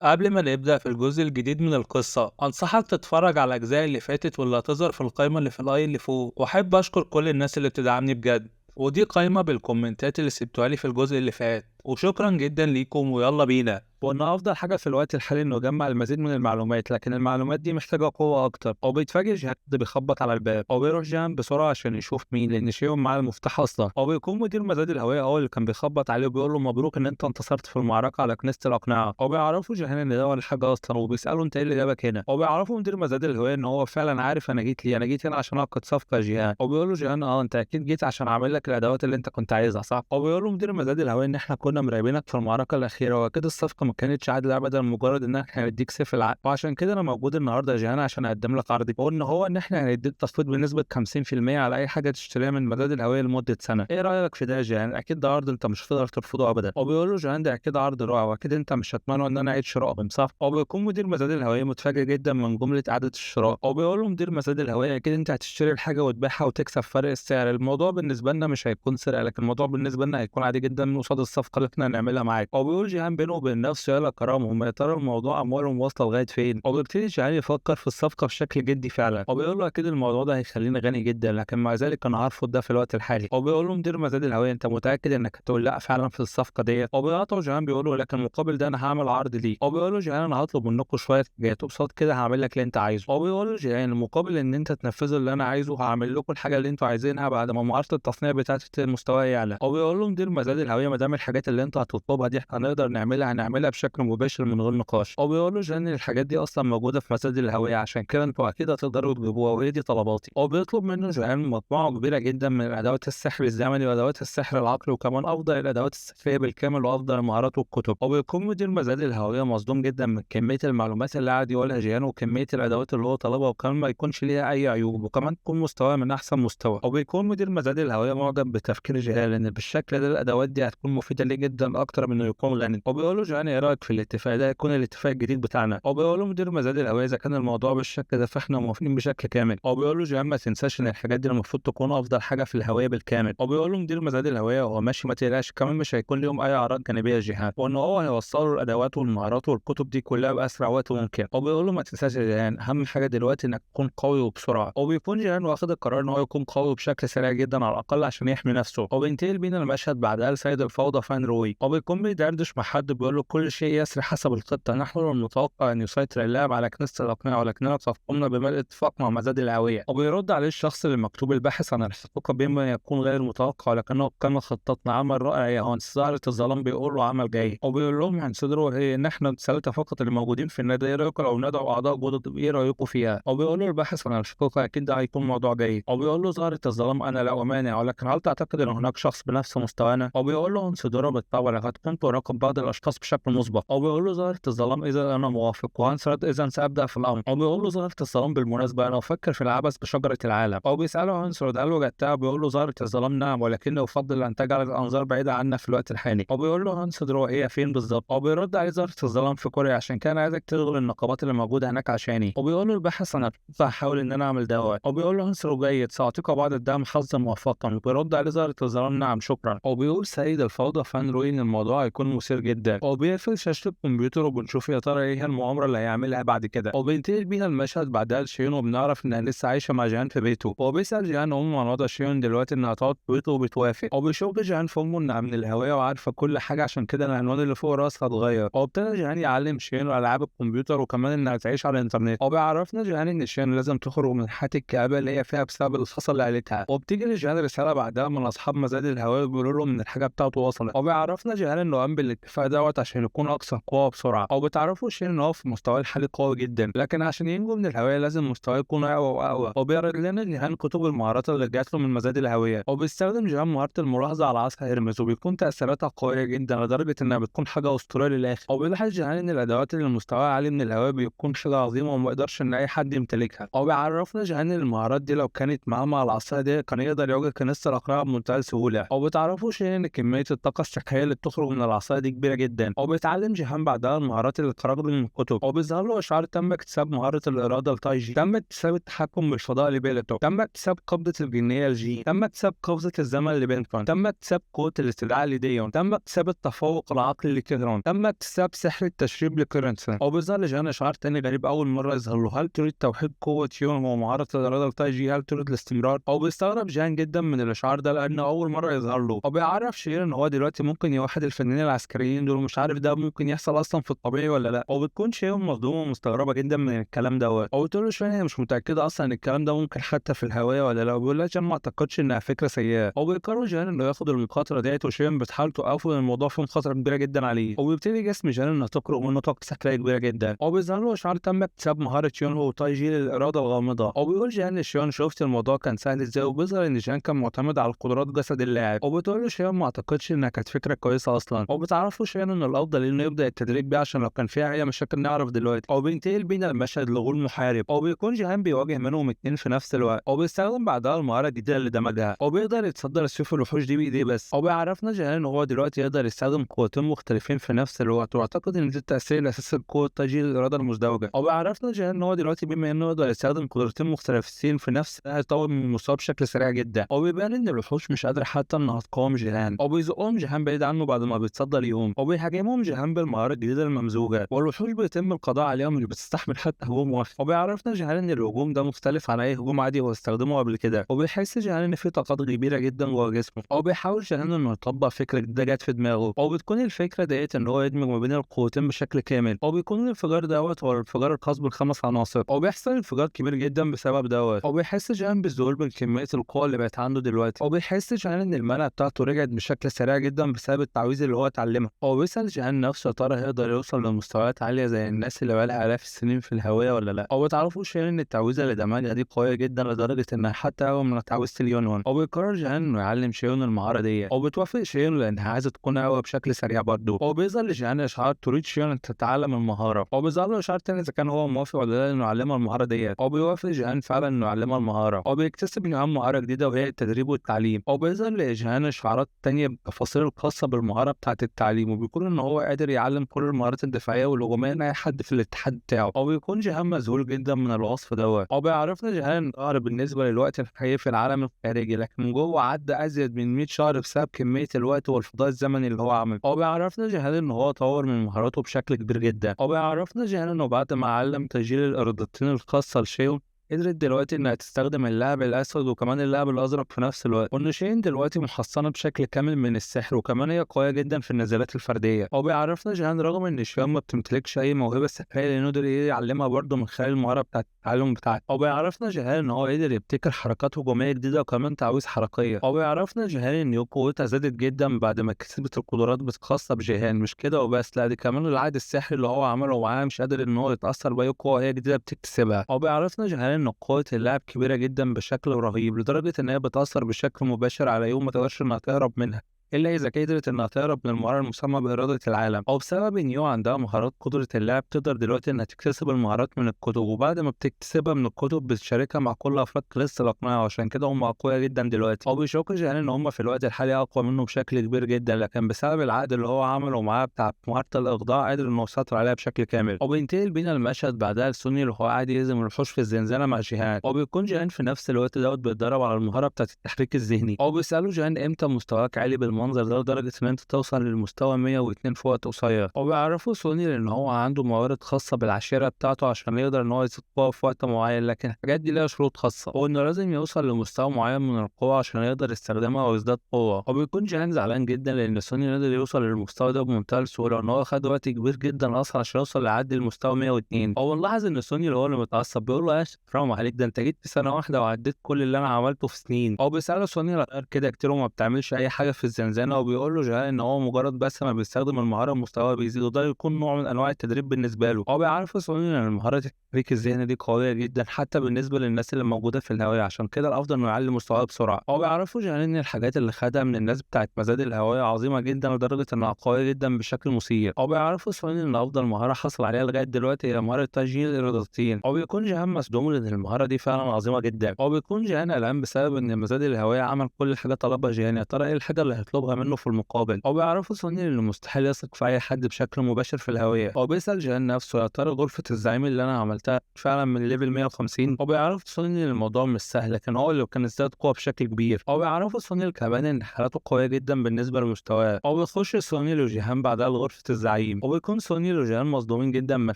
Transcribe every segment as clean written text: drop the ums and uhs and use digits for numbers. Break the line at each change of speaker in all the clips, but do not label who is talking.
قبل ما نبدأ في الجزء الجديد من القصة، أنصحك تتفرج على الأجزاء اللي فاتت واللي هتظهر في القائمة اللي في ال i اللي فوق. وأحب أشكر كل الناس اللي بتدعمني بجد، ودي قائمة بالكومنتات اللي سبتوها لي في الجزء اللي فات، وشكرا جدا ليكم. ويلا بينا.
وان افضل حاجة في الوقت الحالي انه يجمع المزيد من المعلومات، لكن المعلومات دي محتاجه قوة اكتر. او بيتفاجئ جهاد بيخبط على الباب، او بيروح جان بسرعة عشان يشوف مين، لان شيون معاه المفتاح اصلا. او بيكون مدير مزاد الهوية هو اللي كان بيخبط عليه وبيقول له مبروك ان انت انتصرت في المعركة على كنيسة الاقنعة. او بيعرفوا جهان ان ده ولا حاجة اصلا، وبيساله انت ايه اللي جابك هنا. او بيعرفوا مدير مزاد الهوية ان هو فعلا عارف انا جيت ليه، انا جيت هنا عشان اعقد صفقة جهان. او بيقول له جهان انت اكيد جيت عشان اعمل لك الادوات اللي انت كنت عايزها صح. او بيقول له مدير مزاد الهوية ان احنا كنا مراقبينك في المعركة الاخيرة، واكيد الصفقة ما كانتش عادلة ابدا، مجرد ان احنا هنديك سيف العقل، وعشان كده انا موجود النهارده يا جيهان عشان اقدم لك عرضي، وان هو ان احنا هنديك تخفيض بنسبة 50% على اي حاجة تشتريها من مزاد الهوية لمدة سنة. ايه رايك في ده يا جيهان؟ اكيد ده عرض انت مش هتقدر ترفضه ابدا. وبيقول له جيهان ده اكيد عرض رائع، واكيد انت مش هتمنع ان انا اعيد شرائهم صح. وبيكون مدير مزاد الهوية متفاجئ جدا من جملة اعاده الشراء. وبيقول له مدير مزاد الهوية اكيد انت هتشتري الحاجة وتبيعها وتكسب فرق السعر، الموضوع بالنسبة لنا مش هيكون سرقه، لكن الموضوع بالنسبة لنا هيكون عادي جدا قصاد الصفقة اللي احنا هنعملها معاك. وبيقول جيهان بينه وبين نفسه يا كرامهم، يا ترى الموضوع اموالهم واصله لغاية فين. وبيبتدي جيهان يفكر في الصفقة بشكل جدي فعلا، وبيقول له اكيد الموضوع ده هيخليني غني جدا، لكن مع ذلك انا هرفض ده في الوقت الحالي. وبيقول له مدير مزاد الهوية انت متاكد انك هتقول لا فعلا في الصفقة ديت؟ وبيقاطعه جيهان بيقول له لكن مقابل ده انا هعمل عرض ليك. وبيقول له جيهان انا هطلب منكم شوية حاجات وقصاد كده هعمل لك اللي انت عايزه. وبيقول له جيهان مقابل ان انت تنفذ اللي انا عايزه هعمل لكم الحاجة اللي انتوا عايزينها بعد ما مهارة التصنيع بتاعتي المستوى يعلى. وبيقول له مدير مزاد الهوية ما دام الحاجات اللي انت هتطلبها دي احنا هنقدر نعملها بشكل مباشر من غير نقاش. وبيقول له جان الحاجات دي اصلا موجودة في مزاد الهوية، عشان كده انتوا اكيد هتقدروا تجيبوها، وهي دي طلباتي. وبيطلب منه جان مجموعة كبيرة جدا من ادوات السحر الزمني وادوات السحر العقلي، وكمان افضل الادوات السحريه بالكامل وافضل المهارات والكتب. وبيكون مدير مزاد الهوية مصدوم جدا من كمية المعلومات اللي قاعد يقولها جيهان وكمية الادوات اللي هو طلبها، وكمان ما يكونش ليها اي عيوب، وكمان تكون مستواها من احسن مستوى. وبيكون مدير مزاد الهوية معجب بتفكير جيهان، لان بالشكل ده الادوات دي هتكون مفيدة ليه جدا اكتر من انه يكون غني. وبيقول له جيهان ايه رايك في الاتفاق ده يكون الاتفاق الجديد بتاعنا؟ وبيقول له مدير مزاد الهوية اذا كان الموضوع بالشكل ده فاحنا موافقين بشكل كامل. وبيقول له جيهان ما تنساش ان الحاجات دي المفروض تكون افضل حاجة في الهوية بالكامل. وبيقول له مدير مزاد الهوية هو ماشي ما تقلقش، كمان مش هيكون ليهم اي اعراض جانبيه يا جيهان، وان هو هيوصلوا الادوات والمهارات والكتب دي كلها باسرع وقت ممكن. وبيقول له ما تنساش يا جيهان اهم حاجة دلوقتي انك تكون قوي وبسرعة. وبيكون جيهان واخد القرار ان هو يكون قوي بشكل سريع جدا على الاقل عشان يحمي نفسه. وبينتقل بينا المشهد بعدها لسيد الفوضى فان روي، وبيكون بيدردش مع حد بيقول له كل شيء يسري حسب الخطة، نحن المتوقع ان يسيطر اللاعب على كنيسة الاقنعة، ولكننا قد قمنا بملء اتفاق مع مزاد الهوية. وبيرد عليه الشخص اللي مكتوب الباحث عن الحقيقة بما يكون غير متوقع، ولكنه كما خططنا عمل رائع يا هانس. زهره الظلام بيقول له عمل جاي. وبيقول لهم هنسدروا هي ان احنا ثلاثة فقط اللي موجودين في النادي، ايه رايكم لو ندعو اعضاء جدد، ايه رايكم فيها؟ وبيقول له الباحث عن الحقيقة اكيد ده هيكون موضوع جيد. وبيقول له زهره الظلام انا لا امانع، ولكن هل تعتقد ان هناك شخص بنفس مستوانا؟ وبيقول له هانسدورا بالطبع لقد كنت اراقب بعض الاشخاص بشكل مسبق. وبيقول له زهره الظلام اذا انا موافق، وهانسرد اذا سابدا في الامر. وبيقول له زهره الظلام بالمناسبة انا افكر في العبث بشجرة العالم. او بيساله هانسرد هل وجدتها؟ بيقول له زهره الظلام نعم، ولكنه يفضل ان تجعل الانظار بعيدة عنا في الوقت الحالي. وبيقول له هانسدرو هي فين بالظبط؟ وبيرد عليه زهره الظلام في كوريا، عشان كان عايزك تلغي النقابات اللي موجودة هناك عشاني. وبيقول له الباحث انا هحاول ان انا اعمل دوت. وبيقول له هانسدرو جيد، ساعطيك بعض الدعم حظا موفقا. وبيرد عليه زهره الظلام نعم شكرا. وبيقول سيد الفوضى فان روي ان الموضوع هيكون مثير جدا. وبيقفل شاشة الكمبيوتر وبنشوف يا ترى ايه المؤامرة اللي هيعملها بعد كده. وبينتقل بينا المشهد بعدها لشيون، وبنعرف انها لسه عايشه مع جيهان في بيته. وبيسال جيهان امه عن وضع شيون دلوقتي انها تقعد في بيته وبتوافق. وبيشوف جيهان في امه انها من الهوية وعارفه كل حاجة، عشان كده العنوان اللي فوق راسها اتغير. وابتدى جيهان يعلم شيون العاب الكمبيوتر وكمان انها تعيش على الانترنت. وبيعرفنا جيهان ان شيون لازم تخرج من حياة الكآبة اللي هي فيها بسبب اللي حصل لعيلتها. وبتيجي لجيهان رسالة بعدها من اصحاب مزاد الهوية بيقولوا لهم ان الحاجة بتاعته وصلت. وبيعرفنا جيهان انه قام بالاتفاق دوت عشان يكون اكثر قوة بسرعة. او بتعرفوا شيون ان هو في مستواه الحالي قوي جدا، لكن عشان ينجو من الهوية لازم مستواه يكون اقوى واقوى. وبيعرض لنا جيهان كتب المهارات اللي جات له من مزاد الهوية. وبيستخدم جيهان مهارة الملاحظة على عصا هيرمز، وبيكون تاثيراتها قوية جدا لدرجة انها بتكون حاجة اسطورية للاخر. وبيلاحظ جيهان ان الادوات اللي مستواها عالي من الهوية بيكون حاجة عظيمة وما يقدرش ان اي حد يمتلكها. وبيعرفنا جيهان ان المهارات دي لو كانت معاه مع العصا دي كان يقدر يواجه كنيسة الاقنعة بمنتهى السهولة. وبتعرفوا شيء ان كمية الطاقة السحريه السحريه اللي بتخرج من العصاية دي كبيرة جدا. وبيتعلم جيهان بعدها المهارات اللي اتخرج من الكتب، وبيظهر له اشعار تم اكتساب مهارة الارادة لتايجي، تم اكتساب التحكم بالفضاء لبيلتو، تم اكتساب قبضه الجنيه لجي، تم اكتساب قفزه الزمن لبنتون، تم اكتساب قوة الاستدعاء لديون، تم اكتساب التفوق العقلي لكيرون، تم اكتساب سحر التشريب لكيرنسون. وبيظهر لجيهان اشعار تاني غريب اول مرة يظهر له، هل تريد توحيد قوة يون ومهارة الارادة لتايجي؟ هل تريد الاستمرار؟ او بيستغرب جيهان جدا من الاشعار ده لانه اول مرة يظهر له. وبيعرف شير ان هو دلوقتي ممكن يوحد الفنانين العسكريين دول، مش عارف ده ممكن يحصل اصلا في الطبيعي ولا لا. وبتكون شير مصدومة ومستغربه جدا من الكلام دوت، وبتقول له شوية هي مش متاكدة اصلا ان الكلام ده ممكن حتى في الهواية ولا لا. وبيقول لها جان ما اعتقدش انها فكرة سيئه. وبيقرر جان انه ياخد المخاطرة ديت، وشير بتحاول توقفه لان الموضوع فيه مخاطره كبيرة جدا عليه. وبيبتدي جسم جان انه تخرج منه طاقة سحريه كبيرة جدا. وبيظهر له اشعار تم اكتساب مهارة يون وتايجي للارادة الغامضة. وبيقول جان لشيون شفت الموضوع كان سهل ازاي؟ وبيظهر ان جان كان معتمد على قدرات جسد اللاعب. وبتقول له شيون ما اعتقدش انها كانت فكرة كويسة اصلا. وبتعرفه شيون ان الافضل انه يبدا التدريب بيه عشان لو كان فيها اي مشاكل نعرف دلوقتي. او بينتقل بينا المشهد لغول محارب، او بيكون جيهان بيواجه منهم اتنين في نفس الوقت. او بيستخدم بعدها المهارة الجديدة اللي دمجها، او بيقدر يتصدر السيوف الوحوش دي بايديه بس. او بيعرفنا جيهان ان هو دلوقتي يقدر يستخدم قوتين مختلفين في نفس الوقت، واعتقد ان ده التاثير الاساسي لقوه تايجي للارادة المزدوجة. او بيعرفنا جيهان ان هو دلوقتي بما انه يقدر يستخدم قدرتين مختلفين في نفس الوقت هيطور من مستواه بشكل سريع جدا. او بيبان ان الوحوش مش قادرة حتى انها تقاوم جيهان، او بيزقهم جيهان بعيد عنه بعد ما بيتصدى ليهم. او بيهاجمهم جيهان بالمهاره الجديدة الممزوجه، والوحوش بيتم القضاء عليهم مش بتستحمل حتى هجوم واحد. وبيعرفنا جيهان ان الهجوم ده مختلف عن اي هجوم عادي هو استخدمه قبل كده. وبيحس جيهان ان في طاقات كبيرة جدا جوه جسمه. او بيحاول جيهان انه يطبق فكرة جديدة جت في دماغه، او بتكون الفكرة ديت ان هو يدمج ما بين القوتين بشكل كامل. او بيكون الانفجار دوت هو الانفجار الخاص بالخمس عناصر، او بيحصل انفجار كبير جدا بسبب دوت. او بيحس جيهان بالذهول من كمية القوة اللي بقت عنده دلوقتي. او بيحس جيهان ان المنع بتاعته رجعت بشكل سريع جدا بسبب التعويذ اللي هو اتعلمها. او بيسال جيهان نفسه يا ترى هيقدر يوصل لمستويات عالية زي الناس اللي بقالها الاف السنين في الهوية ولا لا. او بتعرفوا جيهان ان التعويذه اللي دمجها دي قوية جدا لدرجة انها حتى اقوى من تعويذه اليونون. او بيقرر جيهان انه يعلم شيون المهارة دي، او بتوافق شيون لانها عايزه تكون اقوى بشكل سريع برضه. او بيظهر لجيهان اشعار تريد شيون ان تتعلم المهارة. او بيظهر له اشعار تاني اذا كان هو موافق ولا لا انه يعلمها المهارة ديت. او بيوافق جيهان فعلا انه يعلمها المهارة. او بيكتسب جيهان مهارة جديدة وهي التدريب والتعليم. او بيظهر لجيهان اشعارات تانية بالتفاصيل الخاصة بالمهاره بتاعه التعليم، وبيكون ان هو قادر يعلم كل المهارات الدفاعية والهجوميه لاي حد في الاتحاد بتاعه. او بيكون جيهان مذهول جدا من الوصف دوت. او بيعرفنا جيهان ان بالنسبة للوقت الحقيقي في العالم الخارجي، لكن جوه عدى ازيد من 100 شهر بسبب كمية الوقت والفضاء الزمني اللي هو عمله. او بيعرفنا جيهان ان هو طور من مهاراته بشكل كبير جدا. او بيعرفنا جيهان انه بعد ما علم تسجيل الارادتين الخاصة لشيون قدرت دلوقتي انها تستخدم اللاعب الاسود وكمان اللاعب الازرق في نفس الوقت، وان شين دلوقتي محصنة بشكل كامل من السحر، وكمان هي قوية جدا في النزالات الفردية. او بيعرفنا جيهان رغم ان شيون ما بتمتلكش اي موهبة سحريه لانه قدر يعلمها برضه من خلال المهارة بتاعه التعلم بتاعته. او بيعرفنا جيهان ان هو قدر يبتكر حركات هجومية جديدة وكمان تعويذ حركية. او بيعرفنا جيهان ان قوتها زادت جدا بعد ما كسبت القدرات الخاصة بجيهان، مش كده وبس، لا دي كمان العقد السحري اللي هو عمله معاه مش قادر ان هو يتاثر باي قوة هي جديدة بتكتسبها. او بيعرفنا جيهان ان قوة اللاعب كبيرة جدا بشكل رهيب لدرجة ان هي بتاثر بشكل مباشر على يوم ما تقدرش انها تهرب منها الا اذا قدرت انها تهرب من المهارة المسمى باراده العالم. او بسبب ان يو عندها مهارات قدره اللاعب تقدر دلوقتي انها تكتسب المهارات من الكتب، وبعد ما بتكتسبها من الكتب بتشاركها مع كل افراد class الاقنعة، وعشان كده هم اقوياء جدا دلوقتي. او بيشك جيهان ان هم في الوقت الحالي اقوى منه بشكل كبير جدا، لكن بسبب العقد اللي هو عمله معاه بتاع مهارة الاخضاع قادر انه يسيطر عليها بشكل كامل. او بينتقل بينا المشهد بعدها لسوني اللي هو قاعد يهزم الوحوش في الزنزانة مع جيهان. او بيكون جيهان في نفس الوقت دوت بيتدرب على المهارة بتاعه التحريك الذهني. او بيساله جيهان امتى مستواك عالي بالمنظر ده لدرجة ان انت توصل للمستوى 102 في وقت قصير. او بيعرفوا سوني ان هو عنده موارد خاصة بالعشيره بتاعته عشان يقدر ان هو يزيد قوة في وقت معين، لكن الحاجات دي لها شروط خاصة، وانه لازم يوصل لمستوى معين من القوة عشان يقدر يستخدمها ويزداد قوة. وبيكون جيهان زعلان جدا لان سوني قدر يوصل للمستوى ده بمنتهى السهولة، وان هو خد وقت كبير جدا اصلا عشان يوصل لعد المستوى 102. او نلاحظ ان سوني اللي هو اللي متعصب بيقول له يا حرام عليك، ده انت جيت في سنة واحدة وعديت كل اللي انا عملته في سنين. او بيساله سوني كده كتير وما بتعملش اي حاجة في الزنزانة، وبيقول له جيهان ان هو مجرد بس ما بيستخدم المهارة مستواه بيزيد، وده يكون نوع من انواع التدريب بالنسبة له. او بيعرف سوني ان المهارة التحريك الذهني دي قوية جدا حتى بالنسبة للناس اللي موجودة في الهواية، عشان كده الافضل انه يعلي مستواه بسرعة. او بيعرفوا جيهان ان الحاجات اللي خدها من الناس بتاعت مزاد الهواية عظيمة جدا لدرجة انها قوية جدا بشكل مثير. او بيعرفوا سوني ان افضل مهارة حصل عليها لغاية دلوقتي هي مهارة تسجيل الارادتين. او بيكون جيهان مصدوم لان المهارة دي فعلا عظيمة جدا. او بيكون جيهان قلقان بسبب ان مزاد الهواية عمل كل حاجة طلبها جيهان، يا ترى ايه الحاجة اللي هيطلبها بيطلبها منه في المقابل. وبيعرفوا سونيل انه مستحيل يثق في اي حد بشكل مباشر في الهوية. وبيسأل جيهان نفسه يا ترى غرفة الزعيم اللي انا عملتها فعلا من level 150. وبيعرفوا سونيل الموضوع مش سهل، لكن هو اللي كان ازداد قوة بشكل كبير. وبيعرفوا سونيل كمان ان حالته قوية جدا بالنسبة لمستواه. وبيخش سونيل وجيهان بعدها لغرفة الزعيم، وبيكون سونيل وجيهان مصدومين جدا من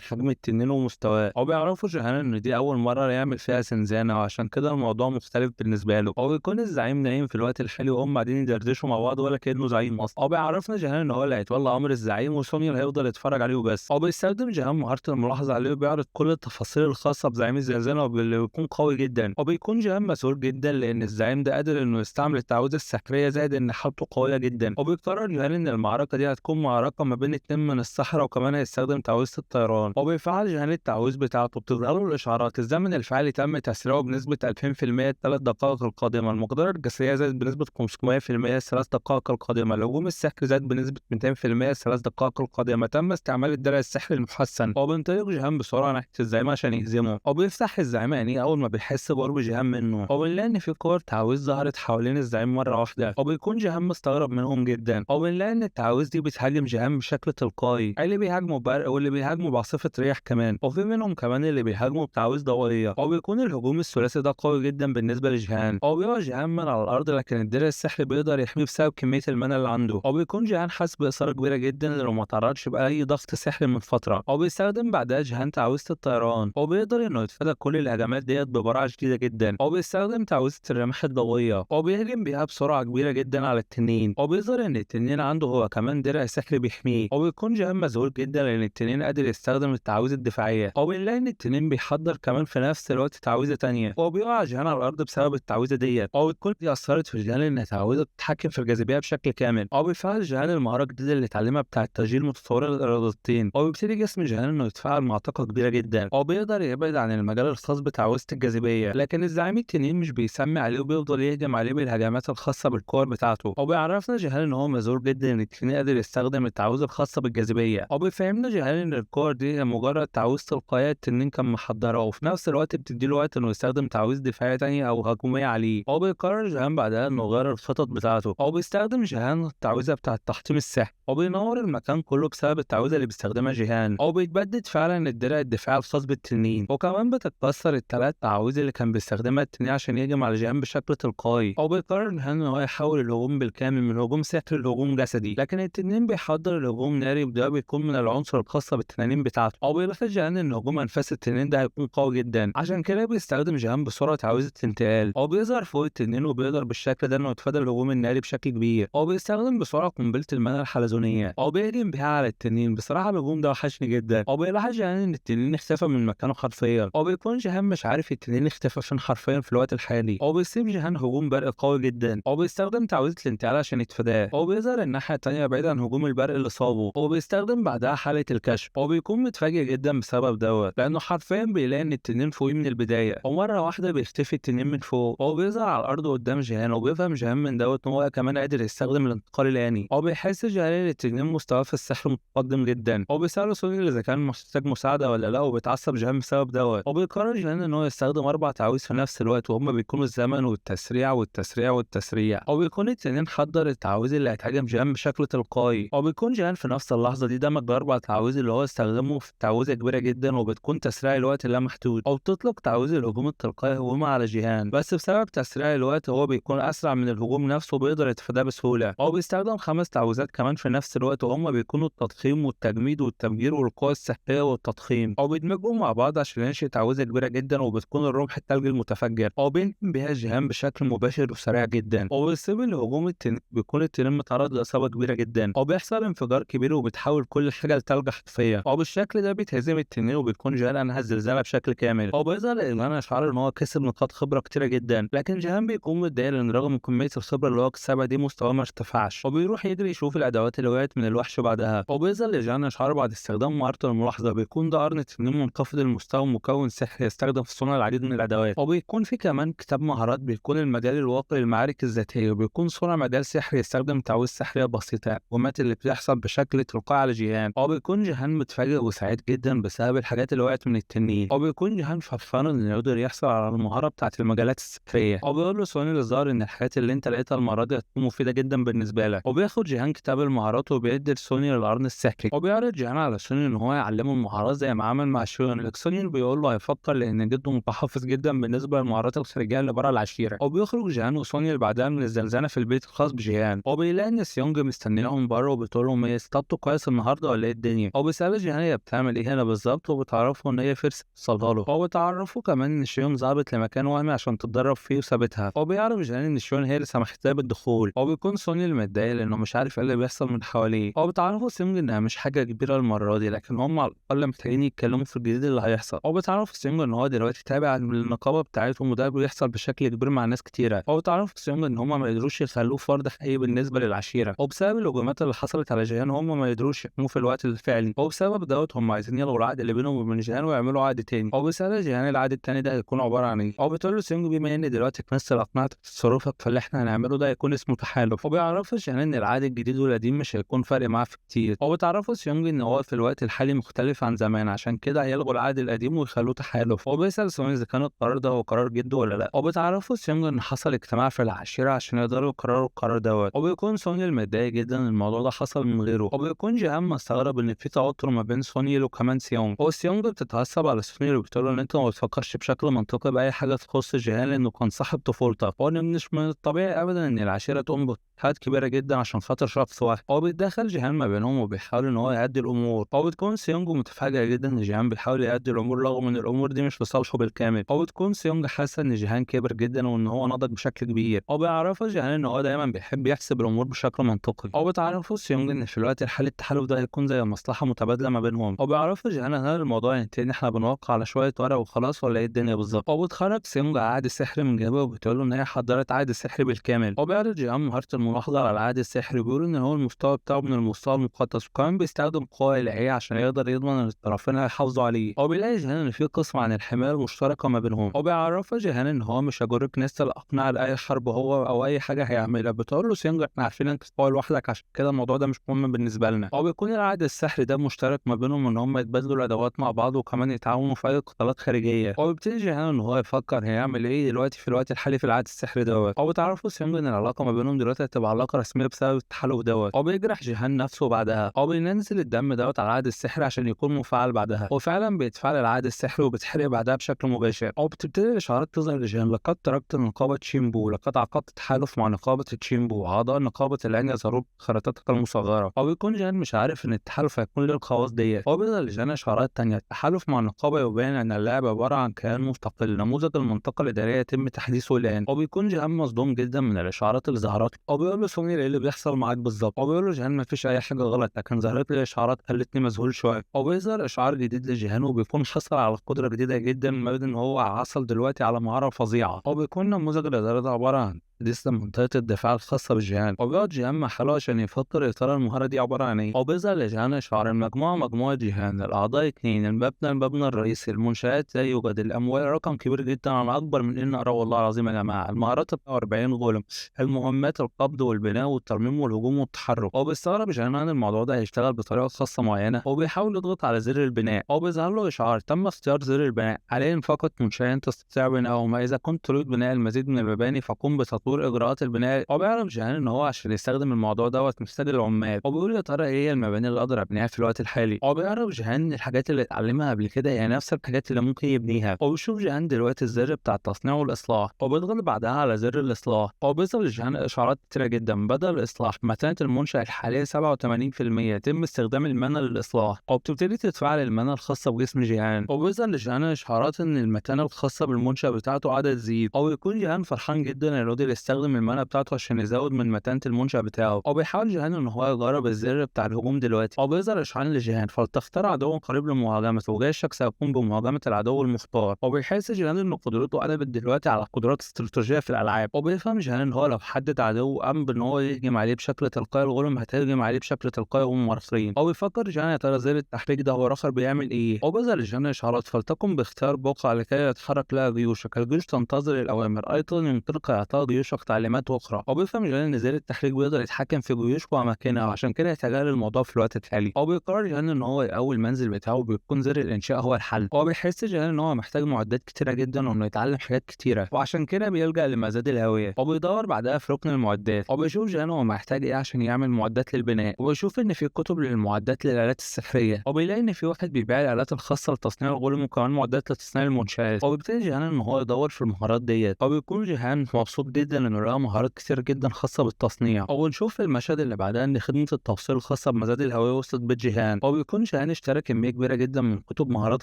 حجم التنين ومستواه. وبيعرفوا جيهان ان دي اول مرة يعمل فيها زنزانة، وعشان كده الموضوع مختلف بالنسبة له. وبيكون الزعيم نايم في الوقت الحالي وهم قاعدين يدردشوا مع بعض ولا كأنه زعيم اصلا. وبيعرفنا جيهان ان هو اللي هيتولى امر الزعيم، وسونيل هيفضل يتفرج عليه وبس. وبيستخدم جيهان مهارة الملاحظة عليه وبيعرض كل التفاصيل الخاصة بزعيم الزنزانة واللي بيكون قوي جدا. وبيكون جيهان مسؤول جدا لان الزعيم ده قادر انه يستعمل التعويذه السحريه، زائد ان حالته قوية جدا. وبيقرر جيهان ان المعركة دي هتكون معركة ما بين اتنين من الصحراء، وكمان هيستخدم تعويذه الطيران. وبيفعل جيهان التعويذ بتاعته، بتظهر له الاشعارات الزمن الفعلي تم تسريعه بنسبة 2000% الثلاث دقائق القادمة، المقدرة الجسدية زادت بنسبة 500% الثلاث دقائق القادمة، الهجوم السحري زاد بنسبة 200% الثلاث دقائق القادمة، تم استعمال الدرع السحري المحسن. وبينطلق جيهان بسرعة ناحية الزعيم عشان يهزمه. وبيفتح الزعيم عينيه اول ما بيحس بقرب جيهان منه، وبنلاقي ان في كور تعويذ ظهرت حوالين الزعيم مرة واحدة. وبيكون جيهان مستغرب منهم جدا. وبنلاقي ان التعويذ دي بتهاجم جيهان بشكل تلقائي، اللي بيهاجمه برق واللي بيهاجمه بعاصفه رياح كمان، وفي منهم كمان اللي بيهاجمه بتعويذ ضوئية. وبيكون الهجوم الثلاثي ده قوي جدا بالنسبة لجيهان. وبيقع جيهان من على الارض، لكن الدرع السحري بيقدر يحميه بسبب كمية ال mana اللي عنده. وبيكون جيهان حاسس باثاره كبيرة جدا لانه ما تعرضش باي ضغط سحري من فترة. وبيستخدم بعدها جيهان تعويذه الطيران، وبيقدر انه يتفادى كل الهجمات ديت ببراعه شديدة جدا. وبيستخدم تعويذه الرماح الضوئية، وبيهجم بيها بسرعة كبيرة جدا على التنين. وبيظهر ان التنين عنده هو كمان درع سحري بيحميه. وبيكون جيهان مذهول جدا لان التنين قادر يستخدم التعويذه الدفاعية. وبنلاقي ان التنين بيحضر كمان في نفس الوقت تعويذه ثانية، وبيقع جيهان على الارض بسبب التعويذه ديت. وبتكون دي اثرت في جيهان ان التعويذه بتتحكم في الجاذبية بشكل كامل. وبيفعل جيهان المهارة الجديدة اللي اتعلمها بتاع التسجيل المتطورة للارادتين. وبيبتدي جسم جيهان انه يتفاعل مع طاقة كبيرة جدا، وبيقدر يبعد عن المجال الخاص بتعويذه الجاذبية. لكن الزعيم التنين مش بيسمي عليه وبيفضل يهجم عليه بالهجمات الخاصة بالكور بتاعته. وبيعرفنا جيهان ان هو مذهول جدا ان التنين قادر يستخدم التعويذه الخاصة بالجاذبيه. وبيفهمنا جيهان ان الكور دي مجرد تعويذه تلقائية التنين كان محضرها، وفي نفس الوقت بتدي له وقت انه يستخدم تعويذ دفاعية ثانية او هجومية عليه. وبيقرر جيهان بعدها انه يغير الخطط بتاعته. وبيستخدم جيهان التعويذه بتاعه تحطيم السحر، وبينور المكان كله بسبب التعويذه اللي بيستخدمها جيهان. وبيتبدد فعلا الدرع الدفاعي الخاص بالتنين، وكمان بتتكسر الثلاث تعاويذ اللي كان بيستخدمها التنين عشان يهجم على جيهان بشكل تلقائي. وبيقرر جيهان ان هو يحول الهجوم بالكامل من هجوم سحري لهجوم جسدي، لكن التنين بيحضر الهجوم ناري، وده بيكون من العنصر الخاصة بالتنانين بتاعته. وبيلاحظ جيهان ان هجوم انفاس التنين ده هيكون قوي جدا، عشان كده بيستخدم جيهان بسرعة تعويذه الانتقال. وبيظهر فوق التنين وبيقدر بالشكل ده انه يتفادى الهجوم الناري بشكل كبير. وبيستخدم بسرعة قنبلة ال mana الحلزونيه، وبيهجم بيها على التنين. بصراحة الهجوم ده وحشني جدا. وبيلاحظ جيهان ان التنين اختفى من مكانه حرفيا، وبيكون جيهان مش عارف التنين اختفى فين حرفيا في الوقت الحالي. وبيصيب جيهان هجوم برق قوي جدا، وبيستخدم تعويذه الانتقال عشان يتفاداه. وبيظهر الناحية الثانية بعيد عن هجوم البرق اللي صابه. وبيستخدم بعدها حاله الكشف، وبيكون متفاجئ جدا بسبب دوت لانه حرفيا بيلاقي ان التنين فوقيه من البداية. ومرة واحدة بيختفي التنين من فوق، وبيظهر على الارض قدام جيهان. وبيفهم جيهان من دوت ان هو كمان قادر يستخدم الانتقال الاني. وبيحس جيهان ان التنين مستواه في السحر متقدم جدا، وبيساله سونيل اذا كان محتاج مساعدة ولا لا، وبيتعصب جيهان بسبب دوت. وبيقرر جيهان ان هو يستخدم 4 تعاويذ في نفس الوقت، وهم بيكونوا الزمن والتسريع والتسريع والتسريع. وبيكون التنين حضر التعويذ اللي هتهاجم جيهان بشكل تلقائي. وبيكون جيهان في نفس اللحظة دي دمج 4 تعاويذ اللي هو استخدمه في تعويذه كبيرة جدا، وبتكون تسريع الوقت اللا محدود. او بتطلق تعويذ الهجوم التلقائي هجوم على جيهان، بس بسبب تسريع الوقت هو بيكون اسرع من الهجوم نفسه وبيقدر يتفاداه بسهولة. او بيستخدم 5 تعويذات كمان في نفس الوقت، وهم بيكونوا التضخيم والتجميد والتفجير والقوة السحريه والتضخيم. او بيدمجهم مع بعض عشان ينشئ تعويذه كبيرة جدا، وبتكون الرمح الثلجي المتفجر. او بينهي بيها جيهان بشكل مباشر وسريع جدا. وبيصيب الهجوم التنين، بيكون التنين متعرض لاصابة كبيرة جدا، وبيحصل انفجار كبير وبتحول كل حاجة لثلج حرفيا. وبالشكل ده بيتهزم التنين، وبيكون جيهان انهى الزلزال بشكل كامل. وبيظهر لجيهان اشعار ان هو كسب نقاط خبره كتيرة جدا، لكن جيهان بيكون متضايق لان رغم كمية الخبرة اللي هو كسبها دي مستواه ما ارتفعش. وبيروح يجري يشوف الادوات اللي وقعت من الوحش بعدها. وبيظهر لجيهان اشعار بعد استخدام مهارة الملاحظة، بيكون ده قرن التنين منخفض المستوى مكون سحري يستخدم في صنع العديد من الادوات. وبيكون في كمان كتاب مهارات بيكون المجال الواقعي للمعارك الذاتية، وبيكون صنع مجال سحري يستخدم تعويذ سحريه بسيطة ومات اللي بتحصل بشكل تلقائي على جيهان. وبيكون جيهان متفاجئ وسعيد جدا بسبب الحاجات اللي وقعت من التنين. وبيكون جيهان فرحان انه يقدر يحصل على المهارة بتاعه المجالات السحريه. وبيقول له سوني الظاهر ان الحاجات اللي انت لقيتها المرة دي هتكون مفيدة جدا بالنسبة لك. وبياخد جيهان كتاب المهارات وبيدي لسونيل القرن السحري، وبيعرض جيهان على سونيل ان هو يعلمه المهارات زي ما عمل مع شيون، لكن سونيل بيقول له هيفكر لان جده متحفظ جدا بالنسبة للمهارات الخارجية اللي بره العشيرة. وبيخرج جيهان وسونيل بعدها من الزنزانة في البيت الخاص بجيهان، وبيلاقي ان سيونج مستنيهم بره وبتقول لهم ايه اصطادتوا كويس النهارده ولا ايه الدنيا. وبيسأل جيهان هي بتعمل ايه هنا بالظبط، وبتعرفه ان هي فرصة توصلها له، وبتعرفه كمان ان شيون ذهبت لمكان وهمي عشان تتدرب فيه وسابتها. وبيعرف جيهان ان شيون هي اللي سمحت لها بالدخول، وبيكون سونيل متضايق لانه مش عارف ايه اللي بيحصل من حواليه. وبتعرفه سيونج انها مش حاجة كبيرة المرة دي، لكن هم على الاقل محتاجين يتكلموا في الجديد اللي هيحصل. وبتعرف سيونج ان هو دلوقتي تابع للنقابه بتاعتهم، وده بيحصل بشكل كبير مع ناس كتيرة. وبتعرف سيونج ان هم ما قدروش يخلوه فرد حقيقي بالنسبة للعشيره، وبسبب الهجومات اللي حصلت على جيهان هم ما قدروش يحموه في الوقت الفعلي، وبسبب دوت هم عايزين يلغوا العقد اللي بينهم وبين جيهان ويعملوا عقد تاني. وبيسأل جيهان العقد التاني ده هيكون عبارة عن ايه. وبتقول له سيونج بما ان دلوقتي كنيستال اقنعتك بتصرفك فاللي احنا هنعمله ده هيكون اسمه تحالف. وبيعرفوا جيهان ان العقد الجديد والقديم مش هيكون فارق معاه في كتير. وبتعرفوا سيونج ان هو في الوقت الحالي مختلف عن زمان، عشان كده هيلغوا العقد القديم ويخلوه تحالف. وبيسأل سونيل اذا كان القرار ده هو قرار جده ولا لا. وبتعرفوا سيونج ان حصل اجتماع في العشيرة عشان يقدروا يقرروا القرار دوت. وبيكون سونيل متضايق جدا ان الموضوع ده حصل من غيره. وبيكون جيهان مستغرب ان في توتر ما بين سونيل وكمان سيونج. وسيونج بتتعصب على سونيل وبتقول له ان انت ما بتفكرش بشكل منطقي باي حاجة تخص جيهان لانه كان صاحب طفولتك، وان مش من الطبيعي ابدا ان العشيرة تقوم بحاجات كبيرة جدا عشان خاطر شخص واحد. وبيتدخل جيهان ما بينهم وبيحاول ان هو يهدي الامور. وبتكون سيونج متفاجئه جدا ان جيهان بيحاول يهدي الامور رغم ان الامور دي مش لصالحه بالكامل. وبتكون سيونج حاسه ان جيهان كبر جدا وان هو نضج بشكل كبير. وبيعرفه جيهان ان هو دايما بيحب يحسب الامور بشكل منطقي. وبتعرفه سيونج ان في الوقت الحالي التحالف ده هيكون زي مصلحة متبادلة ما بينهم. وبيعرفه جيهان ان الموضوع ينتهي ان احنا بنوقع على شوية ورق وخلاص ولا ايه الدنيا بالظبط. وبتخرج سيونج عقد سحري من جيبها وبتقول له ان هي حضرت عقد سحري بالكامل. وبيعرض جيهان مهارة الملاحظة على العقد السحري وبيقول ان هو المستوى بتاعه من المستوى المقدس، وكمان بيستخدم قوة إلهية عشان يقدر يضمن ان الطرفين هيحافظوا عليه. وبيلاقي جيهان ان في قسم عن الحماية المشتركة ما بينهم. وبيعرفه جيهان ان هو مش هيجر كنيستال اقناع لاي حرب هو او اي حاجة هيعملها. بتقول له سيونج احنا عارفين انت قوي لوحدك عشان كده الموضوع ده مش مهم بالنسبة لنا. وبيكون العقد السحري ده مشترك ما بينهم ان هم يتبادلوا الادوات مع بعض وكمان يتعاونوا في اي قتالات خارجية. وبيبتدي جيهان ان هو يفكر هيعمل ايه دلوقتي في الوقت الحالي في العقد السحري دوت. وبتعرفوا سيونج ان العلاقة ما بينهم دلوقتي هتبقى علاقة رسمية بسبب التحالف دوت. وبيجرح جيهان نفسه بعدها. وبينزل الدم دوت على العقد السحري عشان يكون مفعل بعدها، وفعلا بيتفعل العقد السحري وبيتحرق بعدها بشكل مباشر. وبتبتدي الاشارات تظهر لجيهان لقد تركت نقابة تشيمبو، لقد عقدت تحالف مع نقابة تشيمبو، اعضاء نقابة العين يظهروا بخريطتك المصغرة. وبيكون جيهان مش عارف ان التحالف هيكون للخواص ديت. وبيظهر لجيهان اشارات تانية، التحالف مع النقابة يبين ان اللاعب عبارة عن كيان مستقل، نموذج المنطقة الادارية يتم تحديثه الان. وبيكون جيهان مصدوم جدا من الاشارات اللي ظهرت. وبيقول له سونيل ايه اللي بيحصل معاك بالظبط. وبيقول له جيهان مفيش اي حاجة غلط، لكن ظهرت لي اشارات خلتني مذهول شوية. وبيظهر اشعار جديد لجيهان وبيكون حصل على قدره جديدة جدا، ما بين ان هو حصل دلوقتي على مهارة فظيعة. وبيكون نموذج الادارة ده عبارة عن لسه منطقة الدفاع الخاصة بجيهان. وبيقعد جيهان مع حاله عشان يفكر يا ترى المهارة دي عبارة عن ايه. وبيظهر لجيهان اشعار المجموعة مجموعة جيهان، الأعضاء 2، المبنى الرئيسي، المنشآت لا يوجد، الأموال رقم كبير جدا عن أكبر من إن أرى والله العظيم يا جماعة، المهارات 40 غولم، المهمات القبض والبناء والترميم والهجوم والتحرك. وبيستغرب جيهان عن الموضوع ده هيشتغل بطريقة خاصة معينة، وبيحاول يضغط على زر البناء. وبيظهر له إشعار تم اختيار زر البناء، حاليا فقط منشآت تستطيع بناؤهما، إذا كنت تريد بناء المزيد من المباني فقم بتطوير اجراءات البناء. وبيعرف جيهان ان هو عشان يستخدم الموضوع دوت محتاج العمال، وبيقول يا ترى ايه هي المباني اللي اقدر ابنيها في الوقت الحالي. وبيعرف جيهان ان الحاجات اللي اتعلمها قبل كده هي نفس الحاجات اللي ممكن يبنيها. وبيشوف جيهان دلوقتي الزر بتاع التصنيع والاصلاح، وبيضغط بعدها على زر الاصلاح. وبيظهر لجيهان اشارات كتيرة جدا، بدل الاصلاح متانه المنشأ الحالية 87%، يتم استخدام المانا للاصلاح. وبتبتدي تتفاعل المانا الخاصة بجسم جيهان. وبيظهر لجيهان اشارات ان المتانه الخاصة بالمنشأ بتاعته قاعدة تزيد. وبيكون جيهان فرحان جدا انه قدر يستخدم المانا بتاعته عشان يزود من متانة المنشأ بتاعه. وبيحاول جيهان ان هو يجرب الزر بتاع الهجوم دلوقتي. وبيظهر اشعار لجيهان فلتختار عدو قريب لمهاجمته، وجيشك سيقوم بمهاجمة العدو المختار. وبيحس جيهان ان قدرته قلبت دلوقتي على قدرات استراتيجية في الالعاب. وبيفهم جيهان ان هو لو حدد عدو قام بان هو يهجم عليه بشكل تلقائي الغلم هتهجم عليه بشكل تلقائي وهم مرخين. وبيفكر جيهان يا ترى زر التحريك ده هو رخر بيعمل ايه. وبيظهر لجيهان اشارات فلتقم باختيار بقعة لكي يتحرك لها جيوشك، الجيوش تنتظر الاوامر، ايضا يمكنك اعطاء جيوش بيشرح تعليمات اخرى. وبيفهم جيهان ان زر التحريك بيقدر يتحكم في جيوش واماكنها، وعشان كده يتجاهل الموضوع في الوقت الحالي. وبيقرر جيهان ان هو يقوي المنزل بتاعه، وبيكون زر الانشاء هو الحل. وبيحس جيهان ان هو محتاج معدات كتيرة جدا وانه يتعلم حاجات كتيرة، وعشان كده بيلجأ لمزاد الهوية. وبيدور بعدها في ركن المعدات، وبيشوف جيهان هو محتاج ايه عشان يعمل معدات للبناء، وبيشوف ان في كتب للمعدات للآلات السحريه، وبيلاقي ان في واحد بيبيع الآلات الخاصة لتصنيع الغلم وكمان معدات لتصنيع المنشآت. وبيبتدي جيهان ان هو يدور في المهارات ديت، وبيكون جيهان مبسوط جدا انه لقى مهارات كتير جدا خاصة بالتصنيع. وبنشوف في المشهد اللي بعدها ان خدمة التوصيل الخاصة بمزاد الهوية وصلت بيت جيهان، وبيكون جيهان اشترى كمية كبيرة جدا من كتب مهارات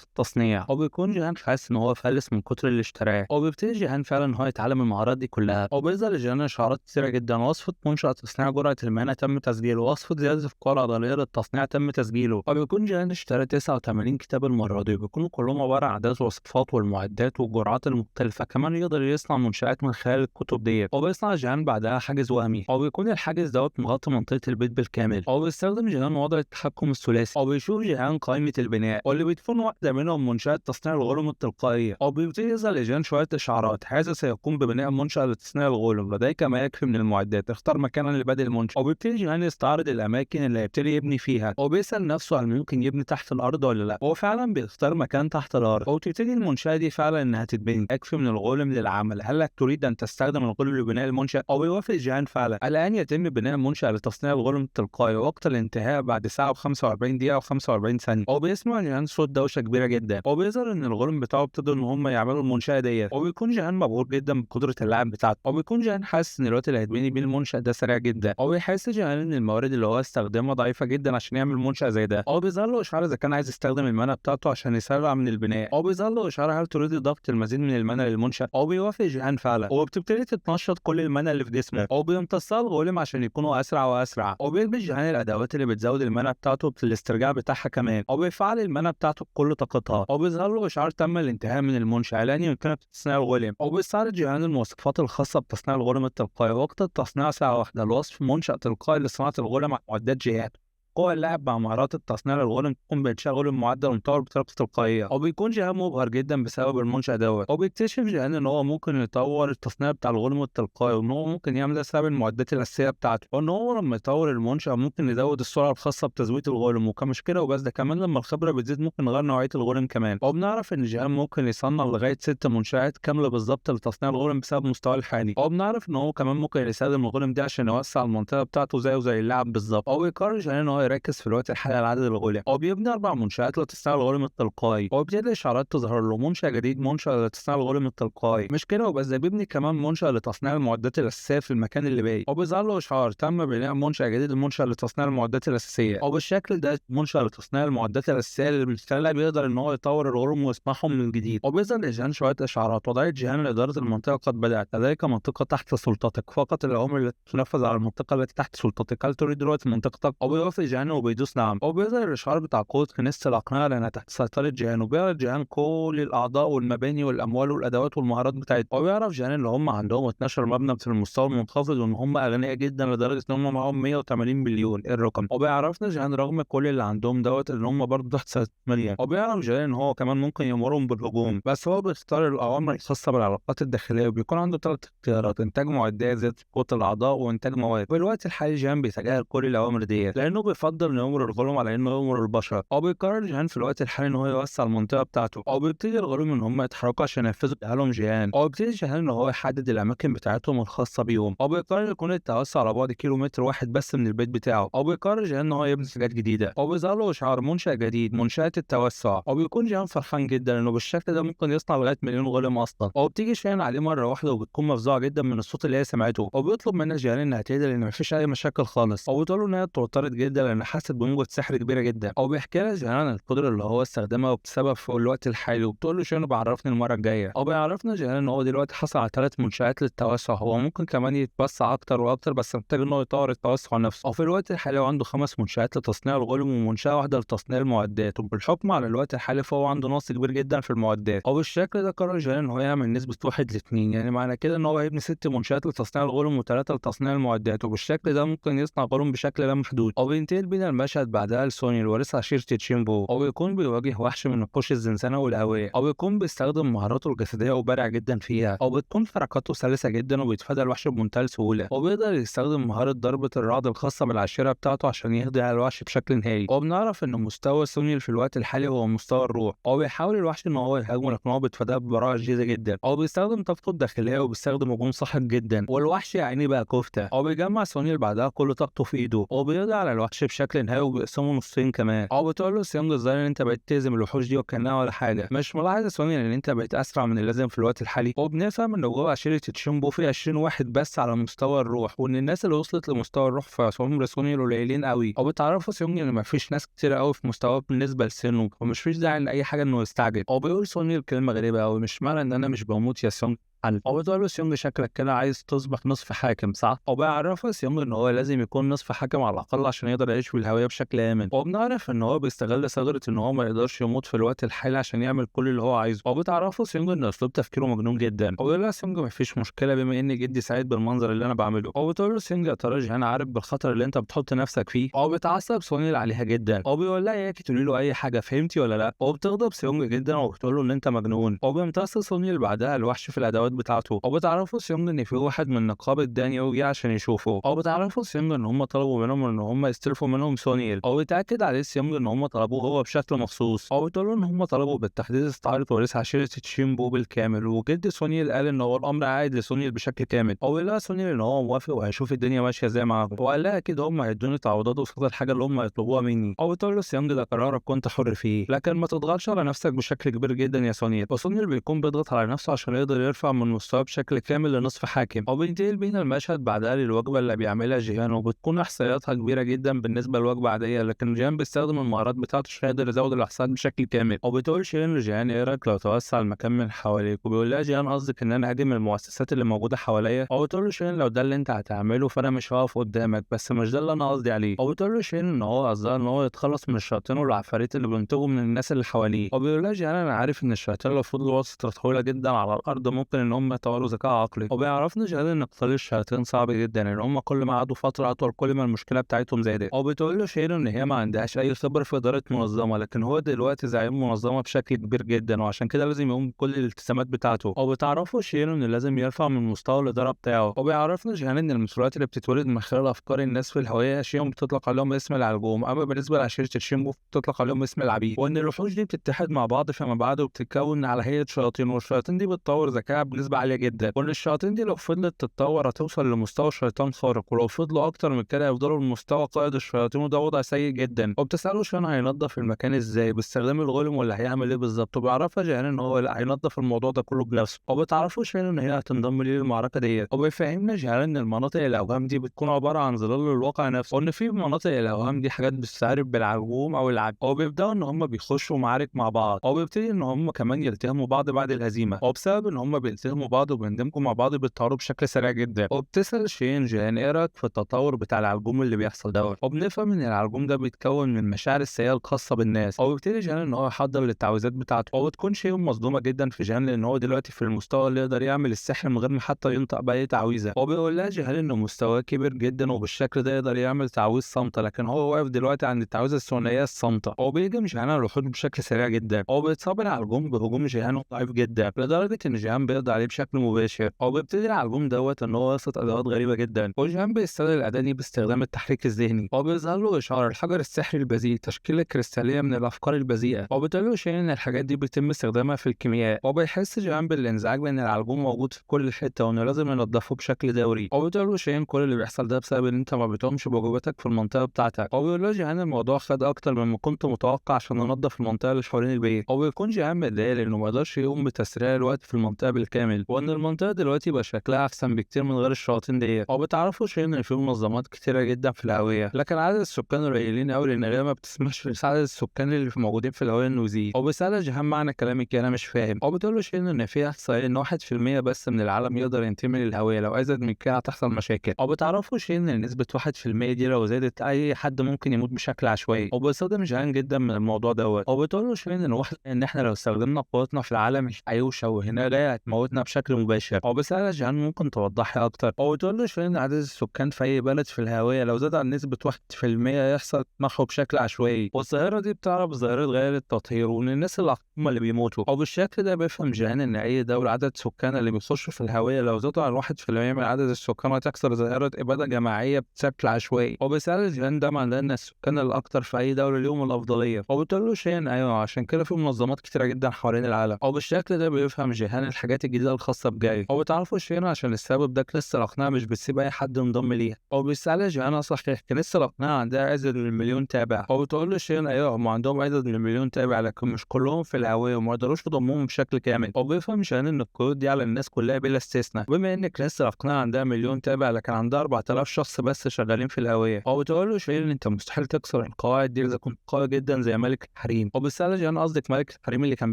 التصنيع، وبيكون جيهان حاسس ان هو فلس من كتر اللي اشتراه. وبيبتدي جيهان فعلا ان هو يتعلم المهارات دي كلها، وبيظهر لجيهان اشعارات كتيرة جدا. وصفه منشأة تصنيع جرعة المانا تم تسجيله، وصفه زيادة القوة العضلية للتصنيع تم تسجيله. وبيكون جيهان اشترى 89 كتاب المرة دي، وبيكونوا كلهم عبارة عن اعداد الوصفات والمعدات والجرعات المختلفة. كمان يقدر يصنع منشآت من خلال الكتب ديت. وبيصنع جيهان بعدها حاجز وهمي، وبيكون الحاجز دوت مغطي منطقة البيت بالكامل. وبيستخدم جيهان وضع التحكم الثلاثي، وبيشوف جيهان قائمة البناء واللي بتكون واحدة منهم منشاه تصنيع الغلم التلقائية. وبيبتدي يظهر لجيهان شوية اشعارات: هذا سيقوم ببناء منشاه لتصنيع الغلم، لديك ما يكفي من المعدات، اختار مكانا لبدء المنشأ. وبيبتدي جيهان يستعرض الاماكن اللي هيبتدي يبني فيها، وبيسأل نفسه هل ممكن يبني تحت الارض ولا لا، وهو فعلا بيختار مكان تحت الارض. وبتبتدي المنشاة دي فعلا انها تتبني. يكفي من الغولم للعمل، هل تريد ان تستخدم الغولم لبناء المنشأ؟ او بيوافق جيهان فعلا. الان يتم بناء منشأ لتصنيع الغولم التلقائي، وقت الانتهاء بعد ساعة و45 دقيقة و45 ثانية. وبيسمع جيهان صوت دوشه كبيرة جدا، وبيظهر ان الغولم بتاعه ابتدوا ان هم يعملوا المنشاة ديت. وبيكون جيهان مبهور جدا بقدره اللاعب بتاعته، وبيكون جيهان حاسس ان الوقت اللي هيتبني بيه المنشأ ده سريع جدا. وبيحس جيهان ان الموارد اللي هو استخدمها ضعيفة جدا عشان يعمل منشأ زي ده. وبيظهر له اشعار اذا كان عايز يستخدم المانا بتاعته عشان يسرع من البناء، وبيظهر له اشعار هل تريد اضافه المزيد من المانا للمنشأ؟ وبيوافق جيهان فعلا. وبتبتدي تتنشط كل المانا اللي في جسمه، وبيمتصها الغولم عشان يكونوا اسرع واسرع. وبيلبس جيهان الادوات اللي بتزود المانا بتاعته في الاسترجاع بتاعها كمان، وبيفعل المانا بتاعته بكل طاقتها. وبيظهر له اشعار تم الانتهاء من المنشأ، الان يمكنك تصنيع الغولم. وبيستعرض جيهان المواصفات الخاصة بتصنيع الغولم التلقائي، وقت التصنيع ساعة واحدة، الوصف منشأ تلقائي لصناعة الغولم مع معدات جيهان، قوة اللاعب مع مهارات التصنيع للغولم تقوم بإنشاء غولم معدل ومطور بطريقة تلقائية. وبيكون جيهان مبهر جدا بسبب المنشأ دوت. وبيكتشف جيهان ان هو ممكن يطور التصنيع بتاع الغولم التلقائي، وان هو ممكن يعمل ده بسبب المعدات الأساسية بتاعته، وان هو لما يطور المنشأ ممكن يزود السرعة الخاصة بتزويد الغولم. وكمش كده وبس، ده كمان لما الخبرة بتزيد ممكن نغير نوعية الغولم كمان. وبنعرف ان جيهان ممكن يصنع لغاية 6 منشآت كاملة بالظبط لتصنيع الغولم بسبب مستواه الحالي. وبنعرف ان هو كمان ممكن يستخدم الغولم دي عشان يوسع المنطقة بتاعته زيه زي اللاعب بالظبط. وبيقرر جيهان ان هو يركز في الوقت الحالي على عدد الغولم، وبيبني 4 منشآت لتصنيع الغولم التلقائي. وبيبتدي الاشعارات تظهر له: منشأ جديد، منشأ لتصنيع الغولم التلقائي. مش كده وبس، ده بيبني كمان منشأ لتصنيع المعدات الأساسية في المكان اللي باقي. وبيظهر له اشعار تم بناء منشأ جديد لمنشأ لتصنيع المعدات الأساسية. وبالشكل ده منشأ لتصنيع المعدات الأساسية اللي بالفعل بيقدر ان هو يطور الغولم ويصنعهم من جديد. وبيظهر لجيهان شوية اشعارات: وضعية جيهان لإدارة المنطقة قد بدأت، لديك منطقة تحت سلطتك، فقط الأوامر التي تنفذ على المنطقة التي تحت سلطتك، هل تريد دلوقتي منطقتك؟ وبيوافق جيهان وبيدوس نعم. وبيظهر الاشعار بتاع قوة كنيسة الأقنعة لأنها تحت سيطرة جيهان، وبيعرض جيهان كل الأعضاء والمباني والأموال والأدوات والمهارات بتاعتهم. وبيعرف جيهان اللي هم عندهم 12 مبنى في المستوى المنخفض، وإن هم أغنياء جدا لدرجة إن هم معاهم 180 مليون الرقم. وبيعرفنا جيهان رغم كل اللي عندهم دوت إن هم برضه تحت سيطرة مليون. وبيعرف جيهان إن هو كمان ممكن يأمرهم بالهجوم، بس هو بيختار الأوامر الخاصة بالعلاقات الداخلية، وبيكون عنده 3 اختيارات: إنتاج معدات، زيادة قوة الأعضاء، وإنتاج مواد. في الوقت الحالي جيهان بيتجاهل كل الأوامر ديت لأنه بيفضل انه يأمر الغلم على انه يأمر البشر. او بيقرر جيهان في الوقت الحالي ان هو يوسع المنطقة بتاعته، او بيبتدي الغلم ان هم يتحركوا عشان ينفذوا لهم جيهان. او بيبتدي جيهان ان هو يحدد الاماكن بتاعتهم الخاصة بيهم، او بيقرر يكون التوسع على بعد كيلومتر واحد بس من البيت بتاعه. او بيقرر جيهان ان هو يبني حاجات جديدة، او بيظهر له اشعار منشأ جديد، منشأة التوسع. او بيكون جيهان فرحان جدا انه بالشكل ده ممكن يصنع لغاية مليون غلم اصلا. او بتيجي شيان عليه مرة واحدة وبتكون مفزوعه جدا من الصوت اللي هي سمعته، وبيطلب منها جيهان انها تهدى لان مفيش اي مشاكل خالص. او بتقول له انها اتوترت جدا لان حست بموجة سحر كبيرة جدا. او بيحكي لها جيهان عن القدرة اللي هو استخدمها وبسبب في الوقت الحالي، وبتقول له شنو بعرفني المرة الجاية. او بيعرفنا جيهان ان هو دلوقتي حصل على 3 منشآت للتوسع، هو ممكن كمان يتوسع اكتر واكتر بس محتاج ان هو يطور التوسع نفسه. او في الوقت الحالي هو عنده 5 منشآت لتصنيع الغلم ومنشأة واحدة لتصنيع المعدات، وبالحكم على الوقت الحالي فهو عنده نقص كبير جدا في المعدات. او بالشكل ده قرر جيهان ان هو يعمل نسبه 1 ل2، يعني معنى كده ان هو هيبني 6 منشآت لتصنيع الغلم و3 لتصنيع المعدات، وبالشكل ده ممكن يصنع غلم بشكل لا محدود. او بينتهي وبينتقل بينا المشهد بعدها لسونيل ورئيس عشيرة تشيمبو، وبيكون بيواجه وحش من وحوش الزنزانة والهوية، وبيكون بيستخدم مهاراته الجسدية وبارع جدا فيها، وبتكون حركاته سلسة جدا وبيتفادى الوحش بمنتهى السهولة، وبيقدر يستخدم مهارة ضربة الرعد الخاصة بالعشيرة بتاعته عشان يقضي على الوحش بشكل نهائي. وبنعرف ان مستوى سونيل في الوقت الحالي هو مستوى الروح، وبيحاول الوحش ان هو يهاجمه لكن هو بيتفاداه ببراعة شديدة جدا، وبيستخدم طاقته الداخلية وبيستخدم هجوم صاحب جدا، والوحش يا عيني بقى كفتة. وبيجمع سونيل بعدها كل طاقته في ايده وبيقضي على الوحش بشكل نهائي وبيقسمه نصين كمان. وبتقول له سيونج الظاهر ان انت بقيت تهزم الوحوش دي وكانها ولا حاجة، مش ملاحظ يا سونيل ان انت بقيت اسرع من اللازم في الوقت الحالي؟ وبنفهم ان جوه عشيره تشيمبو في 20 واحد بس على مستوى الروح، وان الناس اللي وصلت لمستوى الروح في عمر سونيل قليلين قوي. وبتعرفوا سيونج ان مفيش ناس كتير قوي في مستواه بالنسبة لسنه، ومش فيش داعي لاي حاجة انه يستعجل. وبيقول سونيل كلمة غريبة قوي، مش معنى ان انا مش بموت يا سيونج. وبتقول له سيونج شكلك كده عايز تصبح نصف حاكم صح؟ وبيعرفه سيونج ان هو لازم يكون نصف حاكم على الاقل عشان يقدر يعيش في الهوية بشكل امن. وبنعرف ان هو بيستغل ثغره ان هو ما يقدرش يموت في الوقت الحالي عشان يعمل كل اللي هو عايزه. وبتعرفه سيونج ان اسلوب تفكيره مجنون جدا. وبيقول لها سيونج مفيش مشكلة بما ان جدي سعيد بالمنظر اللي انا بعمله. وبتقول له سيونج يا ترى جيهان عارف بالخطر اللي انت بتحط نفسك فيه؟ وبتعصب سونيل عليها جدا وبيقول لها اياكي تقولي له اي حاجة، فهمتي ولا لا؟ وبتغضب سيونج جدا وبتقول له ان انت مجنون. وبيمتص سونيل بعدها الوحش في الادوات بتاعته. وبتعرفوا سيونج ان في واحد من نقابة دانيو جه عشان يشوفه. وبتعرفوا سيونج ان هم طلبوا منهم ان هم يستلفوا منهم سونيل. وبيتاكد عليه سيونج ان هم طلبوه هو بشكل مخصوص. وبتقول ان هم طلبوا بالتحديد استعارة وريث عشيره تشيمبو بالكامل، وجد سونيل قال ان هو الامر عائد لسونيل بشكل كامل. وقال لها سونيل ان هو موافق وهيشوف الدنيا ماشية ازاي معاهم، وقال لها اكيد هم هيدوني تعويضات قصاد الحاجة اللي هم هيطلبوها مني. وبتقول له سيونج ده قرارك كنت حر فيه، لكن ما تضغطش على نفسك بشكل كبير جدا يا سونيل. وسونيل بيكون بيضغط على نفسه عشان يقدر يرفع من مستواه بشكل كامل لنصف حاكم. وبينتقل بينا المشهد بعدها للوجبه اللي بيعملها جيهان، وبتكون احصائياتها كبيرة جدا بالنسبة لوجبه عادية، لكن جيهان بيستخدم المهارات بتاعته عشان يقدر يزود الاحصائيات بشكل كامل. وبتقول شيرين لجيهان ايه رايك لو توسع المكان من حواليك؟ وبيقول لها جيهان قصدك ان انا هاجم المؤسسات اللي موجودة حواليا؟ وبتقول له شيرين لو ده اللي انت هتعمله فانا مش هقف قدامك، بس مش ده اللي انا قصدي عليه. وبتقول له شيرين ان هو قصدها ان هو يتخلص من الشياطين والعفاريت اللي بينتجوا من الناس اللي حواليه. وبيقول لها جيهان انا عارف ان الشياطين لو فضلوا وسط طويلة جدا على الارض ممكن ان هم يطوروا ذكاء عقلي. وبيعرفنا جيهان ان قتال الشياطين صعب جدا، ان هم كل ما قعدوا فترة اطول كل ما المشكلة بتاعتهم زادت. وبتقول له شيرين ان هي ما عندهاش اي خبره في ادارة منظمة، لكن هو دلوقتي زعيم منظمة بشكل كبير جدا، وعشان كده لازم يقوم بكل الالتزامات بتاعته. وبتعرفه شيرين ان لازم يرفع من مستوى الادارة بتاعه. وبيعرفنا جيهان ان المشروعات اللي بتتولد من خلال افكار الناس في الهوية شيهم بتطلق عليهم اسم العلجوم، اما بالنسبة لعشيره الشيمبو بتطلق عليهم اسم العبيد، وان الوحوش دي بتتحد مع بعض فيما بعد وبتتكون على هيئة شياطين، والشياطين دي بتطور ذكاء بنسبة عالية جدا، وان الشياطين دي لو فضلت تتطور هتوصل لمستوى شيطان خارق، ولو فضلوا اكتر من كده هيفضلوا لمستوى قائد الشياطين، وده وضع سيء جدا. وبتساله شان هينظف المكان ازاي، باستخدام الغولم ولا هيعمل ايه بالظبط؟ وبيعرفها جيهان ان هو لا هينظف الموضوع ده كله بنفسه. وبتعرفوا شان ان هي هتنضم ليه للمعركة ديت. وبيفهمنا جيهان ان المناطق الاوهام دي بتكون عبارة عن ظلال للواقع نفسه، وان في مناطق الاوهام دي حاجات بتستعرف بالعجوم او العجم. وبيبداوا ان هم بيخشوا معارك مع بعض، وبيبتدي ان هم كمان يلتهموا بعض بعد الهزيمة، وبسبب ان هم بيلتهموا بعض وبيندمجوا مع بعض بيتطوروا بشكل سريع جدا. وبتسال شين جيهان ايه رايك في التطور بتاع العلجوم اللي بيحصل دوت؟ وبنفهم ان العلجوم ده بيتكون من المشاعر السيئة الخاصة بالناس. وبيبتدي جيهان ان هو يحضر للتعويذات بتاعته. وبتكون شيء مصدومة جدا في جيهان لان هو دلوقتي في المستوى اللي يقدر يعمل السحر من غير ما حتى ينطق باي تعويذه. وبيقول لها جيهان انه مستواه كبير جدا وبالشكل ده يقدر يعمل تعويذ صامته، لكن هو واقف دلوقتي عند التعويذه الثنائية الصامته. وبيهجم جيهان على الوحوش بشكل سريع جدا، وبيتصاب العلجوم بهجوم جيهان ضعيف جدا لدرجة ان جيهان بيقضي عليه بشكل مباشر. وبيبتدي العلجوم دوت ان هو يسقط ادوات غريبة جدا، وجيهان بيستخدم الاداة دي باستخدام التحريك الذهني، وبيظهر له اشعار الحجر السحري البذيء، تشكيله كريستاليه من الافكار البذيئه. وبتقول له شيرين ان الحاجات دي بيتم استخدامها في الكيمياء. وبيحس جيهان بالانزعاج لان العلجوم موجود في كل حتة وانه لازم ينضفه بشكل دوري. وبتقول له شيرين كل اللي بيحصل ده بسبب ان انت ما بتقومش بواجباتك في المنطقة بتاعتك. وبيقول له جيهان الموضوع خد اكتر مما كنت متوقع عشان ننضف المنطقة اللي حوالين البيت. وبيكون جيهان متضايق لانه ما قدرش يقوم بتسريع الوقت في المنطقة بالكامل، وان المنطقة دلوقتي بقى شكلها احسن بكتير من غير الشياطين ديت. وبتعرفوا شيرين ان في منظمات كتيرة جدا في الهوية، لكن عدد السكان قليلين قوي لان الهوية ما بتسمحش لعدد السكان اللي موجودين في الهوية انه يزيد. وبيسألها جيهان معنى كلامك انا مش فاهم. وبتقول له شيرين ان في احصائية ان 1% بس من العالم يقدر ينتمي للهوية، لو ازيد من كده هتحصل مشاكل. وبتعرفوا شيرين ان نسبه 1% دي لو زادت اي حد ممكن يموت بشكل عشوائي. وبيصدم جيهان جدا من الموضوع دوت. وبتقول له شيرين ان احنا لو استخدمنا قوتنا في العالم الحقيقي وشوهناه لا هتموتنا بتاعتنا بشكل مباشر. وبيسألها جيهان ممكن توضحي اكتر؟ وبتقول له شيرين عدد السكان في اي بلد في الهاوية لو زاد عن نسبه 1% يحصل محو بشكل عشوائي، والظاهرة دي بتعرف ظاهره غير التطهير وان الناس اللي هم اللي بيموتوا. وبالشكل ده بيفهم جيهان ان اي دولة عدد سكان اللي بيخشوا في الهاوية لو زادوا عن 1% من عدد السكان هتحصل ظاهره ابادة جماعية بشكل عشوائي. وبيسأل جيهان ده معناه ان السكان الاكثر في اي دولة ليهم الافضلية؟ وبتقول له شيرين ايوه، عشان كده في منظمات كتيرة جدا حوالين العالم. وبالشكل ده بيفهم جيهان الحاجات الجديدة الخاصة بجاي. وبتعرفوا شيرين عشان السبب ده كنيسة الاقناع مش بتسيب اي حد ينضم ليها. وبيسألها جيهان صحيح كنيسة الاقناع عندها ازيد من مليون تابع؟ وبتقول له شيرين ايوه هم عندهم ازيد من مليون تابع لكن مش كلهم في الهوية وما يقدروش يضموهم بشكل كامل. وبيفهم جيهان ان القيود دي على الناس كلها بلا استثناء، بما ان كنيسة الاقناع عندها مليون تابع لكن عندها 4000 شخص بس شغالين في الهوية. وبتقول له شيرين انت مستحيل تكسر القواعد دي اذا كنت قوي جدا زي ملك الحريم. وبيسألها جيهان قصدك ملك الحريم اللي كان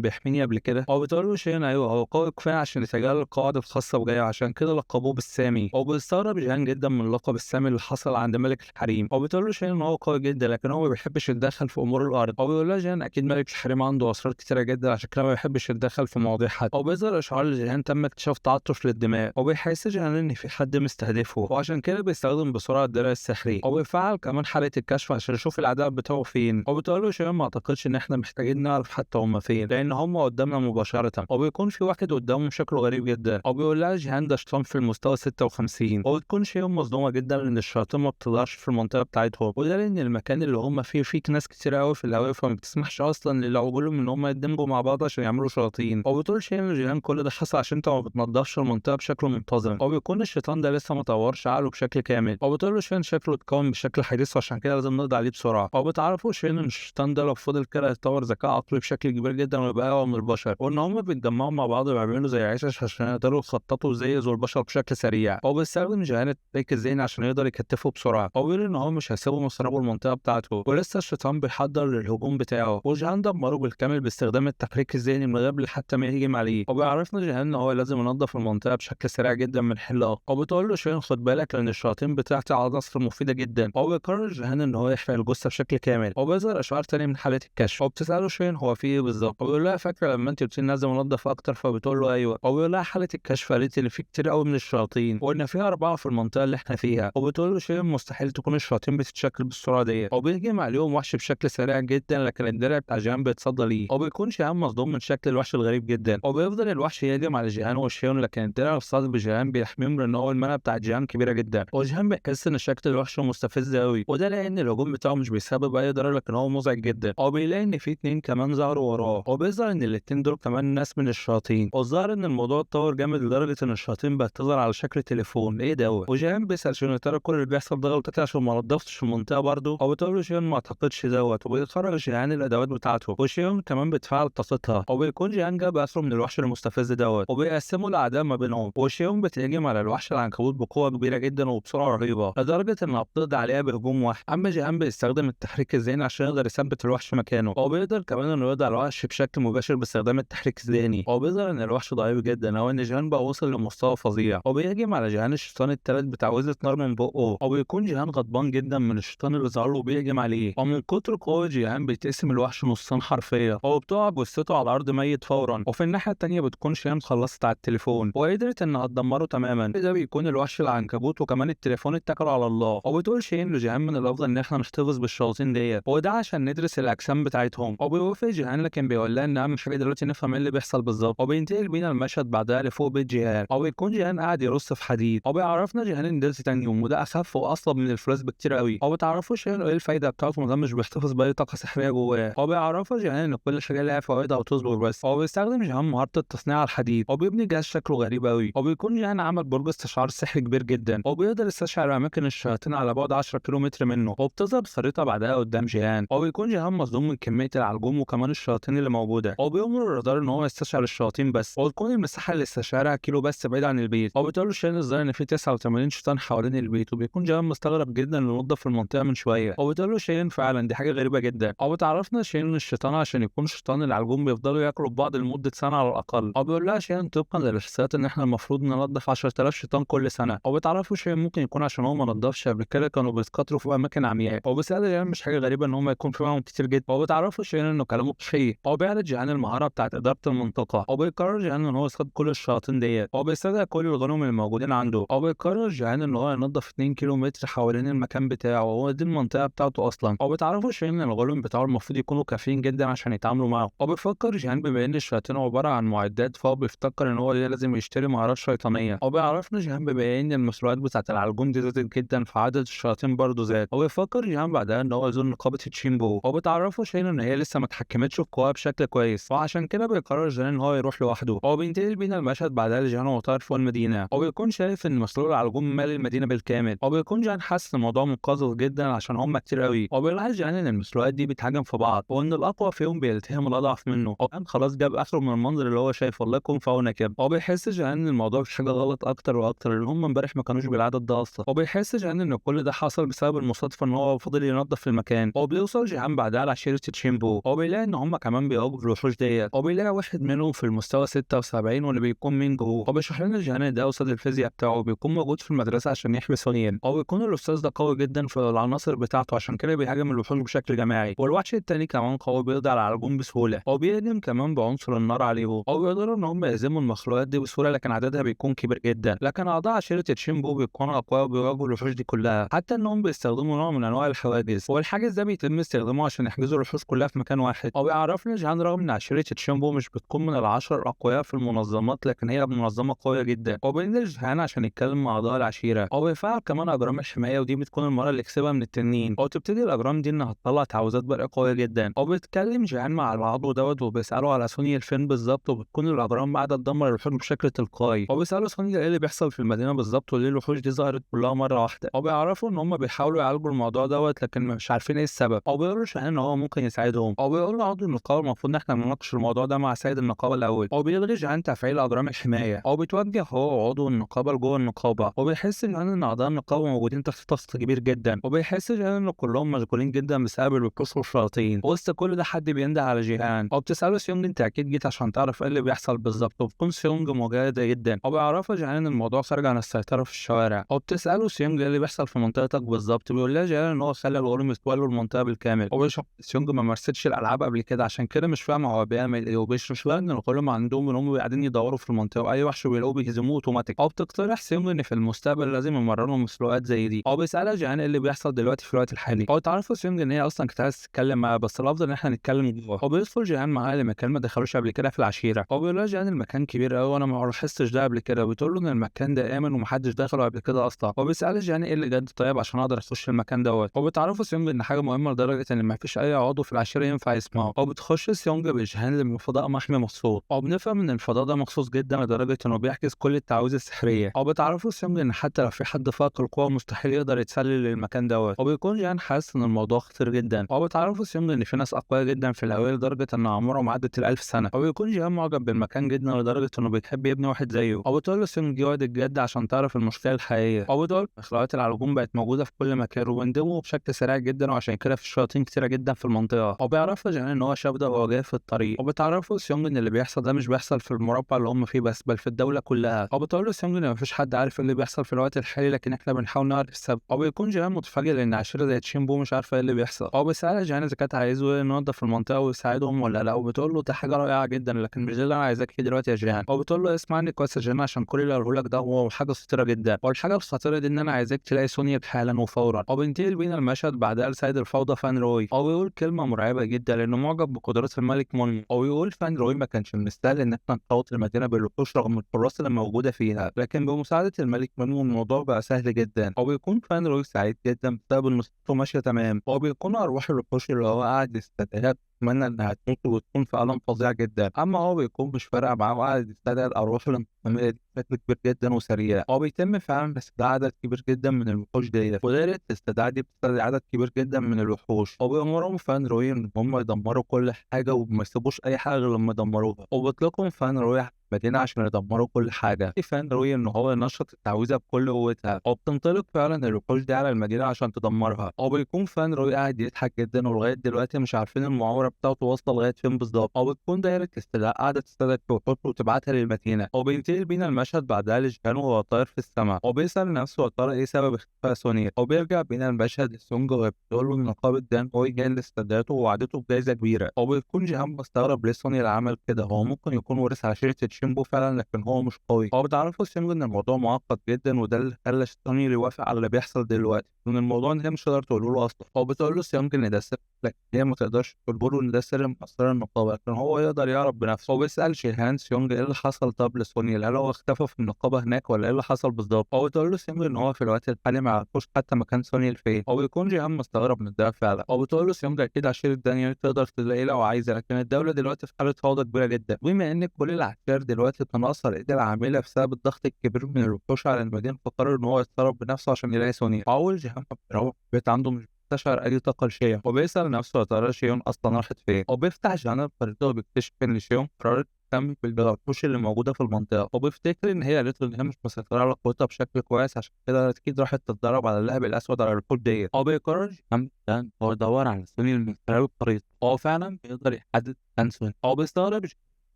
بيحميني قبل كده؟ وبتقول له شيرين ايوه هو قوي كفاية عشان يتجاهل القواعد الخاصة بجاي عشان كده لقبوه بالسامي. وبيستغرب جيهان جدا من لقب السامي اللي حصل عند ملك الحريم. وبتقول له شيرين ان هو قوي جدا لكن هو ما بيحبش يتدخل في امور الارض. وبيقول لها جيهان اكيد ملك الحريم عنده اسرار كتيرة جدا عشان كده ما بيحبش يتدخل في مواضيع حد. وبيظهر اشعار لجيهان تم اكتشاف تعطش للدماء، وبيحس جيهان ان في حد مستهدفه وعشان كده بيستخدم بسرعة الدرع السحري. وبيفعل كمان حاله الكشف عشان يشوف الاعداء بتوعه فين. وبتقول له شيرين ما اعتقدش ان احنا محتاجين نعرف حتى هم فين لان هم قدامنا مباشرة. وبيكون في واحد قدامهم شكله غريب جدا. وبيقول لها جيهان ده شيطان في المستوى 56. وبتكون شيرين مصدومة جدا لان الشياطين ما بتظهرش في المنطقة بتاعتهم، وده لان المكان اللي هم فيه ناس كتير قوي في الهواء فما بتسمحش اصلا للعقولهم ان هم يندمجوا مع بعض عشان يعملوا شياطين. وبتقول شيرين لجيهان كل ده حصل عشان انت ما بتنضفش المنطقة بشكل منتظم. وبيكون الشيطان ده لسه ما طورش عقله بشكل كامل. وبتقول له شيرين شكله اتكون بشكل حديث وعشان كده لازم نقضي عليه بسرعة. وبتعرفوا شيرين ان الشيطان ده لو فضل كده هيتطور ذكاء عقلي بشكل كبير جدا ويبقى اقوى من البشر، وان هم بيتجمعوا مع بعض ويعملوا زي عشش عشان يقدروا يخططوا ازاي يأذوا البشر بشكل سريع. وبيستخدم جيهان التريك الذهني عشان يقدر يكتفه بسرعة. وبيقول ان هو مش هيسيبهم يخربوا المنطقة بتاعته، ولسه الشيطان بيحضر للهجوم بتاعه. وجيهان دمره بالكامل باستخدام التحريك الذهني من قبل حتى ما يهجم عليه. وبيعرفنا جيهان ان هو لازم ينظف المنطقة بشكل سريع جدا من حين لاخر. وبتقول له شيرين خد بالك لان الشياطين بتاعتي عناصر مفيدة جدا. وبيقرر جيهان ان هو يحرق الجثة بشكل كامل. وبيظهر اشعار تاني من حاله الكشف. وبتساله شيرين هو في ايه بالظبط؟ وبيقول لها فاكره لما انت قلت لي لازم انضف اكتر؟ فبتقول له ايوه. وبيقول لها حاله الكشف قالت لي في كتير قوي من الشياطين وان في 4 في المنطقة اللي احنا فيها. وبتقول له شيرين مستحيل تكون الشياطين بتتشكل بالسرعة دي. وبيهجم عليهم وحش بشكل سريع جدا لكن الدرع بتاع جيهان بيتصدى ليه. وبيكون جيهان مصدوم من شكل الوحش الغريب جدا. وبيفضل الوحش يهجم على جيهان وشيون لكن الدرع الخاص بجيهان بيحميهم لان هو المنع بتاع جيهان كبيرة جدا. وجيهان بيحس ان شكل الوحش مستفز قوي، وده لان الهجوم بتاعه مش بيسبب اي ضرر لكن هو مزعج جدا. وبيلاقي ان في 2 كمان ظهروا وراه، وبيظهر ان الاثنين دول كمان ناس من الشياطين. والظاهر ان الموضوع اتطور جامد لدرجة ان الشياطين بقت تظهر على شكل تليفون. ايه دوت؟ وجيهان بيسال شيون يا ترى كل اللي بيحصل ده غلطتي عشان ما نضفتش المنطقة برضه؟ وبتقول له شيون ما اعتقدش دوت. وبيخرج جيهان الادوات بتاعته، وشيون كمان بتفعل طاقتها. وبيكون جيهان جاب اخره من الوحش المستفز دوت، وبيقسموا الاعداء ما بينهم. وشيون بتهاجم على الوحش العنكبوت بقوة كبيرة جدا وبسرعة رهيبة لدرجة انها بتقضي عليها بهجوم واحد. اما جيهان بيستخدم التحريك الذهني عشان يقدر يثبت الوحش مكانه، وبيقدر كمان انه يقضي على الوحش بشكل مباشر باستخدام التحريك الذهني. وبيظهر ان الوحش ضعيف جدا او ان جيهان بقى وصل لمستوى فظيع. وبيهاجم على جيهان الشيطان الثالث بتعويذه نار من بقه. وبيكون جيهان غضبان جدا من الشيطان اللي ظهر له وبيهجم عليه. ومن كتر قوة جيهان بيتقسم الوحش نصين حرفيا، وبتقع جثته على الارض ميت فورا. وفي الناحية الثانية بتكون شيان خلصت على التليفون وقدرت انها تدمره تماما. ده بيكون الوحش العنكبوت وكمان التليفون اتكلوا على الله. وبتقول شيان لجيهان من الافضل ان احنا نحتفظ بالشياطين ديت، وده عشان ندرس الاجسام بتاعتهم. وبيوافق جيهان لكن بيقول لها ان اهم حاجة دلوقتي نفهم ايه اللي بيحصل بالظبط. وبينتقل بينا المشهد بعدها لفوق بيت جيهان. وبيكون جيهان قاعد يرص في حديد. وبيعرفنا جيهان ان ده تيتانيوم وده اخف واصلب من الفولاذ بكتير قوي. وبتعرفوا شيان ايه الفايدة بتاعته ما دام مش بيحتفظ باي طاقة سحريه جواه. وبيعرفوا جيهان ان كل حاجة لها فوائدها وتصبر بس. وبيستخدم جيهان مهارة التصنيع على الحديد وبيبني جهاز شكله غريب قوي. وبيكون جيهان عمل برج استشعار سحري كبير جدا وبيقدر يستشعر اماكن الشياطين على بعد 10 كيلومتر منه. وبتظهر خريطة بعدها قدام جيهان. وبيكون جيهان مصدوم من كمية العلجوم وكمان الشياطين اللي موجودة. وبيأمر الرادار ان هو يستشعر الشياطين بس، وتكون المساحة اللي استشعرها كيلو بس بعيد عن البيت. وبتقول له شيان الظاهر ان في 89 شيطان حوالين البيت. وبيكون جيهان مستغرب جدا انه نظف المنطقة من شوية. وبتقول له شيان فعلا دي حاجة غريبة جدا. وبتعرفنا شيان ان الشيطان عشان يكون شيطان العلجوم بيفضلوا ياكلوا ببعض لمدة سنة على الاقل. وبيقول لها شيان طبقا للاحصائيات ان احنا المفروض ننظف 10000 شيطان كل سنة. وبتعرفوا شيان ممكن يكون عشان هو ما نظفش قبل كده كانوا بيتقاتلوا في اماكن عمياء. وبيسال جيهان مش حاجة غريبة ان هم يكون في معاهم كتير جدا. وبتعرفوا شيان انه كلامه صحيح. وبيعرض جيهان المهارة بتاعت ادارة المنطقة. وبيقرر جيهان ان هو قصاد كل الشياطين ديت. وبيستدعي كل الغنم الموجودين عنده. وبيقرر جيهان ان هو ينظف 2 كيلو متر حوالين المكان بتاعه، وهو دي المنطقة بتاعته اصلا. وبتعرفوا شيرين ان الغلم بتاعه المفروض يكونوا كافيين جدا عشان يتعاملوا معه. وبيفكر جيهان بما ان الشياطين عبارة عن معدات، فهو بيفتكر ان هو لازم يشتري مهارات شيطانية. وبيعرفنا جيهان بما ان المشروعات بتاعه العلجوم دي زادت جدا، فعدد الشياطين برضه زاد. وبيفكر جيهان بعدها ان هو يزور نقابة تشينبو. وبتعرفوا شيرين ان هي لسه ما اتحكمتش في قواها بشكل كويس، وعشان كده بيقرر جيهان ان هو يروح لوحده. وبينتقل بينا المشهد بعدها لجيهان وهو طاير فوق المدينة، وبيكون شايف ان مشروع العلجوم مالي المدينة بالكامل. وبيكون جيهان حاسس ان الموضوع مقزز جدا عشان هم كتير قوي. وبيلاحظ جيهان ان المشروعات دي بتهاجم في بعض، وان الاقوى فيهم بيلتهم الاضعف منه. وكان خلاص جاب اخره من المنظر اللي هو شايفه، الله يكون في عونك يا ابني. وبيحس جيهان ان الموضوع في حاجة غلط اكتر واكتر، لان هم امبارح ما كانوش بالعدد ده اصلا. وبيحس جيهان ان كل ده حصل بسبب المصادفه ان هو فضل ينظف في المكان. وبيوصل جيهان بعدها على عشيره تشينبو، وبيلاقي ان هم كمان بيواجهوا الوحوش ديت. وبيلاقي واحد منهم في المستوى 76 واللي بيكون مين جوه. وبيشرح لنا جيهان ده استاذ الفيزياء بتاعه، بيكون موجود في المدرسة عشان يحمي سونيل. وبيكون الاستاذ ده قوي جدا في العناصر بتاعته، عشان كده بيهاجم الوحوش بشكل جماعي. والوحش التاني كمان قوي، بيقضي على العلجوم بسهولة، وبيهجم كمان بعنصر النار عليهم. وبيقدروا ان هم يهزموا المخلوقات دي بسهولة، لكن عددها بيكون كبير جدا. لكن اعضاء عشيره تشينبو بيكونوا اقوياء وبيواجهوا الوحوش دي كلها، حتى انهم بيستخدموا نوع من انواع الحواجز، والحاجز ده بيتم استخدامه عشان يحجزوا الوحوش كلها في مكان واحد. وبيعرفنا جيهان رغم ان عشيره تشينبو مش بتكون من العشر الاقوياء في المنظمات، لكن هي منظمة قوية جدا. وبينزل جيهان عشان يتكلم مع اعضاء العشيرة، وبيفعل كمان اجرام الحماية، ودي بتكون المرة اللي كسبها من التنين. وتبتدي الاجرام دي انها تطلع تعويذات برق قوية جدا. وبيتكلم جيهان مع العضو دوت وبيساله على سونيل فين بالظبط، وبتكون الاجرام قاعدة تدمر الوحوش بشكل تلقائي. وبيساله سونيل ايه اللي بيحصل في المدينة بالظبط وليه الوحوش دي ظهرت كلها مرة واحدة. وبيعرفوا ان هم بيحاولوا يعالجوا الموضوع دوت، لكن مش عارفين ايه السبب. وبيقولوا جيهان ان هو ممكن يساعدهم. وبيقولوا عضو النقابة المفروض ان احنا نناقش الموضوع ده مع سيد النقابة الاول. وبيلغي جيهان تفعيل اجرام الحماية. وبيتوجه هو وعضو النقابة لجوه النقابة. وبيحس جيهان ان اعضاء النقابة موجودين تحت ضغط كبير جدا. وبيحس جيهان ان كلهم مشغولين جدا بسبب الوحوش والشياطين. وسط كل ده حد بينده على جيهان، وبتساله سيونج انت اكيد جيت عشان تعرف ايه اللي بيحصل بالظبط. وبتكون سيونج مجاهدة جدا. وبيعرفها جيهان ان الموضوع خارج عن السيطرة في الشوارع. وبتساله سيونج ايه اللي بيحصل في منطقتك بالظبط. بيقول لها جيهان ان هو خلى الغلم يتولوا المنطقة بالكامل. وبيشرح سيونج ما مارستش الالعاب قبل كده عشان كده مش فاهمه هو بيعمل ايه. وبيشرح لها ان الغلم عندهم ان هم قاعدين يدوروا في المنطقة، واي وحش بيلاقوه بيهزموه اوتوماتيك. وبتقترح سيونج ان في المستقبل لازم يمرنوا مسلوقات زي دي. وبيسالها جيهان ايه اللي بيحصل دلوقتي في الوقت الحالي. وتعرفوا سيونج ان هي اصلا كانت عايزه تتكلم معاه، بس الافضل ان احنا نتكلم جوه. وبيدخل جيهان معاه لمكان ما دخلوش قبل كده في العشيرة. وبيقول لها جيهان المكان كبير قوي وانا ما لاحظتش ده قبل كده. بتقول له ان المكان ده امن ومحدش دخله قبل كده اصلا. وبيسال جيهان ايه اللي جد طيب عشان اقدر اخش المكان دوت. وبتعرفوا سيونج ان حاجة مهمة لدرجة ان ما فيش اي عضو في العشيرة ينفع يسمعه. وبتخش سيونج بجيهان لفضاء محمي مخصوص. وبنفهم ان الفضاء ده مخصوص جدا لدرجة انه بيحجز كل التعويذ السحريه. وبتعرفوا سيونج ان حتى لو في حد فاق القوة مستحيل يقدر يتسلل للمكان دوت. وبيكون جيهان حاسس ان الموضوع خطير جدا. وبتعرفوا سيونج ان في ناس اقوياء جدا في الهوية لدرجة ان عمرهم عدت ال1000 سنة. وبيكون جيهان معجب بالمكان جدا لدرجة انه بيحب يبني واحد زيه. وبتقول له سيونج دي وقت الجد عشان تعرف المشكلة الحقيقية. وبتقول مخلوقات العلجوم بقت موجودة في كل مكان وبندموا بشكل سريع جدا، وعشان كده في شياطين كتيرة جدا في المنطقة. وبيعرفوا جيهان ان هو شاف ده وهو جاي في الطريق. وبتعرفوا سيونج ان اللي بيحصل ده مش بيحصل في المربع اللي هم فيه بس، بل في الدولة كلها. وبتقول له سيونج ان مفيش حد عارف اللي بيحصل في الوقت الحالي، لكن احنا بنحاول نعرف السبب. وبيكون جيهان متفاجئ لان عشيره زي تشينبو مش عارفه ايه اللي بيحصل. وبيسالها جيهان اذا كانت عايزه ينظف المنطقة ويساعدهم ولا لا. وبتقول له ده حاجة رائعة جدا، لكن مش ده اللي انا عايزاك فيه دلوقتي يا جيهان. وبتقول له اسمعني كويس يا جيهان عشان كل اللي هقوله لك ده هو حاجة خطيرة جدا، والحاجة الخطيرة دي ان انا عايزاك تلاقي سونيا حالا وفورا. وبينتقل بينا المشهد بعدها لسيد الفوضى فان روي. وبيقول كلمة مرعبة جدا لانه معجب بقدرات الملك مون. وبيقول فان روي ما كانش مستاهل ان احنا نحوط المدينة بالوحوش رغم الحراس اللي موجودة فيها، لكن بمساعدة الملك مون الموضوع بقى سهل جدا. وبيكون فان روي سعيد جدا بسبب ان خطته ماشية تمام. وبيكون ارواح الوحوش اللي هو قاعد يستدعيها اتمنى انها تموت وتكون في الم فظيع جدا، اما هو بيكون مش فارقه معاه وقاعد يستدعي الارواح الانتقاميه دي بشكل كبير جدا وسريع. وبيتم فعلا استدعاء عدد كبير جدا من الوحوش ديت، ودايره الاستدعاء دي بتستدعي عدد كبير جدا من الوحوش. وبيأمرهم فان روي ان هم يدمروا كل حاجة وما يسيبوش اي حاجة غير لما يدمروها. وبيطلقهم فان روي المدينة عشان يدمروا كل حاجة. فان روي ان هو ينشط التعويذه بكل قوتها، وبتنطلق فعلا الوحوش دي على المدينة عشان تدمرها. وبيكون فان روي قاعد يضحك جدا، ولغاية دلوقتي مش عارفين المؤامرة بتاعته واصله لغاية فين بالظبط. وبتكون دايرة الاستدعاء قاعدة تستدعي الوحوش وتبعتها للمدينة. وبينتقل بينا المشهد بعدها لجيهان وهو طاير في السماء، وبيسال نفسه يا ترى ايه سبب اختفاء سونيا. وبيرجع بينا المشهد لسونج وهي بتقول له ان نقابة دان هوي جاي اللي استدعته ووعدته بجائزة كبيرة. وبيكون جيهان مستغرب ليه سونيا اللي عمل كده، هو ممكن يكون ورث عشيره تشينبو فعلا لكن هو مش قوي. هو بتعرفه سيونج ان الموضوع معقد جدا وده اللي خلى سونيل يوافق على اللي بيحصل دلوقتي، وان الموضوع ان هي مش هتقدر تقوله له اصلا. هو بتقول له سيونج ان ده سر، لكن هي ما تقدرش تقول له ان ده سر من اسرار النقابة، لكن هو يقدر يعرف بنفسه. هو بيسال شيهان سيونج ايه اللي حصل طب لسونيل، هل هو اختفى في النقابة هناك ولا ايه اللي حصل بالظبط؟ هو بتقول له سيونج ان هو في الوقت الحالي ما يعرفوش حتى مكان سونيل فين. هو بيكون جيهان مستغرب من ده فعلا. هو بتقول له سيونج اكيد عشيره دانيال تقدر تلاقيه لو عايزه، لكن الدولة دلوقتي في حاله فوضى كبيرة جدا، بما ان كل العشائر دلوقتي تناصر ايد العاملة بسبب الضغط الكبير من الوحوش على المدينة، فقرر ان هو يتصرف بنفسه عشان يلاقي سونيل. فاول جيهان بيروح البيت عنده مش بيستشعر اي طاقة لشيون، وبيسال نفسه يا ترى شيون اصلا راحت فين. وبيفتح جيهان الخريطة وبيكتشف ان شيون قررت تهتم بالوحوش اللي موجودة في المنطقة، وبيفتكر ان هي قالت له ان هي مش مسيطرة على قوتها بشكل كويس، عشان كده اكيد راحت تتدرب على اللهب الاسود على الوحوش ديت. هو بيقرر جيهان ده هو يدور على سونيل من خلال الخريطة، هو فعلا بيقدر يحدد مكان سونيل. هو بيستغرب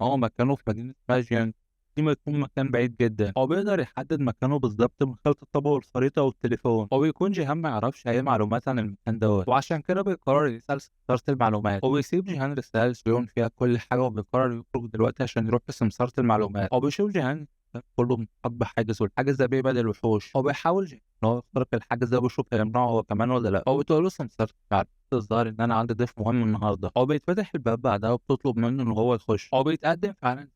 هو مكانه في مدينة اسمها جيانج، دي ما يكون مكان بعيد جدا. هو بيقدر يحدد مكانه بالظبط من خلال تطابق الخريطة والتليفون. هو بيكون جيهان ما يعرفش اي معلومات عن المكان دوت، وعشان كده بيقرر يسال سمسارة المعلومات. وبيسيب جيهان رسالة لشيون فيها كل حاجة، وبيقرر يخرج دلوقتي عشان يروح لسمسارة المعلومات. هو بيشوف جيهان كله محاط بحاجز، والحاجز ده بيبعد الوحوش. هو بيحاول جيهان ان هو يخترق الحاجز ده ويشوف هيمنعه هو كمان ولا لا. هو بتقول له سمسارة المعلومات الظاهر ان انا عندي ضيف مهم النهارده. هو بيتفتح الباب بعدها وبتطلب منه ان هو يخش. هو بيتقدم فعلا.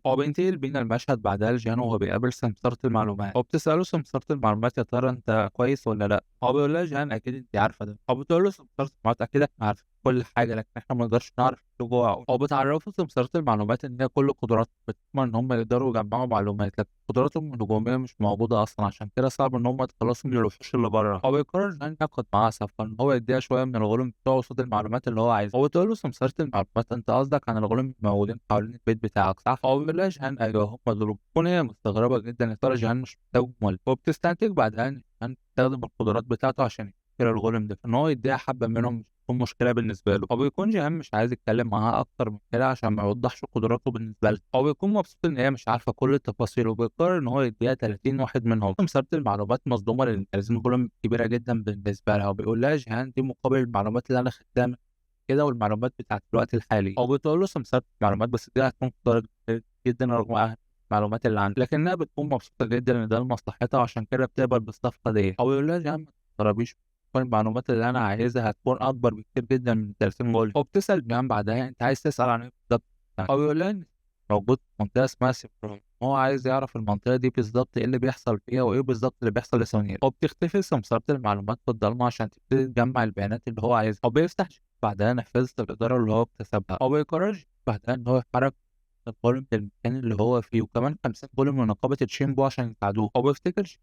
هو بينتقل بينا المشهد بعدها لجيهان وهو بيقابل سمسارة المعلومات. هو بتسأله سمسارة المعلومات يا ترى انت كويس ولا لا؟ هو بيقول لها جيهان اكيد انت عارفه ده. هو بتقول له سمسارة المعلومات اكيد احنا عارفين كل حاجة، لكن احنا ما نقدرش نعرف اللي جوه. هو بتعرفه سمسارة المعلومات ان هي كل قدراتهم بتضمن ان هم يقدروا يجمعوا معلومات، لكن قدراتهم الهجومية مش موجودة اصلا، عشان كده صعب ان هم يتخلصوا من الوحوش اللي بره. هو بيقرر جيهان ياخد معاها صفقة ان هو يديها شوية من الغلم بتوعه قصاد المعلومات اللي هو عايزها. هو بتقول له سمسارة المعلومات انت قصدك عن الغلم الموجودين حوالين البيت بتاعك صح؟ هو بيقول لها جيهان ايوه هم دول. بتكون هي مستغربه جدا يا ترى جيهان مش محتاجهم ولا. وبتستنتج بعدها ان جيهان بيستخدم القدرات بتاعته عشان يشتري الغلم ده، فان هو يديها حبه منهم مش هتكون مشكلة بالنسبة له. هو بيكون جيهان مش عايز يتكلم معاها اكتر من كده عشان ما يوضحش قدراته بالنسبة لها. هو بيكون مبسوط ان هي مش عارفه كل التفاصيل، وبيقرر ان هو يديها 30 واحد منهم. سمسارة المعلومات مصدومة لان 30 غلم كبيرة جدا بالنسبة لها، وبيقول لها جيهان دي مقابل المعلومات اللي انا خدتها كده والمعلومات بتاعت الوقت الحالي. هو بتقول له سمسارة المعلومات بس دي هتكون خسارة جدا رغم المعلومات اللي عندي، لكنها بتكون مبسوطة جدا ان ده لمصلحتها وعشان كده بتقبل بالصفقه دي. هو بيقول لها جيهان ما تضربيش، المعلومات اللي انا عايزها هتكون اكبر بكتير جدا من 30 جول. وبتسال جيهان بعدها انت عايز تسال عن ايه بالظبط؟ هو بيقول لها موجود في منطقة اسمها سيفرون، هو عايز يعرف المنطقة دي بالظبط ايه اللي بيحصل فيها وايه بالظبط اللي بيحصل لسونيل. وبتختفي سمسارة المعلومات في الضلمة عشان تبتدي تجمع البيانات اللي هو عايزها. وبيفتح بعدها نافذة الادارة اللي هو اكتسبها. وبيقرر بعدها ان هو يحرك الغولم للمكان اللي هو فيه، وكمان 50 غولم من نقابة تشينبو عشان يساعدوه. وبيفتكر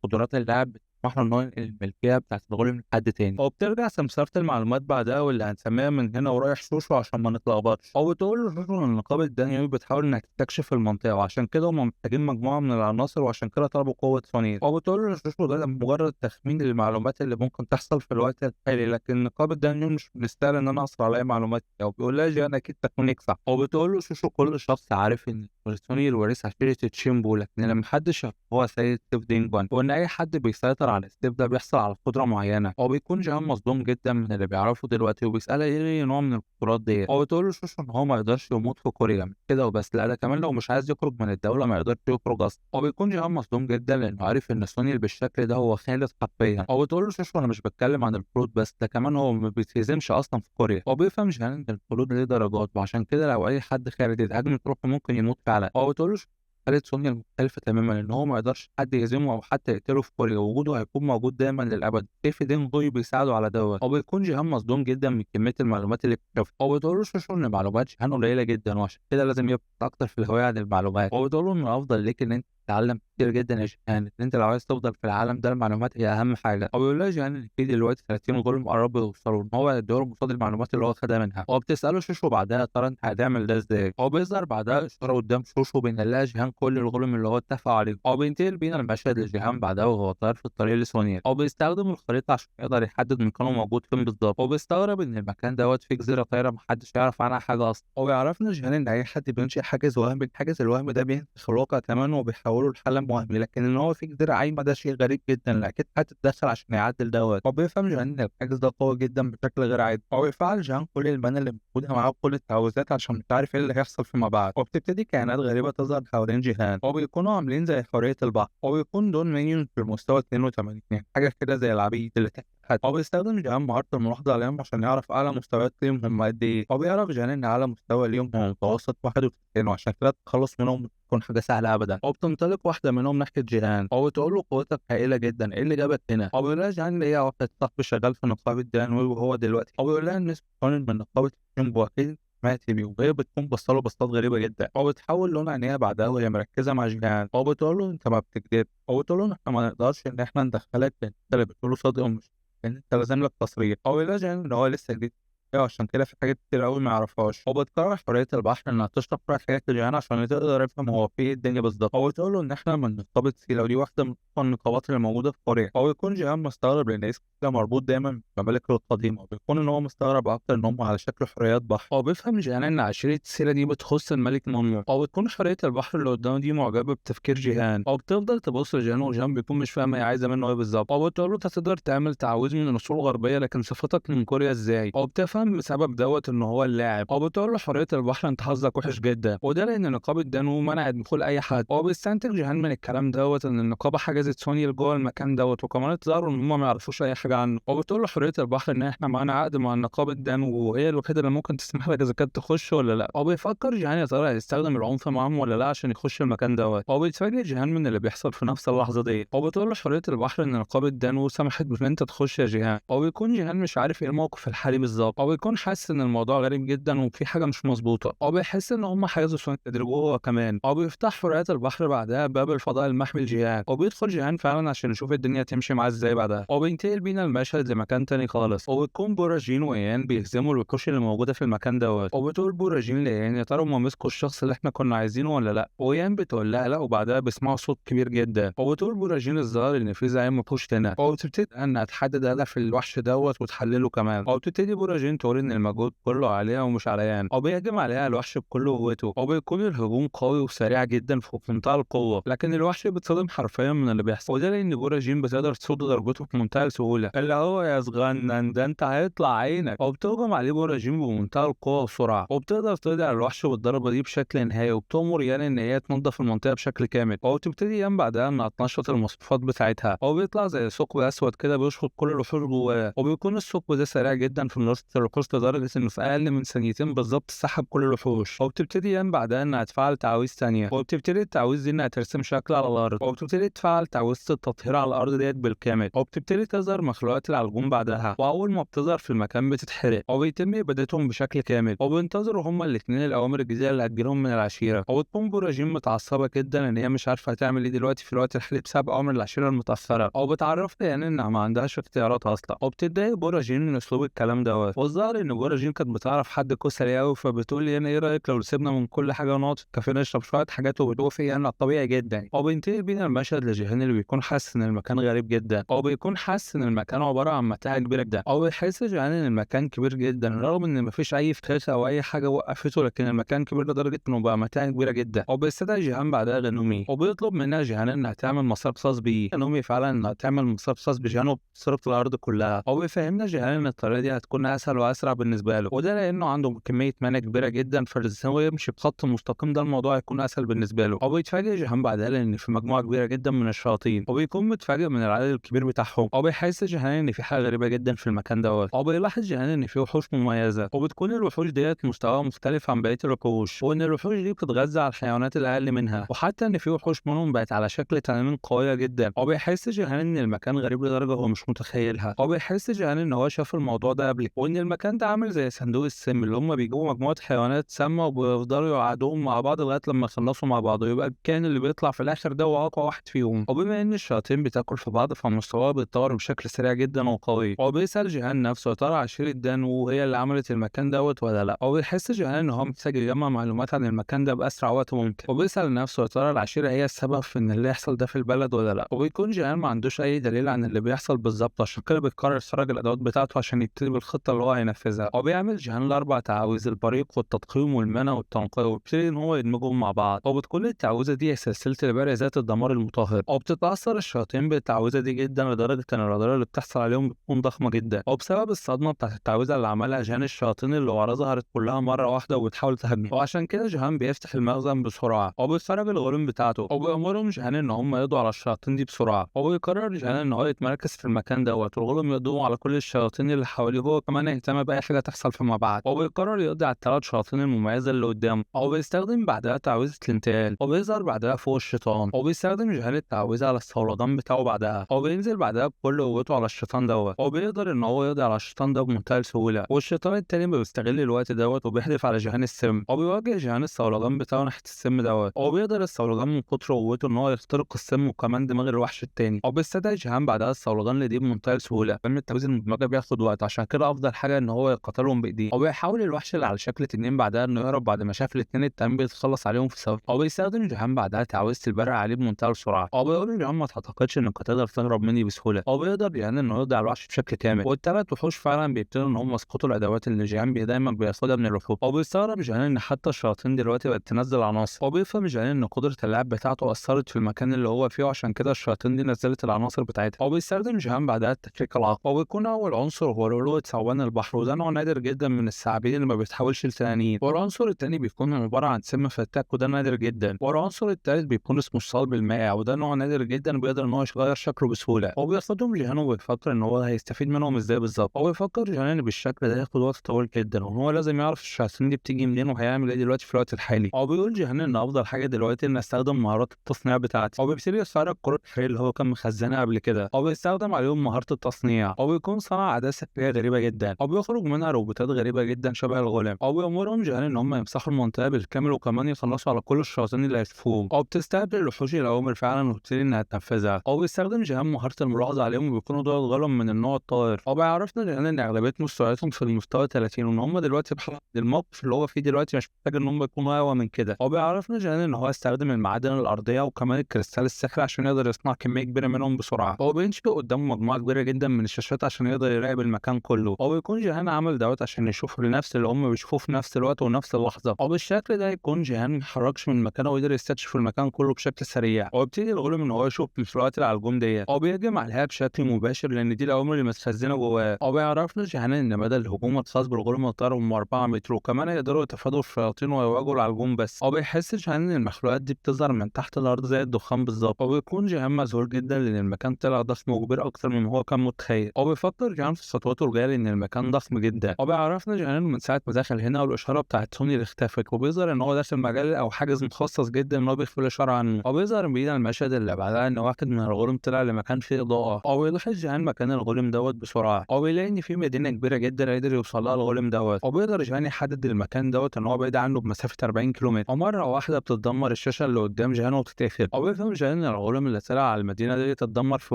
قدرات اللاعب بتسمح له ان هو ينقل الملكية بتاعت الغولم لحد تاني. وبترجع سمسارة المعلومات بعدها واللي هنسميها من هنا ورايح شوشو عشان ما نتلخبطش. او بتقول له شوشو ان نقابة دانيال بتحاول انها تستكشف المنطقة، وعشان كده هم محتاجين مجموعة من العناصر، وعشان كده طلبوا قوة سونيل. او بتقول له شوشو ده مجرد تخمين للمعلومات اللي ممكن تحصل في الوقت الحالي، لكن نقابة دانيال مش مستاهل ان انا اقصر على اي معلومات. او بيقول لها جيهان اكيد تخمينك صح. او بتقول له شوشو كل شخص عارف ان سونيل وريث عشيره تشيمبو، لكن لما محدش هو سيد سيف دينجوان، وان اي حد بيسيطر على السيف ده بيحصل على قدره معينة. هو بيكون جيهان مصدوم جدا من اللي بيعرفه دلوقتي، وبيسالها ايه نوع من القدرات دي. هو بتقول له شوشو ان هو ما يقدرش يموت في كوريا كده وبس، لا ده كمان لو مش عايز يخرج من الدولة ما يقدرش يخرج اصلا. هو بيكون جيهان مصدوم جدا لانه عارف ان سونيل بالشكل ده هو خالد حرفيا. هو بتقول له شوشو انا مش بتكلم عن الخلود بس، ده كمان هو ما بيتهزمش اصلا في كوريا. هو بيفهم جيهان ان الخلود ليه درجات، وعشان كده لو اي حد خالد اتهاجمت روحه ممكن يموت فعلا. هو بتقول له حالة سونيا المختلفة تماما، ان هو ما يقدرش حد يهزمه او حتى يقتله في كوريا، وجوده هيكون موجود دايما للابد. سيف دين غوي بيساعده على دوت. هو بيكون جيهان مصدوم جدا من كمية المعلومات اللي اكتشفها. هو بتقول له شوشو ان معلومات جيهان قليلة جدا، وعشان كده لازم يبحث اكتر في الهواية عن المعلومات. هو بتقول له ان الافضل ليك ان انت تتعلم كتير جدا يا جيهان، ان انت لو عايز تفضل في العالم ده المعلومات هي اهم حاجة. هو بيقول لها جيهان ان في دلوقتي 30 غلم قربوا يوصلوا، ان هو هيديهم قصاد المعلومات اللي هو خدها منها. هو بتساله شوشو بعدها ترى انت هتعمل ده ازاي؟ هو بيظهر بعدها اشارة قدام شوشو بين لها جيهان كل الغلم اللي هو اتفق عليه. هو بينتقل بينا المشهد لجيهان بعدها وهو طاير في الطريق لسونيل. هو بيستخدم الخريطة عشان يقدر يحدد مكانه موجود فين بالظبط. هو بيستغرب ان المكان دوت فيه جزيرة طايره محدش يعرف عنها حاجة اصلا. هو بيعرفنا جيهان ان اي حد بينشئ حاجز وهم، الحاجز الوهم ده بينسخ الواقع تماما وبيحوله تحوله لحلم وهمي، لكن ان هو في جزيرة عايمه ده شيء غريب جدا، لكن هتتدخل عشان يعدل دوت. وبيفهم جيهان ان الحاجز ده قوي جدا بشكل غير عادي، وبيفعل جيهان كل ال mana اللي موجودة معاه وكل التعويذات عشان مش عارف ايه اللي هيحصل فيما بعد. وبتبتدي كائنات غريبة تظهر حوالين جيهان، وبيكونوا عاملين زي حرية البحر، وبيكون دول minion في المستوى 82، يعني حاجة كده زي العبيد اللي تحت. وبيستخدم جيهان مهارة الملاحظة عليهم عشان يعرف أعلى مستويات ليهم هم قد إيه، وبيعرف جيهان إن أعلى مستوى ليهم هو متوسط 91، وعشان كده التخلص منهم تكون حاجة سهلة أبدا. وبتنطلق واحدة منهم ناحية جيهان، وبتقول له قوتك هائلة جدا، إيه اللي جابك هنا؟ وبيقول لها جيهان ليا واحد صاحبي شغال في نقابة دانوي وهو دلوقتي، وبيقول لها إن اسمه من نقابة جيمبو أكيد سمعت بيه، وهي بتكون بصله بصات غريبة جدا، وبتحول لون عينيها بعدها وهي مركزه مع جيهان، وبتقول له انت ما بتكذبش، وبتقول له احنا ما نقدرش ان احنا ندخلك لان انت اللي بتقوله صادق ومش لان انت لازم لك تصريح. او يقول جيهان ان هو لسه جديد عشان كده في حاجات كتير قوي ما يعرفهاش. وبتقرر حرية البحر انها تشرح شوية حاجات لجيهان عشان تقدر يفهم هو في ايه الدنيا بالظبط، وبتقول له ان احنا من نقابة سيلا ودي واحدة من النقابات اللي موجودة في كوريا. وبيكون جيهان مستغرب لان اسم سيلا مربوط دايما بالممالك القديمة، وبيكون ان هو مستغرب اكتر ان هم على شكل حريات بحر. وبيفهم جيهان ان عشيره سيلا دي بتخص الملك مونيو، وبتكون حرية البحر اللي قدامه دي معجبه بتفكير جيهان، وبتفضل تبص لجيهان وجيهان بيكون مش فاهم هي عايزه منه ايه بالظبط. وبتقول له انت تقدر تعمل تعويذ من الاصول الغربية لكن صفتك من كوريا ازاي؟ وبتفهم بسبب دوت ان هو اللاعب. وبتقول له حرية البحر انت حظك وحش جدا، وده لان نقابة دانو منعت دخول اي حد. وبيستنتج جيهان من الكلام دوت ان النقابة حجزت سوني جوه المكان دوت، وكمان اتظاهروا ان هم ما يعرفوش اي حاجة عنه. وبتقول له حرية البحر ان احنا معانا عقد مع نقابة دانو وهي الوحيدة اللي ممكن تسمح لك اذا كانت تخش ولا لا. وبيفكر جيهان يا ترى هيستخدم العنف معاهم ولا لا عشان يخش المكان دوت. وبيتفاجئ جيهان من اللي بيحصل في نفس اللحظة دي. وبتقول له حرية البحر ان نقابة دانو سمحت بان انت تخش يا جيهان. وبيكون جيهان مش عارف ايه الموقف الحالي بالظبط، وبيكون حاسس ان الموضوع غريب جدا وفي حاجة مش مظبوطة، وبيحس ان هم حجزوا سوني تدريجوه هو كمان. وبيفتح حرية البحر بعدها باب الفضاء المحمي لجيهان، وبيدخل جيهان فعلا عشان يشوف الدنيا تمشي معاه ازاي بعدها. وبينتقل بينا المشهد لمكان تاني خالص، وبتكون بوراجين وايان بيهزموا الوحوش اللي موجودة في المكان دوت. وبتقول بوراجين لايان يا ترى هم مسكوا الشخص اللي احنا كنا عايزينه ولا لا؟ وايان بتقول لها لا، وبعدها بيسمعوا صوت كبير جدا. وبتقول بوراجين الظاهر ان في زعيم وحوش هنا، وبتبتدي انها تحدد هدف الوحش دوت وتحلله كمان. وبتبتدي بوراجين تقول ان المجهود كله عليها ومش على ايان، وبيهجم عليها الوحش بكل قوته، وبيكون الهجوم قوي وسريع جدا في منتهى القوة، لكن الوحش بيتصدم حرفيا من اللي بيحصل، وده لان بوراجين بتقدر تصد ضربته في منتهى السهولة، اللي هو يا صغنن ده انت هيطلع عينك. وبتهجم عليه بوراجين بمنتهى القوة وسرعة، وبتقدر تقضي على الوحش بالضربه دي بشكل نهائي، وبتأمر يان ان هي تنظف المنطقة بشكل كامل. وبتبتدي يان بعدها انها تنشط المصفات بتاعتها، وبيطلع زي ثقب اسود كده بيشفط كل الوحوش جواه، وبيكون الثقب ده سريع جدا في نشط الوحوش لدرجة انه في اقل من ثانيتين بالظبط سحب كل الوحوش. وبتبتدي يان بعدها انها تفعل تعاويذ ثانية، وبتبتدي التعاويذ دي انها ترسم شكل على الارض، وبتبتدي تفعل تعويذه التطهير على الارض ديت بالكامل، وبتبتدي تظهر مخلوقات العلجوم بعدها، واول ما بتظهر في المكان بتتحرق، وبيتم ابادتهم بشكل كامل. وبينتظروا هما الاثنين الاوامر الجديدة اللي هتجيلهم من العشيرة. وبتكون بوراجين متعصبه جدا ان هي مش عارفه هتعمل ايه دلوقتي في الوقت الحالي بسبب اوامر العشيرة المتاخرة، وبتعرف يعني انها ما عندهاش اختيارات اصلا. وبتتضايق بوراجين من اسلوب الكلام دوت، والظاهر ان بوراجين كانت بتعرف حد كسري قوي، فبتقول لي انا ايه رايك لو سيبنا من كل حاجة ونقعد في الكافيه نشرب شوية حاجات، وبتوافق يعني طبيعي جدا. وبينتقل بينا المشهد لجيهان اللي بيكون حاسس ان المكان غريب جدا، وبيكون حاسس ان المكان عبارة عن متاهه كبيرة جدا، وبيحس جيهان ان المكان كبير جدا رغم ان مفيش اي فخاخ او اي حاجة وقفته، لكن المكان كبير لدرجة انه بقى متاهه كبيرة جدا. وبيستدعي جيهان بعدها غنومي، وبيطلب منها جيهان انها تعمل مسار خاص بيه. غنومي فعلا انها تعمل مسار خاص بجيهان وبتصرف الارض كلها. وبيفهمنا جيهان ان الطريقة دي هتكون اسهل واسرع بالنسبة له، وده لانه عنده كمية mana كبيرة جدا، فهو يمشي بخط مستقيم ده الموضوع هيكون اسهل بالنسبة له. وبيتفاجئ جيهان بعدها لان في مجموعة كبيرة جدا من الشياطين، وبيكون متفاجئ من العدد الكبير بتاعهم. وبيحس جيهان ان في حاجة غريبة جدا في المكان دوت، وبيلاحظ جيهان ان في وحوش مميزة، وبتكون الوحوش ديت مستواها مختلف عن بقية الوحوش، وان الوحوش دي بتتغذى على الحيوانات الاقل منها، وحتى ان في وحوش منهم بقت على شكل تنانين قوية جدا. وبيحس جيهان ان المكان غريب لدرجة هو مش متخيلها، وبيحس جيهان ان هو شاف الموضوع ده قبل، وان المكان ده عامل زي صندوق السم اللي هم بيجيبوا مجموعة حيوانات سامة وبيفضلوا يقعدوهم مع بعض لغاية لما يخلصوا مع بعض، ويبقى الكائن اللي بيطلع في الاخر ده هو اقوى واحد فيهم. وبما ان الشياطين بتاكل في بعض فمستواها بيتطور بشكل سريع جدا وقوي. وبيسال جيهان نفسه يا ترى عشيره دانو هي اللي عملت المكان دوت ولا لا؟ وبيحس جيهان ان هو محتاج يجمع معلومات عن المكان ده باسرع وقت ممكن، وبيسال نفسه يا ترى العشيرة هي السبب في ان اللي يحصل ده في البلد ولا لا؟ وبيكون جيهان ما عندوش اي دليل عن اللي بيحصل بالظبط، عشان كده بيقرر يخرج الادوات بتاعته عشان يبتدي بالخطة اللي هو هينفذها. ينفذها. وبيعمل جيهان الاربع تعاويذ، البريق والتضخيم والمنع والتنقية، وبيبتدي ان هو يدمجهم مع بعض. وبتكون التعويذه دي سلسلة البرق ذات الدمار المطهر. وبتتاثر الشياطين بالتعويذه دي جدا لدرجة ان الاضرار اللي بتحصل عليهم بتكون ضخمة جدا. وبسبب الصدمة بتاعت التعويذه اللي عملها جيهان، الشياطين اللي وراه ظهرت كلها مرة واحدة وبتحاول تهاجمه. وعشان كده جيهان بيفتح المخزن بسرعة وبيخرج الغلم بتاعته، وبيأمرهم جيهان ان هم يقضوا على الشياطين دي بسرعة. وبيقرر جيهان ان هو يتمركز في المكان دوت والغلم يقضوا على كل الشياطين اللي حواليه، وهو كمان يهتم باي حاجة تحصل فيما بعد. وبيقرر يقضي على الثلاث شياطين المميزة اللي قدامه. وبيستخدم بعدها تعويذه الانتقال، وبيظهر بعدها فوق الشيطان. وبيستخدم جيهان التعويذه على الصولجان بتاعه بعدها، وبينزل بعدها بكل قوته على الشيطان دوت، وبيقدر ان هو يقضي على الشيطان ده بمنتهى السهولة. والشيطان التاني بيستغل الوقت دوت وبيحدف على جيهان السم، وبيواجه جيهان الصولجان بتاعه ناحية السم دوت، وبيقدر الصولجان من كتر قوته ان هو يخترق السم وكمان دماغ الوحش التاني. وبيستدعي جيهان بعدها الصولجان لدي بمنتهى السهولة. لان التعويذه المدمجه بياخد وقت، عشان كده افضل حاجة ان هو يقتلهم بايديه. وبيحاول الوحش اللي على شكل تنين بعدها انه يهرب بعد ما شاف الاثنين التانيين بيتخلص عليهم في ثواني. وبيستخدم جيهان بعدها تعويذه البرق عليه بمنتهى السرعة. وبيقول له جيهان ما تعتقدش انك هتقدر تهرب مني بسهولة. وبيقدر جيهان انه يقضي على الوحش بشكل كامل. والثلاث وحوش فعلا بيبتدوا ان هم يسقطوا الادوات اللي جيهان دايما بياخدها من الوحوش. وبيستغرب جيهان ان حتى الشياطين دلوقتي بقت تنزل عناصر. وبيفهم جيهان ان قدره اللاعب بتاعته اثرت في المكان اللي هو فيه، وعشان كده الشياطين دي نزلت العناصر بتاعتها. وبيستخدم جيهان بعدها التفكيك العقل، وبيكون اول عنصر هو لؤلؤة ثعبان البحر، وده نوع نادر جدا من الثعابين اللي ما بيتحولش لتنانين. والعنصر الثاني بيكون عبارة عن سم فتاك، وده نادر جدا. والعنصر الثالث بيكون اسمه الصلب المائع، وده نوع نادر جدا بيقدر ان هو يغير شكله بسهولة. وبياخدهم جيهان وبيفكر ان هو هيستفيد منهم ازاي بالظبط. وبيفكر جيهان ان بالشكل ده هياخد وقت طويل جدا، وان هو لازم يعرف الشياطين دي بتيجي منين وهيعمل ايه دلوقتي في الوقت الحالي. وبيقول جيهان ان افضل حاجة دلوقتي ان استخدم مهارات التصنيع بتاعتي. وبيبتدي يخرج كرة الحرير اللي هو كان مخزنها قبل كده، وبيستخدم عليهم مهارة التصنيع. وبيكون صنع اداه سحريه غريبة جدا، وبيخرج منها روبوتات غريبة جدا شبه الغلام. وبيأمرهم جيهان ان هم يمسحوا المنطقة بالكامل وكمان يخلصوا على كل الشياطين اللي هيشوفوهم. وبتستقبل الوحوش الاوامر فعلا وبتبتدي انها تنفذها. وبيستخدم جيهان مهارة الملاحظة عليهم، وبيكونوا دول غلم من النوع الطائر. وبيعرفنا جيهان ان اغلبية مستوياتهم في المستوى 30، وان هم دلوقتي بحالة الموقف اللي هو فيه دلوقتي مش محتاج ان هم يكونوا اقوى من كده. وبيعرفنا جيهان ان هو استخدم المعادن الارضية وكمان الكريستال السحري عشان يقدر يصنع كمية كبيرة منهم بسرعة. وبينشئ قدامه مجموعة كبيرة جدا من الشاشات عشان يقدر يراقب المكان كله. وبيكون جيهان عمل دوت عشان يشوف لنفس اللي هم بيشوفوه في نفس الوقت ونفس اللحظة. وبالشكل ده يكون جيهان ما اتحركش من مكانه ويقدر يستكشف المكان كله بشكل سريع. وبيبتدي الغلم ان هو يشوف الفروقات اللي على الجم ديت، وبيهجم عليها بشكل مباشر لان دي الاوامر اللي متخزنه جواه. وبيعرفنا جيهان ان مدى الهجوم الخاص بالغلم الطائر هم 4 متر، وكمان يقدروا يتفادوا الشياطين ويواجهوا العجوم بس. وبيحس جيهان ان المخلوقات دي بتظهر من تحت الارض زي الدخان بالظبط. وبيكون جيهان مذهول جدا لان المكان طلع ضخم وكبير اكتر مما هو كان متخيل. وبيفكر جيهان في خطواته الجاية لان المكان ضخم جدا. وبيعرفنا جيهان من ساعة ما دخل هنا والاشارة بتاعت سوني اللي اختفت، وبيظهر ان هو داخل مجال او حاجز مخصص جدا ان هو بيخفي الاشارة عنه. وبيظهر بينا المشهد اللي بعدها ان واحد من الغلم طلع لمكان فيه اضاءه. وبيلاحظ جيهان مكان الغلم دوت بسرعة، وبيلاقي ان في مدينة كبيرة جدا قدر يوصل لها الغلم دوت. وبيقدر جيهان يحدد المكان دوت ان هو بعيد عنه بمسافه 40 كيلومتر. ومرة واحدة بتتدمر الشاشة اللي قدام جيهان وبتتقفل. وبيفهم جيهان ان الغلم اللي طلع على المدينة دي تتدمر في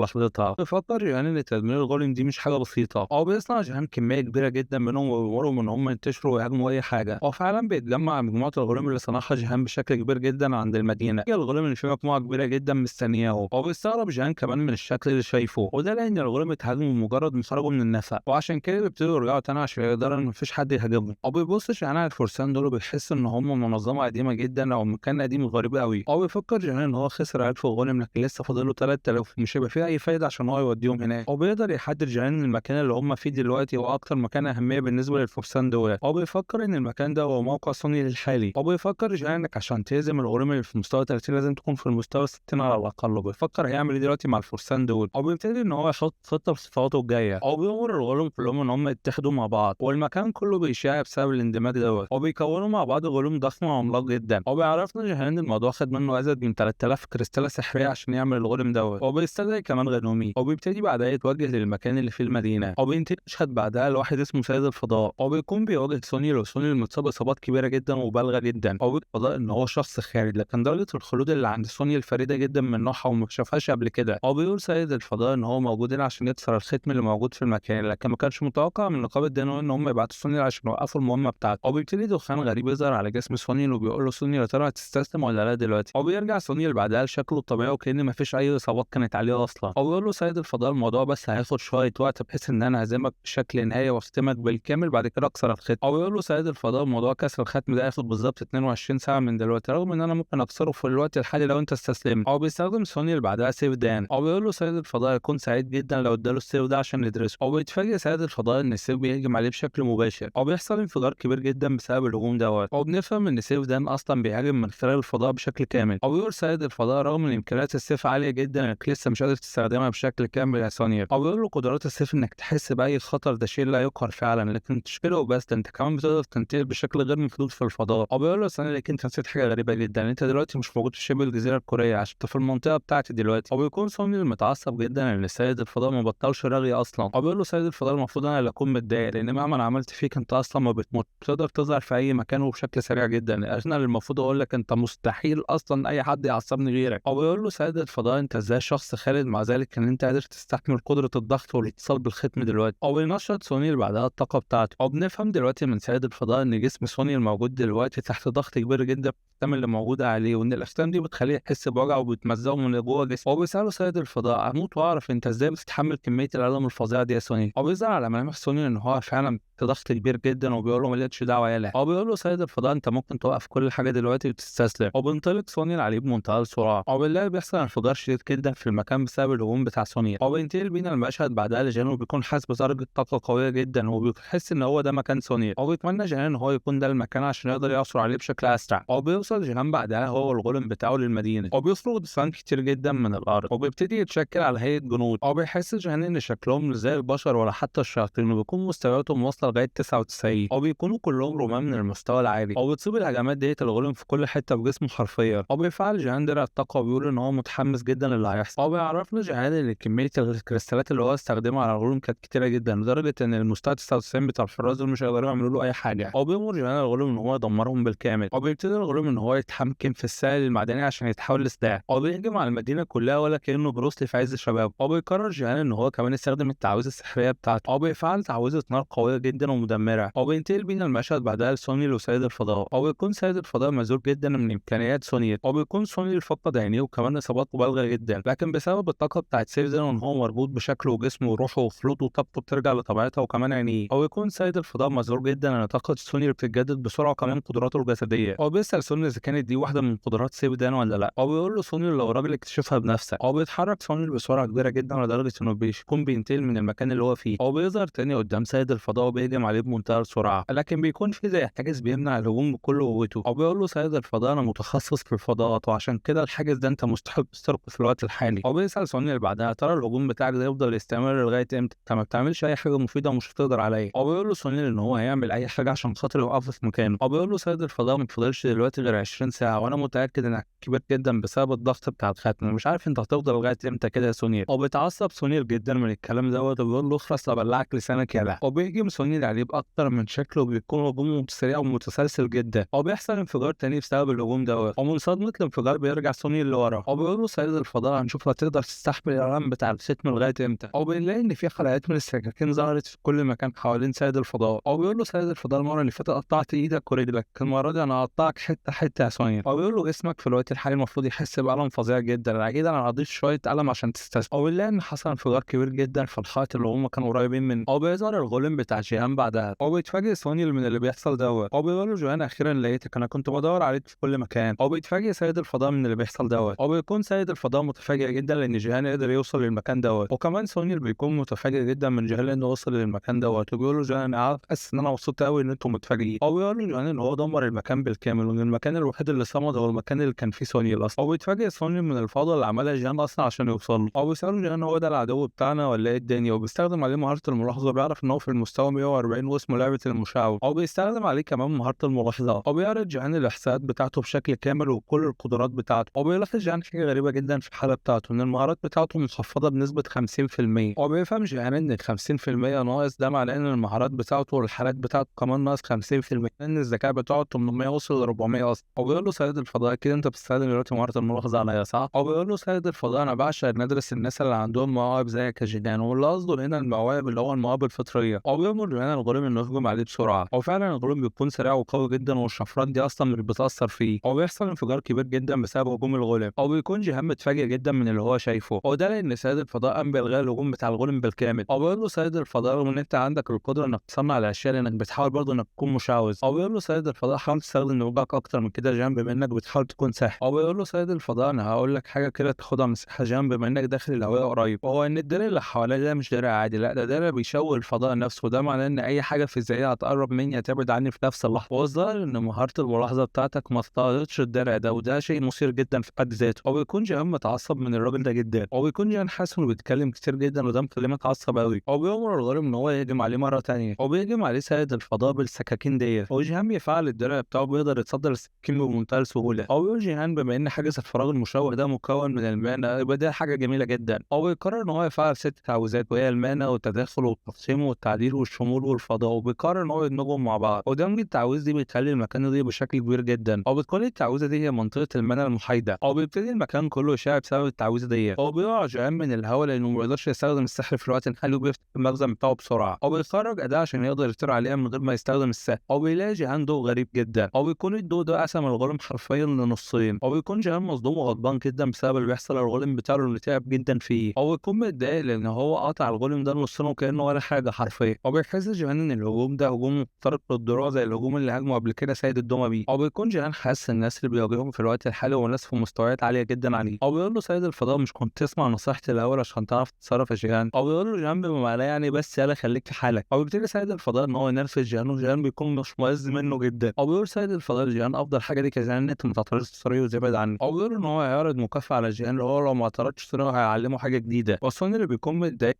لحظتها. بيفكر جيهان ان تدمير الغلم دي مش حاجة بسيطة. وبيصنع جيهان كمية كبيرة جدا منهم وبيأمرهم ان هم ينتشروا ويهاجموا اي حاجة. وفعلا بيتجمع مجموعة الغلم اللي صنعها جيهان بشكل كبير جدا عند المدينة. الغلم اللي فيه مجموعة كبيرة جدا مستنياه. وبيستغرب جيهان كمان من الشكل اللي شايفه، وده لان الغلم اتهاجموا بمجرد ما خرجوا من النفق، وعشان كده بيبتدوا يرجعوا تاني عشان يقدروا ان مفيش حد يهاجمهم. وبيبص جيهان على الفرسان دول وبيحس ان هم منظمة قديمة جدا او مكان قديم غريب قوي. وبيفكر جيهان ان هو خسر 1000 غلم لكن لسه فاضل له 3000، مش هيبقى فيه اي فايده عشان هو يوديهم هناك. وبيقدر يحدد جيهان المكان اللي هم فيه دلوقتي هو اكتر مكان اهمية بالنسبة للفرسان دول. وبيفكر ان المكان ده هو موقع سوني الحالي. وبيفكر جيهان انك عشان تهزم الغلم اللي في مستوى 30 لازم تكون في المستوى 60 على الاقل. وبيفكر هيعمل ايه دلوقتي مع الفرسان دول. وبيبتدي ان هو يحط خطه في خطواته الجاية. وبيأمر الغلم كلهم ان هم يتحدوا مع بعض، والمكان كله بيشع بسبب الاندماج دوت. وبيكونوا مع بعض غلوم ضخم وعملاق جدا. وبيعرفنا جيهان ان الموضوع خد منه ازيد من 3000 كريستاله سحريه عشان يعمل الغلم دوت. وبيستدعي كمان غنومي. وبيبتدي بعدها يتوجه للمكان اللي فيه المدينة. وبينتهي مشهد بعدها لواحد اسمه سيد الفضاء. وبيكون بيواجه سوني، وسوني المتصاب اصابات كبيرة جدا ومبالغه جدا. وبيقول ان هو شخص خالد، لكن درجه الخلود اللي عند سوني الفريدة جدا من نوعها وما شافهاش قبل كده. وبيقول سيد الفضاء ان هو موجود هنا عشان يكسر الختم اللي موجود في المكان، لكن ما كانش متوقع من نقابة دانو ان هم يبعتوا سوني عشان يوقفوا المهمة بتاعته. وبيبتدي دخان غريب يظهر على جسم سوني وبيقول له سوني يا ترى هتستسلم ولا لا دلوقتي. وبيرجع سوني اللي بعدها لشكله الطبيعي وكأن ما فيش اي اصابات كانت عليه اصلا. وبيقول له سيد الفضاء الموضوع بس هياخد شوية وقت بحيث ان انا هزمك بشكل نهائي واختمك بالكامل بعد كده اكسر الختم. او بيقول له سيد الفضاء موضوع كسر الختم ده هياخد بالظبط 22 ساعة من دلوقتي، رغم ان انا ممكن اكسره في الوقت الحالي لو انت استسلمت. او بيستخدم سونيل بعدها سيف دان. او بيقول له سيد الفضاء يكون سعيد جدا لو اداله السيف ده عشان يدرسه. او بيتفاجئ سيد الفضاء ان السيف بيهجم عليه بشكل مباشر. او بيحصل انفجار كبير جدا بسبب الهجوم دوت. او بنفهم ان سيف دان اصلا بيهاجم من خلال الفضاء بشكل كامل. او بيقول سيد الفضاء رغم ان امكانيات السيف عالية جدا انك لسه مش قادر تستخدمها بشكل كامل يا سونيل. او بيقول له قدرات السيف انك تحس باي خطر ده شيء لا يقهر فعلا، لكن تشكله وبس، ده انت كمان بتقدر تنتقل بشكل غير محدود في الفضاء. او بيقول له سونيل لكن انت نسيت حاجة غريبة جدا، انت دلوقتي مش موجود في شبه الجزيرة الكورية عشان انت في المنطقة بتاعتي دلوقتي. او بيكون سونيل متعصب جدا ان سيد الفضاء ما بطلش رغي اصلا. او بيقول له سيد الفضاء المفروض انا اللي اكون متضايق، لان مهما عملت فيك انت اصلا ما بتموت، بتقدر تظهر في اي مكان وبشكل سريع جدا، انا اللي المفروض اقول لك انت مستحيل اصلا اي حد يعصبني غيرك. او بيقول له سيد الفضاء انت ازاي شخص خالد مع ذلك ان انت قادر تستحمل قدره الضغط والاتصال بالختم دلوقتي. او بينشط سونيل بعدها الطاقة بتاعته. او بنفهم دلوقتي من سيد الفضاء ان جسم سونيل موجود دلوقتي تحت ضغط كبير جدا الاختام اللي موجودة عليه، وان الاختام دي بتخليه يحس بوجع وبتمزقه من جوه جسمه. هو بيساله سيد الفضاء اموت واعرف انت ازاي بتتحمل كمية الالم الفظيعة دي يا سونيل. هو بيظهر على ملامح سونيل ان هو فعلا في ضغط كبير جدا، وبيقول له مالكش دعوه يالا. هو بيقول له سيد الفضاء انت ممكن توقف كل حاجة دلوقتي وتستسلم. وبينطلق سونيل عليه بمنتهى السرعة. وبالله بيحصل انفجار شديد جدا في المكان بسبب الهجوم بتاع سونيل. وبينتقل بينا المشهد بعدها لجان، وبيكون حاسس بذرة طاقة قوية جدا، وبيحس ان هو ده مكان سونيل. وبيتمنى جان ان هو يكون ده المكان عشان يقدر يعثر عليه بشكل اسرع. وبيوصل جيهان بعدها هو والغولم بتاعه للمدينة، وبيخرج دفان كتير جدا من الارض، وبيبتدي يتشكل على هيئة جنود. وبيحس جيهان ان شكلهم مش زي البشر ولا حتى الشياطين، وبيكون مستوياتهم واصله لغاية 99، وبيكونوا كلهم رماة من المستوى العالي. وبتصيب الهجمات ديت الغولم في كل حتة في جسمه حرفيا. وبيفعل جيهان درع الطاقة وبيقول ان هو متحمس جدا للي هيحصل. وبيعرفنا جيهان ان كمية الكريستالات اللي هو استخدمها على الغولم كانت كتيرة جدا، لدرجة ان المستوى 99 بتاع الحراس دول مش هيقدروا يعملوا له اي حاجة. وبيأمر جيهان الغولم ان هو يدمرهم بالكامل. وبيبتدي الغولم ان هو يتحكم في السائل المعدني عشان يتحول لسلاح. وبيهجم على المدينة كلها ولا كانه بروسلي في عز شبابه. وبيقرر جيهان ان هو كمان يستخدم التعويذه السحريه بتاعته. وبيفعل تعويذه نار قوية جدا ومدمره. وبينتقل بينا المشهد بعدها لسونيل وسيد الفضاء. وبيكون سيد الفضاء مذهول جدا من امكانيات سونيل. وبيكون سونيل فقد عينيه وكمان اصاباته بالغة جدا، لكن بسبب الطاقة بتاعت سيف دان وان هو مربوط بشكله وجسمه وروحه وخلوته وطاقته بترجع لطبيعتها وكمان عينيه. وبيكون سيد الفضاء مذهول جدا ان طاقة سونيل بتتجدد بسرعة وكمان قدراته الجسدية. وبيسال سونيل اذا كانت دي واحدة من قدرات سيف دان ولا لا. وبيقول له سونيل لو راجل اكتشفها بنفسك. وبيتحرك سونيل بسرعة كبيرة جدا لدرجة انه بيكون بينتقل من المكان اللي هو فيه. وبيظهر تاني قدام سيد الفضاء وبيهجم عليه بمنتهى السرعة، لكن بيكون في زي حاجز بيمنع الهجوم بكل قوته. وبيقول له سيد الفضاء انا متخصص في الفضاءات وعشان كده الحاجز ده انت مستحيل تخترقه في الوقت الحالي. وبيسال سونيل بعدها ترى الهجوم بتاعك ده يفضل يستمر لغاية امتى؟ انت ما بتعملش اي حاجة مفيدة ومش هتقدر عليا. وبيقول له سونيل ان هو هيعمل اي حاجة عشان خاطر يوقفه في مكانه. وبيقول له سيد الفضاء ما تفضلش دلوقتي غير 20 ساعة، وانا متاكد انك كبير جدا بسبب الضغط بتاع الختم، ومش عارف انت هتفضل لغاية امتى كده يا سونيل. وبيتعصب سونيل جدا من الكلام دوت وبيقول له اخرس لبلعك لسانك يا لا. وبيهجم سونيل عليه باكتر من شكله، وبيكون هجومه سريع ومتسلسل جدا. وبيحصل انفجار تاني بسبب الهجوم دوت. ومن صدمة الانفجار بيرجع سونيل لورا. وبيقول له سيد الفضاء هنشوف هتقدر تستحمل الالم بتاع الختم لغاية امتى. وبنلاقي ان في حلقات من السكاكين ظهرت في كل مكان حوالين سيد الفضاء. وبيقول له سيد الفضاء المرة اللي فاتت قطعت ايدك ورجلك، المرة دي انا هقطعك حتة حتة يا سونيل. وبيقول له جسمك في الوقت الحالي المفروض يحس بالم فظيع جدا، اكيد انا هضيف شوية الم عشان تستسلم. وبنلاقي ان حصل انفجار كبير جدا في الحائط اللي هم كانوا قريبين منه. وبيظهر الغولم بتاع جيهان بعدها. وبيتفاجئ سونيل من اللي بيحصل دوت. وبيقول له جيهان اخيرا لقيتك، انا كنت بدور عليك في كل مكان. وبيتفاجئ سيد الفضاء من اللي بيحصل دوت. وبيكون سيد الفضاء متفاجئ جدا لان جيهان قدر يوصل للمكان دوت. وكمان سونيل بيكون متفاجئ جدا من جيهان لانه وصل للمكان دوت. وبيقول له جيهان انا حاسس ان انا مبسوط قوي ان انتم متفاجئين. وبيقول له جيهان ان هو دمر المكان بالكامل، وان المكان الوحيد اللي صمد هو المكان اللي كان فيه سونيل اصلا. وبيتفاجئ سونيل من الفوضى اللي عملها جيهان اصلا عشان يوصل له. وبيساله جيهان هو ده العدو بتاعنا ولا ايه الدنيا، وبيستخدم عليه مهارة الملاحظة، بيعرف ان هو في المستوى 140 واسمه لعبه المشعوذ. وبيستخدم عليه كمان مهارة الملاحظة. وبيعرض جيهان الاحصاءات بتاعته بشكل كامل وكل القدرات بتاعته. وبيلاحظ جيهان حاجة غريبة جدا في الحالة بتاعته، ان المهارات بتاعته منخفضة بنسبة 50%. وبيفهم جيهان ان ال 50% ناقص ده معناه ان المهارات بتاعته والحالات بتاعته كمان ناقص 50%، لان الذكاء بتاعه 800 وصل ل 400 اصلا. وبيقول له سيد الفضاء كده انت بتستخدم دلوقتي مهارة الملاحظة عليا صح؟ وبيقول له سيد الفضاء انا بعشق ان ادرس الناس اللي عندهم مواهب زيك يا جيهان، واللي قصده هنا المواهب اللي هو المواهب الفطرية. وبيأمر جيهان جيهان الغولم انه يهجم عليه بسرعة، وفعلا الغولم بيكون سريع وقوي جدا والشفرات دي اصلا مش بتاثر فيه، وبيحصل انفجار كبير جدا بسبب هجوم الغولم، وبيكون جيهان متفاجئ جدا من اللي هو شايفه، وده لان سيد الفضاء قام بالغاء الهجوم بتاع الغولم بالكامل. وبيقول له سيد الفضاء رغم ان انت عندك القدرة انك تصنع الاشياء لانك بتحاول برضه انك تكون مشعوذ. وبيقول له سيد الفضاء حاول تستخدم دماغك اكتر من كده جيهان بما انك بتحاول تكون ساحر. وبيقول له سيد الفضاء انا هقول لك حاجة كده تاخدها مساحة جيهان بما انك داخل الهواء قريب، وهو ان الدرع اللي حواليه ده مش درع عادي، لا ده درع بيشوه الفضاء نفسه، وده معناه ان اي حاجة فيزيائية هتقرب مني هتبعد عني في نفس اللحظة. والظاهر ان مهارة الملاحظة بتاعتك ما استعرضتش الدرع ده، وده شيء مثير جدا في حد ذاته. وبيكون جيهان متعصب من الراجل ده جدا، وبيكون جيهان حاسس انه بيتكلم كتير جدا وده مخليه متعصب قوي. وبيأمر الغارم ان هو يهجم عليه مرة ثانية، وبيهجم عليه سيد الفضاء بالسكاكين ديت، وجيهان بيفعل الدرع بتاعه بيقدر يتصدر السكين بمنتهى السهولة. وبيقول جيهان بما ان حاجز الفراغ المشوه ده مكون من المانا يبقى ده حاجة جميلة جدا. وبيقرر ان هو يفعل 6 تعويذات وهي المانا والتداخل والتقسيم والتعديل والشمول والفضاء، وبيقرر ان هو يدمجهم مع بعض. ودمج التعويذ دي بيخلي المكان يضيق بشكل كبير جدا، وبتكون التعويذه دي هي منطقة المانا المحايده، وبيبتدي المكان كله يشع بسبب التعويذه دي. وبيقع جيهان من الهواء لانه ما بيقدرش يستخدم السحر في الوقت الحالي، وبيفتح المخزن بتاعه بسرعة، وبيخرج اداه عشان يقدر يطير عليها من غير ما يستخدم السحر. وبيلاقي جيهان ضوء غريب جدا، وبيكون الضوء ده قسم الغولم حرفيا لنصين، وبيكون جيهان مصدوم وغضبان جدا بسبب اللي بيحصل للغولم بتاعه اللي تعب جدا فيه، وبيكون متضايق لان هو قطع الغولم ده لنصين وكانه ولا حاجة حرفيا. وبيحس جيهان ان الهجوم ده هجوم مخترق للدروع زي الهجوم اللي هاجمه قبل كده سيد الدمى بيه. وبيكون جيهان حاسس الناس اللي بيواجههم في الوقت الحالي وناس في مستويات عالية جدا عليه. وبيقول له سيد الفضاء مش كنت تسمع نصيحتي الاول عشان تعرف تتصرف يا جيهان؟ وبيقول له جيهان بما معناه يعني بس يلا خليك في حالك. وبيبتدي سيد الفضاء ان هو ينرفز جيهان، وجيهان بيكون مش مؤذي منه جدا. وبيقول سيد الفضاء لجيهان افضل حاجة ليك يا جيهان ان انت ما تعترضش طريقه وتبعد عنه. وبيقول ان هو هيعرض مكافاة على جيهان اللي هو لو ما اعترضش طريقه هيعلمه حاجة جديدة. وسوني اللي بيكون متضايق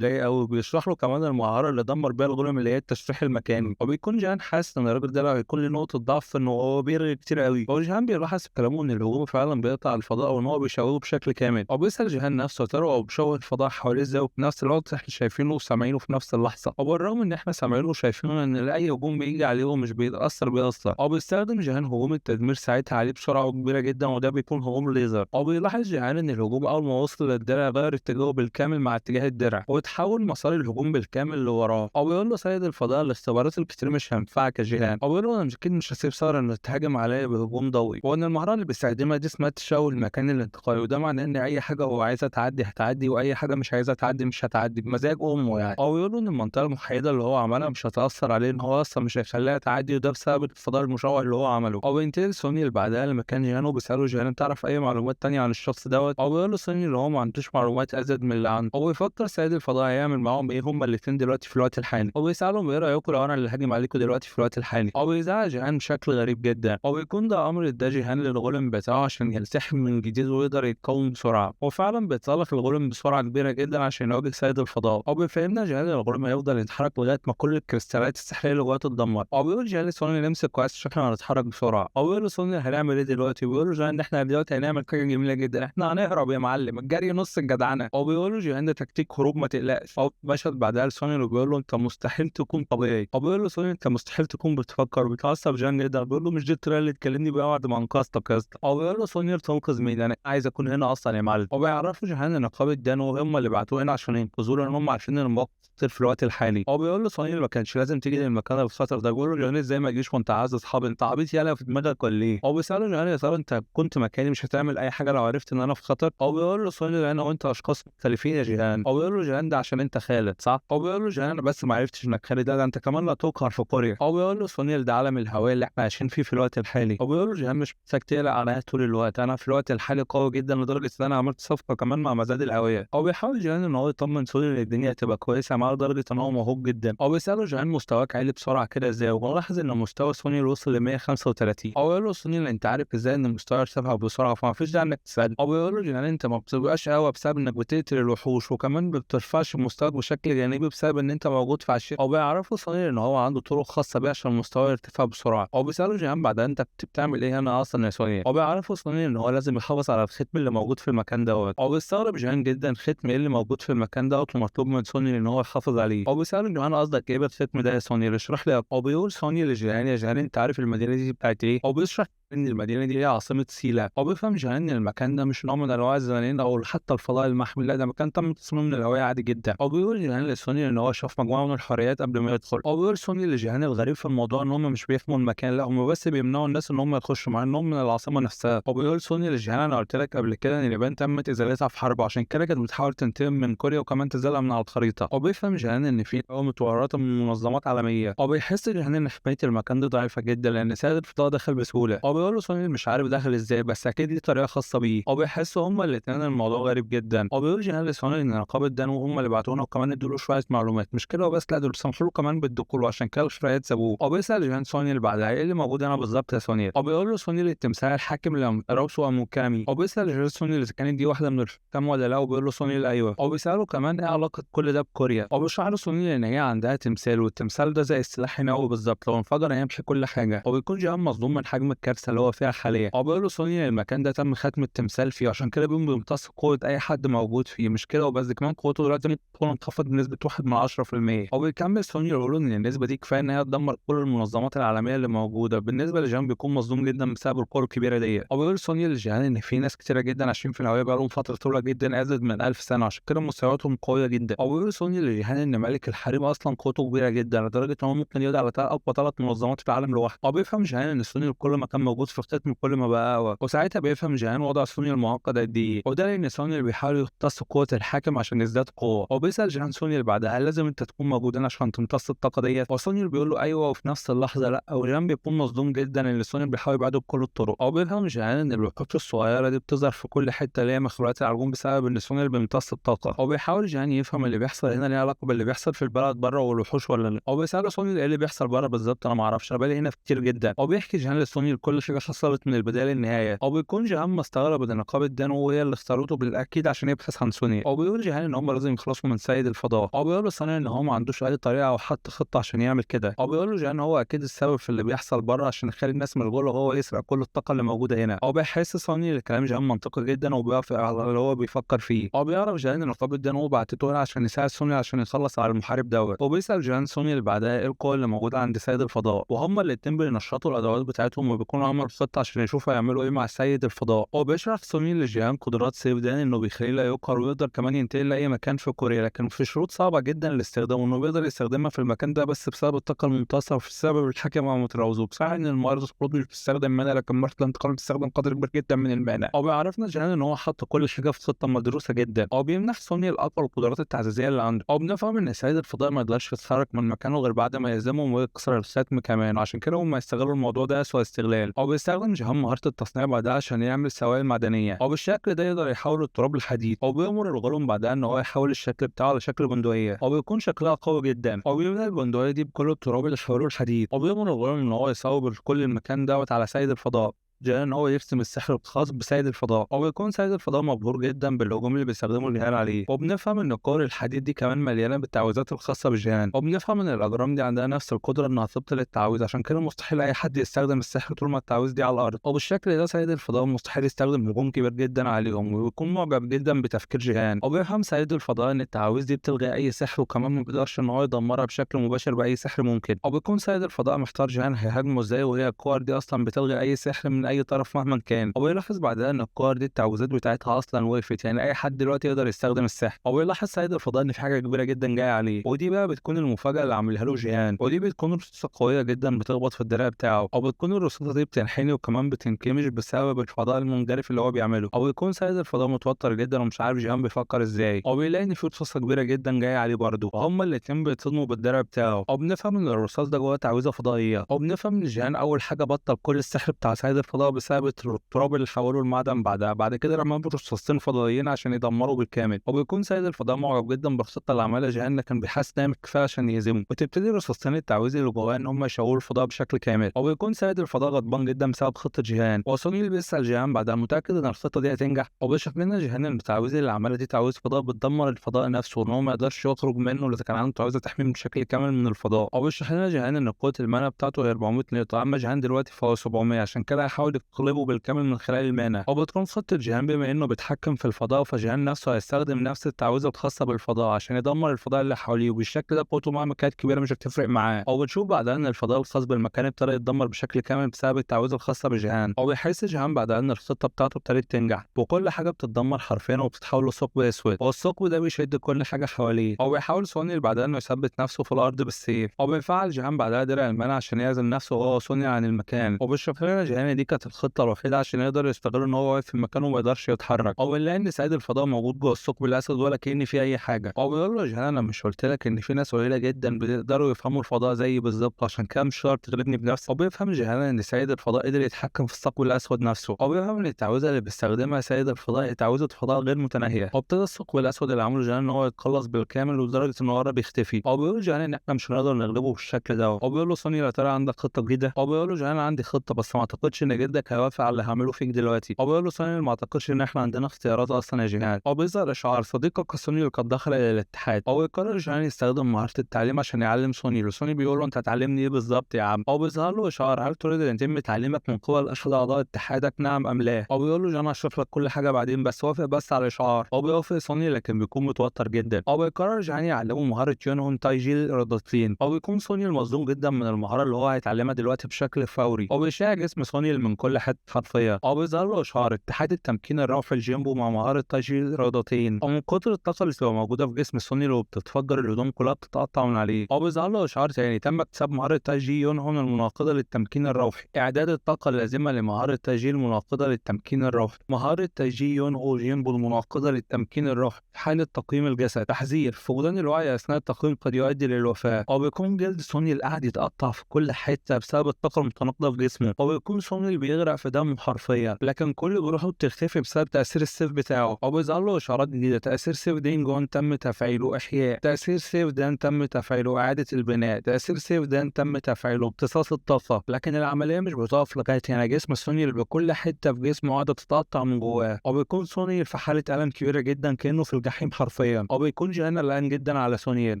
قوي بيشرح له كمان المهارة اللي دمر بيها الغولم اللي هي التشريح المكاني. وبيكون جيهان حاسس ان الراجل ده هيكون له نقطة ضعف انه هو بيرغي كتير قوي. وجيهان بيلاحظ في كلامه ان الهجوم فعلا بيقطع الفضاء وان هو بيشوهه بشكل كامل. وبيسال جيهان نفسه ترى هو بيشوه الفضاء حواليه ازاي، وفي نفس الوقت احنا شايفينه وسامعينه في نفس اللحظة. وبالرغم ان احنا سامعينه وشايفينه ان اي هجوم بيجي عليه مش بيتاثر بيه اصلا. وبيستخدم جيهان هجوم التدمير ساعتها عليه بسرعة كبيرة جدا، وده بيكون هجوم ليزر. وبيلاحظ جيهان ان الهجوم اول ما وصل للدرع غير اتجاهه بالكامل مع اتجاه الدرع، وتحول مسار الهجوم بالكامل لوراه. وبيقول له سيد الفضاء الاختبارات الكتير مش هينفعك يا جيهان. وبيقول له انا اكيد مش هسيب ساره انها تهاجم عليا بهجوم ضوئي، وان المهارة اللي بيستخدمها دي اسمها تشوه المكان الانتقالي، وده معناه ان اي حاجة هو عايزها تعدي هتعدي، واي حاجة مش عايزها تعدي مش هتعدي بمزاج امه يعني. وبيقول له ان المنطقة المحايده اللي هو عملها مش هتاثر عليه، ان هو اصلا مش هيخليها تعدي، وده بسبب الفضاء المشوه اللي هو عمله. وبينتقل سوني اللي بعدها لمكان جيهان، وبيساله جيهان تعرف اي معلومات تانية عن الشخص دوت؟ وبيقول له سوني اللي هو ما عندوش معلومات ازيد من اللي عنده. وبيفكر سيد الفضاء هيعمل معاهم ايه هما الاثنين دلوقتي في الوقت الحالي، وبيسالهم ايه رايكم لو انا اللي هاجم عليكم دلوقتي في الوقت الحالي. وبيزعق جيهان بشكل غريب جدا، وبيكون ده امر اداه جيهان للغولم بتاعه عشان يلتحم من جديد ويقدر يتقاوم بسرعة. وفعلا بيتسلق الغولم بسرعة كبيرة جدا عشان يواجه سيد الفضاء. وبيفهمنا جيهان الغولم هيفضل يتحرك لغاية ما كل الكريستالات السحريه اللي جواه تتدمر. وبيقول جيهان لسوني نمسك كويس عشان احنا هنتحرك بسرعة. وبيقول لسوني هنعمل ايه دلوقتي؟ وبيقول له جيهان ان احنا دلوقتي هنعمل حاجة جميلة جدا، احنا هنهرب يا معلم، الجري نص الجدعنه. وبيقول له جيهان ده تكتيك هروب ما تقلقش. مشهد بعدها لسوني وبيقول له انت مستحيل تكون طبيعي. وبيقول له سوني انت مستحيل تكون بتفكر. بيتعصب جيهان جدا، بيقول له مش دي الطريقة اللي تكلمني بيها بعد ما انقذتك يا اسطى. وبيقول له سوني تنقذ مين؟ انا عايز اكون هنا اصلا يا معلم. وبيعرفوا جيهان ان نقابة دانو هم اللي بعتوه هنا عشان ينقذوه لان هم عارفين ان الموقف خطير في الوقت الحالي. وبيقول له سوني ما كانش لازم تيجي للمكان الخطر ده. بيقول له جيهان ازاي ما تجيش وانت عايز اصحاب، انت عبيط يالا في دماغك ولا ايه؟ وبيساله جيهان يا ترى انت كنت مكاني مش هتعمل اي حاجة لو عرفت ان انا في خطر؟ وبيقول له سوني انا وانت اشخاص مختلفين يا جيهان. وبيقول له جيهان ده عشان انت خالد صح؟ وبيقول له جيهان انا بس ما عرفتش انك خالد، ده انت كمان لا تقهر في كوريا. وبيقول له سوني ده عالم الهواء اللي احنا عايشين فيه في الوقت الحالي. وبيقول له جيهان مش محتاج تقلق عليا طول الوقت، انا في الوقت الحالي قوي جدا لدرجة ان انا عملت صفقة كمان مع مزاد الهوية. وبيحاول جيهان ان هو يطمن سوني ان الدنيا هتبقى كويسة معاه لدرجة ان هو موهوب جدا. وبيساله جيهان مستواك عالي بسرعة كده ازاي؟ وبنلاحظ ان مستوى سوني وصل ل 135. وبيقول له سوني انت عارف ازاي ان مستواي ارتفع بسرعة فما فيش داعي انك تسال. وبيقول له جيهان انت ما بتبقاش قوي بسبب انك بتقتل الوحوش، وكمان ما بترفعش مستواك بشكل جانبي بسبب ان انت موجود في عشيره. وبيعرفوا سوني ان هو عنده طرق خاصة بيه عشان مستواه يرتفع بسرعة. وبيساله جيهان بعدها انت بتعمل ايه هنا اصلا يا سوني؟ وبيعرفوا سوني ان هو لازم يحافظ على الختم اللي موجود في المكان دوت. وبيستغرب جيهان جدا ختم ايه اللي موجود في المكان دوت ومطلوب من سوني ان هو يحافظ عليه. وبيساله جيهان قصدك ايه بالختم ده يا سوني؟ اشرح لي. وبيقول سوني لجيهان يا جيهان انت عارف المدينة دي بتاعت ايه؟ وبيشرح ان المدينة دي هي عاصمة سيلا. وبيفهم جيهان ان المكان ده مش نوع من انواع الزمانين او حتى الفضاء المحمي، لا ده مكان تم تصميمه من الهواية عادي جدا. وبيقول جيهان لسوني ان هو شاف مجموعة من الحريات قبل ما يدخل. وبيقول سوني لجيهان الغريب في الموضوع ان هم مش بيحموا المكان، لا هم بس بيمنعوا الناس ان هم يخشوا مع انهم من العاصمة نفسها. وبيقول سوني لجيهان انا قلت لك قبل كده ان اليابان تمت ازالتها في حرب، عشان كده كانت بتحاول تنتقم من كوريا وكمان تزالها من على الخريطة. وبيفهم جيهان ان في متورطة من منظمات عالمية. وبيحس جيهان ان حماية المكان ده ضعيفة جدا لان سيد الفضاء دخل بسهولة. وبيقول له سوني مش عارف دخل ازاي بس اكيد ليه طريقه خاصة بيه. وبيحسوا هما الاثنين الموضوع غريب جدا. وبيقول جيهان لسوني ان نقابة دانو هم اللي بعتونا وكمان ادوا له شوية معلومات، مش كده وبس، لا دول سمحوا له كمان بالدخول وعشان كده الحريات سابوه. وبيسال جيهان سوني اللي بعدها ايه اللي موجود هنا بالظبط يا سوني؟ وبيقول له سوني التمثال الحاكم لراسه موكامي. وبيسال جيهان سوني اذا كانت دي واحدة من الحكام ولا لا، وبيقول له سوني ايوه. وبيساله كمان ايه علاقة كل ده بكوريا. وبيشرح له سوني ان هي عندها تمثال، والتمثال ده زي السلاح النووي بالظبط، لو انفجر هيمحي كل حاجة. وبيكون جيهان مصدوم من حجم الكارثة اللي هو فيها حاليا. وبيقول له سوني المكان ده تم ختم التمثال فيه، عشان كده بيقوم بيمتص قوة اي حد موجود فيه، مش كده وبس، كمان قوته دلوقتي ممكن تكون انخفضت بنسبة 1 من 10%. وبيكمل سوني يقول ان النسبة دي كفاية ان هي تدمر كل المنظمات العالمية اللي موجودة. بالنسبة لجيهان بيكون مصدوم جدا بسبب القوة الكبيرة دي. وبيقول سوني لجيهان ان في ناس كتيرة جدا عايشين في الهوية بقالهم فترة طويلة جدا ازيد من 1000 سنة، عشان كده مستوياتهم قوية جدا. وبيقول سوني لجيهان ان ملك الحريم اصلا قوته كبيرة جدا لدرجة ان هو ممكن يقضي على اقوى 3 منظمات في العالم لوحده. وبيفهم جيهان ان سوني كل ما كان موجود في الختم كل ما بقى اقوى. وساعتها بيفهم جيهان وضع سوني المعقد قد ايه، وده لان سوني اللي بيحاول يمتص قوة الحاكم عشان يزداد قوة. وبيسال جيهان سوني اللي بعدها هل لازم انت تكون موجود هنا عشان تمتص الطاقة ديت؟ وسوني بيقول له ايوه، وفي نفس اللحظة لا. وجيهان بيكون مصدوم جدا ان سوني بيحاول يبعده بكل الطرق. او بيفهم جيهان ان الوحوش الصغيرة دي بتظهر في كل حتة اللي هي مخلوقات العجوم بسبب ان سوني اللي بيمتص الطاقة. وبيحاول جيهان يفهم اللي بيحصل هنا ليه علاقة باللي بيحصل في البلد بره والوحوش ولا لا. وبيساله سوني ايه اللي بيحصل بره بالظبط، انا ما اعرفش، انا بقالي هنا كتير جدا. وبيحكي جيهان لسوني كل حاجة حصلت من البداية للنهاية. وبيكون جيهان مستغرب ان نقابة دانو وهي اللي اختارته بالاكيد عشان يبحث عن سوني. وبيقول جيهان ان هم لازم يخلصوا من سيد الفضاء. وبيقول له سوني ان هو ما عندوش اي طريقه او حتى خطه عشان يعمل كده. وبيقول له جيهان هو اكيد السبب في اللي بيحصل بره عشان يخلي الناس مشغولة وهو يسرق كل الطاقة اللي موجودة هنا. وبيحس سوني ان كلام جيهان منطقي جدا وبيوافق على اللي هو بيفكر فيه. وبيعرف جيهان ان نقابة دانو بعتته هنا عشان يساعد سوني عشان يخلص على المحارب دوت. وبيسال جيهان سوني اللي بعدها ايه القوة اللي موجودة عند سيد الفضاء، وهما الاتنين بينشطوا الادوات بتاعتهم وبيكونوا عملوا خطه عشان يشوفوا يعملوا ايه مع سيد الفضاء. وبيشرح سوني لجيهان قدرات سيف دان انه بيخليه لا يقهر ويقدر كمان ينتقل لاي مكان في كوريا، لكن في شروط صعبة جدا لاستخدامه، انه بيقدر يستخدمها في المكان ده بس بسبب الطاقة الممتصه وبسبب الحكم ومتروزه. بصراحة ان الموارد الخروج مش بتستخدم mana، لكن مرة الانتقال بتستخدم قدر كبير جدا من ال mana. وبيعرفنا جيهان ان هو حط كل حاجة في خطه مدروسة جدا. وبيمنح سوني الاقوى القدرات التعزيزيه اللي عنده. وبنفهم ان سيد الفضاء ما يقدرش يتحرك من مكانه غير بعد ما يهزمهم ويكسر الختم كمان، عشان كده هم يستغلوا الموضوع ده اسوء استغلال. وبيستخدم جيهان مهارة التصنيع بعدها عشان يعمل سوائل معدنية، وبالشكل ده يقدر يحول التراب لحديد. وبيأمر الغلام بعدها ان هو يحول الشكل بتاعه لشكل بندقية، وبيكون شكلها قوي جدا. وبيملى البندقية دي بكل التراب اللي حوله الحديد. وبيأمر الغلام ان هو يصوب كل المكان دوت على سيد الفضاء. جيهان ان هو يرسم السحر الخاص بسيد الفضاء. وبيكون سيد الفضاء مبهور جدا بالهجوم اللي بيستخدمه جيهان عليه. وبنفهم ان الكور الحديد دي كمان مليانة بالتعويذات الخاصة بجيهان. وبنفهم ان الاجرام دي عندها نفس القدرة انها تبطل التعويذ، عشان كده مستحيل اي حد يستخدم السحر طول ما التعويذ دي على الارض. وبالشكل ده سيد الفضاء مستحيل يستخدم هجوم كبير جدا عليهم، وبيكون معجب جدا بتفكير جيهان. وبيفهم سيد الفضاء ان التعاويذ دي بتلغي اي سحر، وكمان ما بيقدرش ان هو يدمرها بشكل مباشر باي سحر ممكن. وبيكون سيد الفضاء محتار جيهان هيهاجمه ازاي وهي الكور دي اصلا بتلغي اي سحر من اي طرف مهما كان. وبيلاحظ بعدها ان الكور دي التعويذات بتاعتها اصلا وقفت، يعني اي حد دلوقتي يقدر يستخدم السحر. وبيلاحظ سيد الفضاء ان في حاجة كبيرة جدا جاية عليه، ودي بقى بتكون المفاجاة اللي عاملها له جيهان. ودي بتكون رصاصة قوية جدا بتخبط في الدراع بتاعه، او بتكون الرصاصة دي بتنحني وكمان بتنكمش بسبب الفضاء المنجرف اللي هو بيعمله. او بيكون سيد الفضاء متوتر جدا ومش عارف جيهان بيفكر ازاي. او بيلاقي ان في رصاصة كبيرة جدا جاية عليه برضه، وهما الاتنين بيتصدموا بالدرع بتاعه. او بنفهم ان الرصاص ده جواه تعويذه فضائية. او بنفهم ان جيهان اول حاجة بطل كل السحر بتاع سيد الفضاء بسبب التراب اللي حوله المعدن بعدها. بعد كده رمى رصاصتين فضائيين عشان يدمروا بالكامل. وبيكون سيد الفضاء معجب جدا بالخطة اللي عملها جيهان، لكن بيحس انها مش كفاية عشان يهزمه. وتبتدي رصاصتين التعويذه اللي جواه ان هم يشوهوا الفضاء بشكل كامل. وبيكون سيد الفضاء غضبان جدا بسبب خطه جيهان. وسوني بيسال جيهان بعدها متاكد ان الخطة دي هتنجح. وبيشرح لنا جيهان ان التعويذه اللي عملها دي تعويذ فضاء بتدمر الفضاء نفسه، وان هو ما يقدرش يخرج منه اذا كان عنده تعويذه تحميه بشكل كامل من الفضاء. وبيشرح لنا جيهان ان قوة ال mana بتاعته هي 400 نقطة، اما جيهان دلوقتي فهو 700، عشان كده هيحاول بيحاول يقلبه بالكامل من خلال ال mana. وبتكون خطه جيهان بما انه بيتحكم في الفضاء، فجيهان نفسه هيستخدم نفس التعويذه الخاصة بالفضاء عشان يدمر الفضاء اللي حواليه، وبالشكل ده قوته مهما كانت كبيرة مش هتفرق معاه. وبنشوف بعدها ان الفضاء الخاص بالمكان ابتدى يتدمر بشكل كامل بسبب التعويذه الخاصة بجيهان. وبيحس جيهان بعدها ان الخطة بتاعته ابتدت تنجح، وكل حاجة بتتدمر حرفيا وبتتحول لثقب اسود، والثقب ده بيشد كل حاجة حواليه. وبيحاول سونيل بعدها انه يثبت نفسه في الارض بالسيف، وبيفعل جيهان بعدها درع ال mana عشان يعزل نفسه وهو سونيل عن المكان. وبيشرح لنا جيهان دي كانت الخطة الوحيدة عشان يقدر يستغل ان هو واقف في مكانه وما يقدرش يتحرك. وبنلاقي ان سيد الفضاء موجود جوه الثقب الاسود ولا كأن فيه اي حاجة. وبيقول له جيهان انا مش قلت لك ان في ناس قليله جدا بيقدروا يفهموا الفضاء زيي بالظبط، عشان كده مش شرط تغلبني بنفسك. وبيفهم جيهان ان سيد الفضاء قدر يتحكم في الثقب الاسود نفسه، وبيفهم ان التعويذه اللي بيستخدمها سيد الفضاء هي تعويذه فضاء غير متناهية. وابتدى الثقب الاسود اللي عمله جيهان ان هو يتخلص بالكامل، ولدرجه ان هو قرب يختفي. وبيقول جيهان ان احنا مش هنقدر نغلبه بالشكل ده. وبيقول له سوني يا ترى عندك خطه جديدة؟ وبيقول له جيهان عندي خطه بس ما اعتقدش ان جدك هيوافق على اللي هعمله فيك دلوقتي. وبيقول له سوني ما اعتقدش ان احنا عندنا اختيارات اصلا يا جيهان. وبيظهر اشعار صديقك سوني قد دخل الى الاتحاد. وبيقرر جيهان يستخدم مهارة التعليم عشان يعلم سوني. وسوني بيقول له انت هتعلمني ايه بالظبط يا عم؟ وبيظهر له اشعار هل تريد ان يتم تعليمك من قبل احد اعضاء اتحادك نعم ام لا؟ وبيقول له جيهان هشرح لك كل حاجة بعدين بس وافق بس على الاشعار. وبيوافق سوني لكن بيكون متوتر جدا. وبيقرر جيهان يعلمه مهارة يونهون تايجي الارادتين. وبيكون سوني المصدوم جدا من المهارة اللي هو هيتعلمها دلوقتي بشكل فوري. وبيشع جسم سوني من كل حتة حرفيا. وبيظهر له اشعار اتحاد التمكين الروحي الجيمبو مع مهارة تايجي الارادتين. ومن كتر الطاقة اللي بتبقى موجودة في جسم سوني وبتتفجر الهدوم كلها بتتقطع من عليه. وبيظهر له اشعار تاني تم اكتساب مهارة تايجي يونهون المناقضة للتمكين الروحي، اعداد الطاقة اللازمة لمهاره تايجي المناقضة للتمكين الروحي، مهارة تايجي يونهو جيمبو المناقضة للتمكين الروحي في حاله تقييم الجسد، تحذير فقدان الوعي اثناء التقييم قد يؤدي للوفاه. وبيكون جلد سوني قاعد يتقطع في كل حتة بسبب الطاقة المتناقضة في جسمه. وبيكون سوني بيغرق في دمه حرفيا، لكن كل جروحه بتختفي بسبب تاثير السيف بتاعه. وبيظهر له اشارات جديدة تاثير سيف دينجون تم تفعيله احياء، تاثير سيف دان تم تفعيله اعاده البناء، تاثير سيف دان تم تفعيله امتصاص الطاقة. لكن العملية مش بتقف لغاية هنا، جسم سوني بكل حتة في جسمه قاعدة تتقطع من جواه. وبيكون سوني في حاله الم كبيرة جدا كانه في الجحيم حرفيا. وبيكون جيهان قلقان جدا على سوني،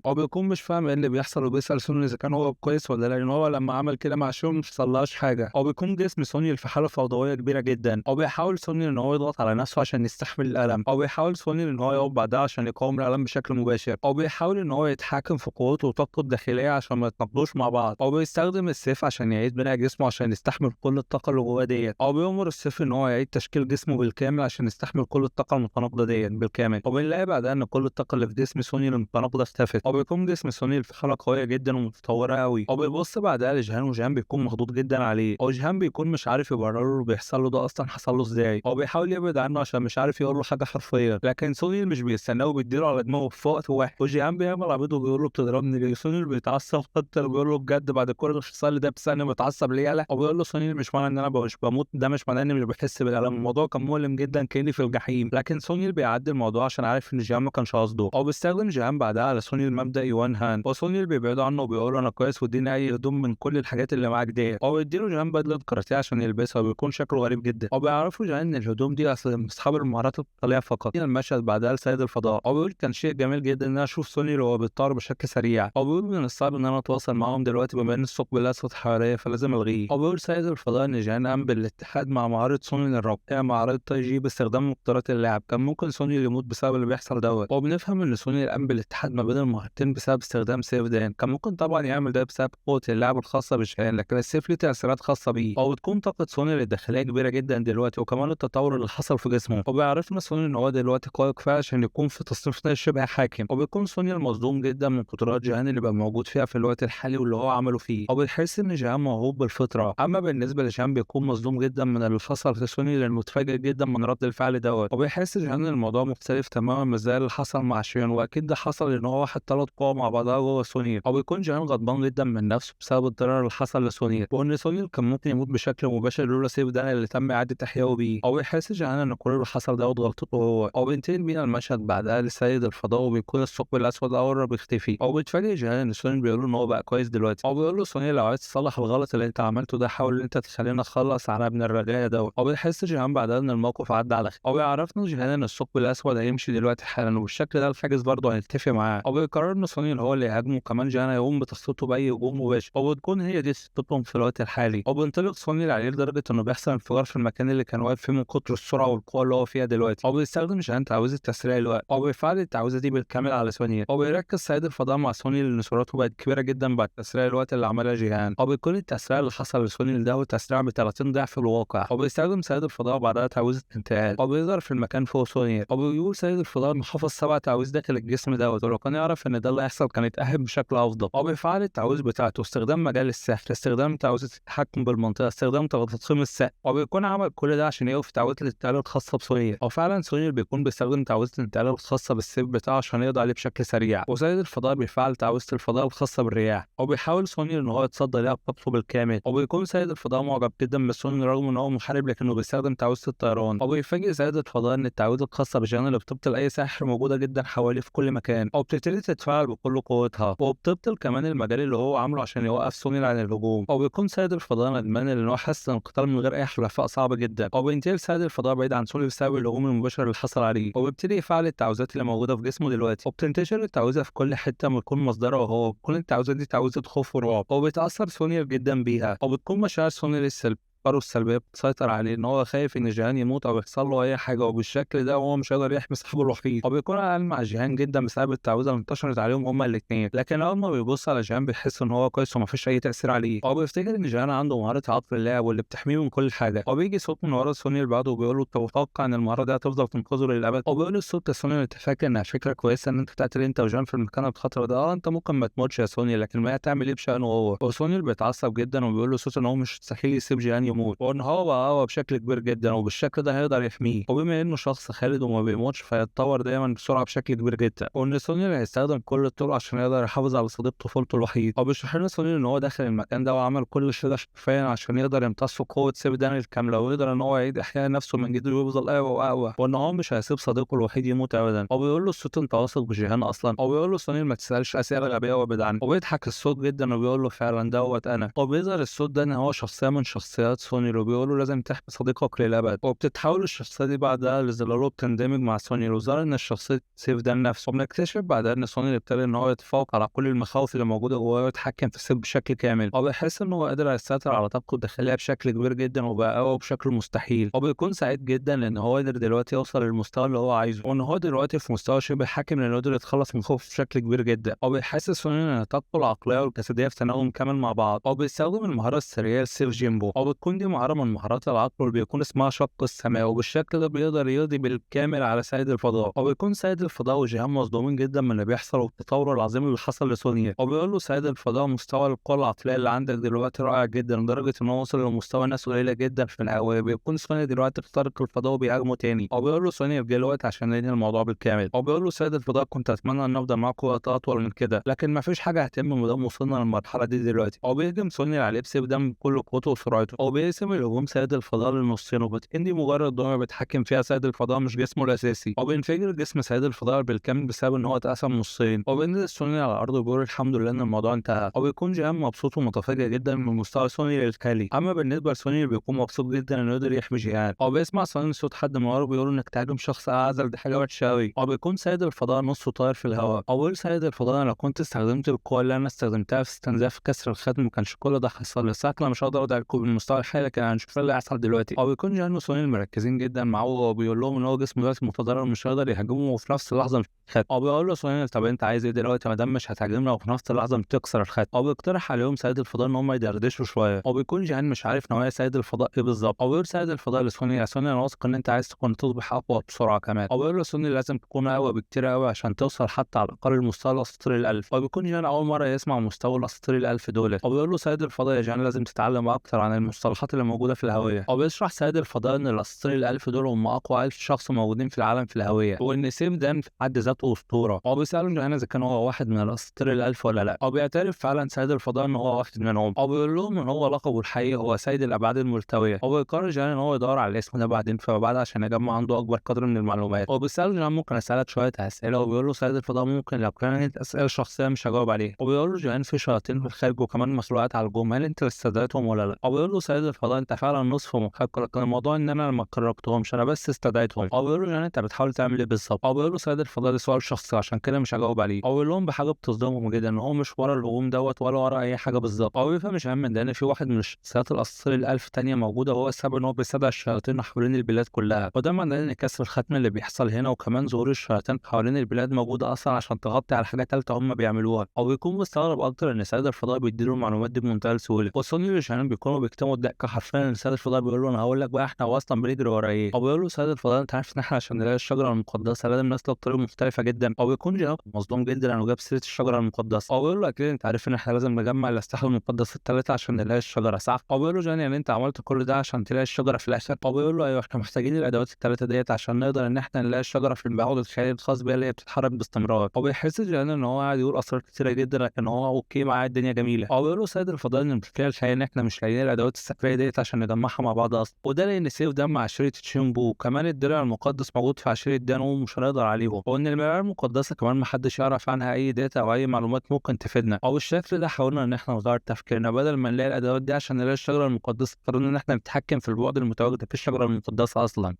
وبيكون مش فاهم ايه اللي بيحصل وبيسال سوني اذا كان هو كويس ولا لا، لان هو لما عمل كده مع شون ما حصلهاش حاجة. وبيكون جسم سوني في حاله فوضوية كبيرة جدا. وبيحاول سوني ان هو يضغط على نفسه عشان يستحمل الالم، وبيحاول سوني ان هو يقف بعدها عشان يقاوم الالم بشكل مباشر، وبيحاول ان هو يتحكم في قوته وطاقته الداخلية عشان ما يتناقضوش مع بعض. وبيستخدم السيف عشان يعيد بناء جسمه عشان يستحمل كل الطاقة اللي جواه ديت. وبيأمر السيف ان هو يعيد تشكيل جسمه بالكامل عشان يستحمل كل الطاقة المتناقضه ديت بالكامل. وبنلاقي بعدها ان كل الطاقة اللي في جسم سوني المتناقضه اختفت. وبيكون جسم سوني في حاله قوية جدا ومتطوره قوي. وبيبص بعدها لجيهان، وجيهان بيكون مخضوض جدا عليه. وجيهان بيكون مش عارف يبرر له اللي بيحصل له ده اصلا حصل له ازاي. وبيحاول يبعد عنه عشان مش عارف يقول له حاجة حرفيا، لكن سوني مش بيستناه وبيديله على دماغه في وقت واحد. وجيهان بيعمل عبيط وبيقول له بتضربني ليه؟ سوني بيتعصب اكتر وبيقول له بجد بعد كل اللي حصل لي ده بتسالني متعصب ليه يالا؟ وبيقول له سوني مش معنى ان انا مش بموت ده مش معناه اني مش بحس بالالم، الموضوع كان مؤلم جدا كاني في الجحيم. لكن سوني بيعدي الموضوع عشان عارف ان جيهان ما كانش قصده. او بيستخدم جيهان بعدها على سوني مبدا يوان هان، وسوني بيبعده عنه وبيقول له انا كويس واديني اي هدوم من كل الحاجات اللي معاك ديت. او بيديله جيهان بدله كاراتيه عشان يلبسها وبيكون شكله غريب جدا. وبيعرفوا جيهان ان الهدوم دي اصل اصحاب المهارات القتالية فقط. المشهد بعدها لسيد الفضاء، وبيقول كان شيء جميل جدا ان انا اشوف سوني وهو بيتطور بشكل سريع. وبيقول من الصعب ان انا اتواصل معاهم دلوقتي بما ان الثقب الاسود حواليا فلازم الغيه. وبيقول سيد الفضاء ان جيهان قام بالاتحاد مع مهارة سوني للربط مهارة تايجي باستخدام مقدرات اللاعب، كان ممكن سوني يموت بسبب اللي بيحصل دوت. وبنفهم ان سوني قام بالاتحاد ما بين المهارتين بسبب استخدام سيف دان، كان ممكن طبعا يعمل ده بسبب قوة اللاعب الخاصة بجيهان، لكن السيف ليه تاثيرات خاصة بيه. وبتكون طاقة سوني الداخلية كبيرة جدا دلوقتي، وكمان التطور اللي حصل في جسمه. وبيعرفنا سوني ان هو دلوقتي قوي كفاية عشان يكون في تصنيف شبه حاكم. وبيكون سوني المصدوم جدا من قدرات جيهان اللي بقى موجود فيها في الوقت الحالي واللي هو عمله فيه. وبيحس ان جيهان موهوب بالفطرة. اما بالنسبة لجيهان بيكون مصدوم جدا من اللي حصل في سوني لانه متفاجئ جدا من رد الفعل دوت. وبيحس جيهان ان الموضوع مختلف تماما مش زي اللي حصل مع شيون، واكيد ده حصل ان هو واحد ثلاث قوى مع بعضها جوه سوني. وبيكون جيهان غضبان جدا من نفسه بسبب الضرر اللي حصل لسوني، وان سوني كان ممكن يموت بشكل مباشر لولا سيف دان اللي تم اعاده احيائه بيه. وبيحس جيهان ان كل اللي حصل دوت غلطته هو. وبينتقل بينا المشهد بعدها لسيد الفضاء، وبيكون الثقب الاسود قرب يختفي. وبيتفاجئ جيهان ان سوني بيقول له ان هو بقى كويس دلوقتي. وبيقول له سوني لو عايز تصلح الغلط اللي انت عملته ده حاول ان انت تخلينا نخلص على ابن الرجايه دوت. وبيحس جيهان بعدها ان الموقف عدى على خير. وبيعرفنا جيهان ان الثقب الاسود هيمشي دلوقتي حالا، وبالشكل ده الحاجز برضه هيتفق معاه. وبيقرر ان سوني هو اللي يهاجمه، وكمان جيهان هيقوم بتخطيطه باي هجوم مباشر، وبتكون هي دي خطتهم في الوقت الحالي. وبينطلق سوني على يد لدرجة انه بيحصل انفجار في المكان اللي كان واقف فيه من كتر السرعة والقوه اللي هو فيها دلوقتي. وبيستخدم جيهان تعويذه تسريع الوقت، وبيفعل التعويذه دي بالكامل على سونيل. وبيركز سيد الفضاء مع سونيل لان سرعته بقت كبيرة جدا بعد تسريع الوقت اللي عملها جيهان. وبيكون التسريع اللي حصل لسونيل ده هو تسريع ب 30 ضعف الواقع. وبيستخدم سيد الفضاء بعدها تعويذه انتقال، وبيظهر في المكان فوق سونيل. وبيقول سيد الفضاء انه حفظ 7 تعويذ داخل الجسم دوت، ولو كان يعرف ان ده اللي هيحصل كان يتأهب بشكل افضل. وبيفعل التعويذ بتاعته، استخدام مجال السحر، استخدام تعويذه التحكم بالمنطقة، استخدام تضخيم السحر. وبيكون عمل كل ده عشان يوقف تعويذه الانتقال الخاصة بسونيل. وفعلا سونيل بيكون بيستخدم تعويذه الانتقال الخاصة بالسيف بتاعه عشان يقضي عليه بشكل سريع. وسيد الفضاء بيفعل تعويذه الفضاء الخاصة بالرياح، وبيحاول سونيل ان هو يتصدى ليها بطاقته بالكامل. وبيكون سيد الفضاء معجب جدا بسونيل رغم ان هو محارب، لكنه بيستخدم تعويذه الطيران. وبيفاجئ سيد الفضاء ان التعويذه الخاصة بجيهان اللي بتبطل اي سحر موجودة جدا حواليه في كل مكان، وبتبتدي تتفاعل بكل قوتها، وبتبطل كمان المجال اللي هو عامله عشان يوقف سونيل عن الهجوم. وبيكون سيد الفضاء ندمان لان هو حس ان القتال من غير اي حلفاء صعب جدا. وبينتقل سيد الفضاء بعيد عن سونيل بسبب الهجوم المباشر اللي حصل عليه، وبيبتدي يفعل التعويذات اللي موجودة في جسمه دلوقتي، وبتنتشر التعويذه في كل حتة بيكون مصدرها وهو بتكون التعويذه دي تعويذه خوف ورعب، وبيتاثر سونيل جدا بيها. وبتكون مشاعر سونيل السلبية بتسيطر عليه، ان هو خايف ان جيهان يموت او يحصل له اي حاجة، وبالشكل ده هو مش قادر يحمي صاحبه الوحيد. وبيكون قلقان مع جيهان جدا بسبب التعويذه اللي انتشرت عليهم هما الاثنين، لكن اول ما بيبص على جيهان بيحس ان هو كويس ومفيش اي تاثير عليه. وبيفتكر ان جيهان عنده مهارة عقل اللاعب واللي بتحميه من كل حاجة. وبيجي صوت من ورا سونيل بعده وبيقول له انت متوقع ان المهارة دي هتفضل تنقذه للابد؟ وبيقول الصوت لسونيل انت فاكر انها فكرة كويسة ان انت تقتل انت وجيهان في المكان الخطر ده؟ انت ممكن ما تموتش يا سونيل، لكن ما هتعمل ايه بشأنه هو؟ وسونيل بيتعصب جدا وبيقول له صوت ان هو مش مستحيل يسيب جيهان يموت، وان هو بقى اقوى بشكل كبير جدا، وبالشكل ده هيقدر يحميه. وبما انه شخص خالد وما بيموتش فيتطور دايما بسرعة بشكل كبير جدا، وان سونيل هيستخدم كل الطرق عشان يقدر يحافظ على صديق طفولته الوحيد. وبيشرح لنا سونيل ان هو دخل المكان ده وعمل كل شيء ده حرفيا عشان يقدر يمتص قوة سيف دان الكاملة، ويقدر ان هو يعيد احياء نفسه من جديد ويفضل اقوى واقوى، وان هو مش هيسيب صديقه الوحيد يموت ابدا. وبيقول له الصوت انت واثق بجيهان اصلا؟ وبيقول له سونيل ما تسالش اسئلة غبية وابعد عنه. وبيضحك الصوت جدا وبيقول له فعلا دوت انا. وبيظهر الصوت ده ان هو شخصية من شخصيات سونيل، وبيقولوا لازم تحمي صديقك للابد. وبتتحول الشخصية دي بعدها لظلاله وبتندمج مع سونيل، وظهر ان الشخصية سيف دان نفسه. وبنكتشف بعدها ان سونيل ابتدى ان هو يتفوق على كل المخاوف اللي موجودة جواه ويتحكم في السيف بشكل كامل، وبيحس ان هو قادر يسيطر على طاقته الداخلية بشكل كبير جدا، وبقى قوي بشكل مستحيل. وبيكون سعيد جدا لان هو قدر دلوقتي يوصل للمستوى اللي هو عايزه، وان هو دلوقتي في مستوى شبه حاكم لانه قدر يتخلص من خوفه بشكل كبير جدا. وبيحس سونيل ان طاقته العقلية والجسدية في تناغم كامل مع بعض. وبيستخدم المهارة السرية لسيف جيمبو، وبتكون دي مهارة من مهارات العقل واللي بيكون اسمها شق السماء، وبالشكل ده بيقدر يقضي بالكامل على سيد الفضاء. وبيكون سيد الفضاء وجيهان مصدومين جدا من اللي بيحصل والتطور العظيم اللي حصل لسونيل. وبيقول له سيد الفضاء مستوى القوة العقلية اللي عندك دلوقتي رائع جدا، لدرجة ان هو وصل لمستوى ناس قليلة جدا في الهواء. بيكون سونيل دلوقتي اخترق الفضاء وبيهاجمه تاني. وبيقول له سونيل جه الوقت عشان ننهي الموضوع بالكامل. وبيقول له سيد الفضاء كنت اتمنى ان افضل معاكم وقت اطول من كده، لكن ما فيش حاجة هتتم ما دام وصلنا للمرحلة دي دلوقتي. وبيهجم سونيل عليه بسيف دم بكل قوته وسرعته، وبيقسم الهجوم سيد الفضاء للنصين، وبتكون دي مجرد دمية بيتحكم فيها سيد الفضاء مش جسمه الاساسي. وبينفجر جسم سيد الفضاء بالكامل بسبب ان هو اتقسم نصين. وبينزل سونيل على الارض وبيقول الحمد لله ان الموضوع انتهى. وبيكون جيهان مبسوط ومتفاجئ جدا من مستوى سونيل الحالي. اما بالنسبة لسونيل بيكون مبسوط جدا انه يقدر يحمي جيهان. وبيسمع سونيل صوت حد من وراه بيقول انك تهاجم شخص اعزل دي حاجة وحشة قوي. وبيكون سيد الفضاء نصه طاير في الهواء. وبيقول سيد الفضاء انا لو كنت استخدمت القوة اللي انا استخدمتها في استنزاف كسر الختم ما كانش كل ده حصل لي. ساعتها مش هقدر اقضي عليكم بالمستوى الحالي، لكن هنشوف اللي هيحصل دلوقتي. وبيكون جيهان وسونيل مركزين جدا معاه، وبيقول لهم ان هو جسمه دلوقتي متضرر ومش هيقدر يهاجمه، وفي نفس اللحظة مش ختم. وبيقول له سونيل طب انت عايز ايه دلوقتي ما دام مش هتهاجمنا وفي نفس اللحظة بتكسر الختم؟ وبيقترح عليهم سيد الفضاء ان هم يدردشوا شوية. وبيكون جيهان مش عارف نوايا سيد الفضاء ايه بالظبط. وبيقول سيد الفضاء لسونيل يا سونيل انا واثق ان انت عايز تكون تصبح اقوى بسرعة كمان. وبيقول له سونيل لازم تكون اقوى بكتير قوي عشان توصل حتى على الاقل المستوى الاساطيري الالف. وبيكون جيهان اول مرة يسمع مستوى الاساطيري الالف دول. وبيقول له سيد الفضاء يا جيهان لازم تتعلم اكتر عن المصطلحات اللي موجودة في الهوية. وبيشرح سيد الفضاء ان الاساطير الالف دول هم اقوى 1000 شخص موجودين في العالم في الهوية، وان سيف دان في حد ذاته اسطورة. وبيساله جيهان اذا كان هو واحد من الاساطير الالف ولا لا. وبيعترف فعلا سيد الفضاء ان هو واحد منهم. وبيقول لهم ان هو لقبه الحقيقي هو سيد الابعاد الملتوية. وبيقرر جيهان ان هو يدور على الاسم ده بعدين فيما بعد عشان يجمع عنده اكبر قدر من المعلومات. وبيساله جيهان ممكن اسالك شوية اسئلة؟ وبيقول له سيد الفضاء ممكن لو كانت اسئلة شخصية مش هجاوب عليها. وبيقول له جيهان في شياطين في الخارج وكمان مخلوقات على الجوم، هل انت استدعيتهم ولا لا؟ وبيقول له سيد الفضاء انت فعلا نصف محق، لكن الموضوع ان انا ما كررتهمش، انا بس استدعيتهم. او بيقول له جان انت بتحاول تعمل ايه بالظبط؟ او بيقول له سيد الفضاء ده سؤال شخصي عشان كده مش هجاوب عليه. او بيقول لهم بحاجة بتصدمهم جدا ان هو مش ورا الهجوم دوت ولا ورا اي حاجة بالظبط. او بيفهم جان من ده ان في واحد من الشخصيات الاساطير الالف تانية موجودة، وهو السبب ان هو بيستدعي الشياطين حوالين البلاد كلها، وده معناه ان كسر الختم اللي بيحصل هنا وكمان ظهور الشياطين حوالين البلاد موجودة اصلا عشان تغطي على حاجة ثالثة هم بيعملوها. او بيكون مستغرب اكتر ان سيد الفضاء بيديله المعلومات دي بمنتهى السهولة. وصلني لجان بيكونوا بيكتموا الضحكة حرفيا ان سيد الفضاء بيقول له انا هقول لك بقى احنا اصلا بنجري ورا ايه. او بيقول له سيد الفضاء انت عارف ان احنا عشان نلاقي الشجرة المقدسة لازم نسلك طريق مختلفة جدا. او بيكون جان مصدوم جدا انه جاب سيره الشجرة المقدسة. او بيقول له اكيد انت عارف ان احنا لازم نجمع الاسلحة المقدسة الثلاثة عشان نلاقي الشجرة صح؟ او بيقول له جان يعني انت عملت كل ده عشان تلاقي الشجرة في الاخر؟ او بيقول له ايوه احنا محتاجين الادوات الثلاثة ديت عشان نقدر ان احنا نلاقي الشجرة في البعد الخيالي الخاص بيها اللي هي بتتحرك باستمرار. او بيحس جان ان هو قاعد يقول اسرار كتيرة جدا لكن هو okay معاه الدنيا جميلة. او بيقول له سيد الفضاء ان المشكلة الحقيقية ان احنا مش لاقيين الادوات السحريه ديت عشان نجمعها مع بعض اصلا، وده لان سيف ده مع عشيره تشيمبو، وكمان الدرع المقدس موجود في عشيره دانو ومش هنقدر عليهم، وان المراية المقدسة كمان محدش يعرف عنها اي data او اي معلومات ممكن تفيدنا. او بالشكل ده حاولنا ان احنا نغير تفكيرنا، بدل ما نلاقي الادوات دي عشان نلاقي الشجرة المقدسة قررنا ان احنا نتحكم في البعد المتواجد في الشجرة المقدسة اصلا.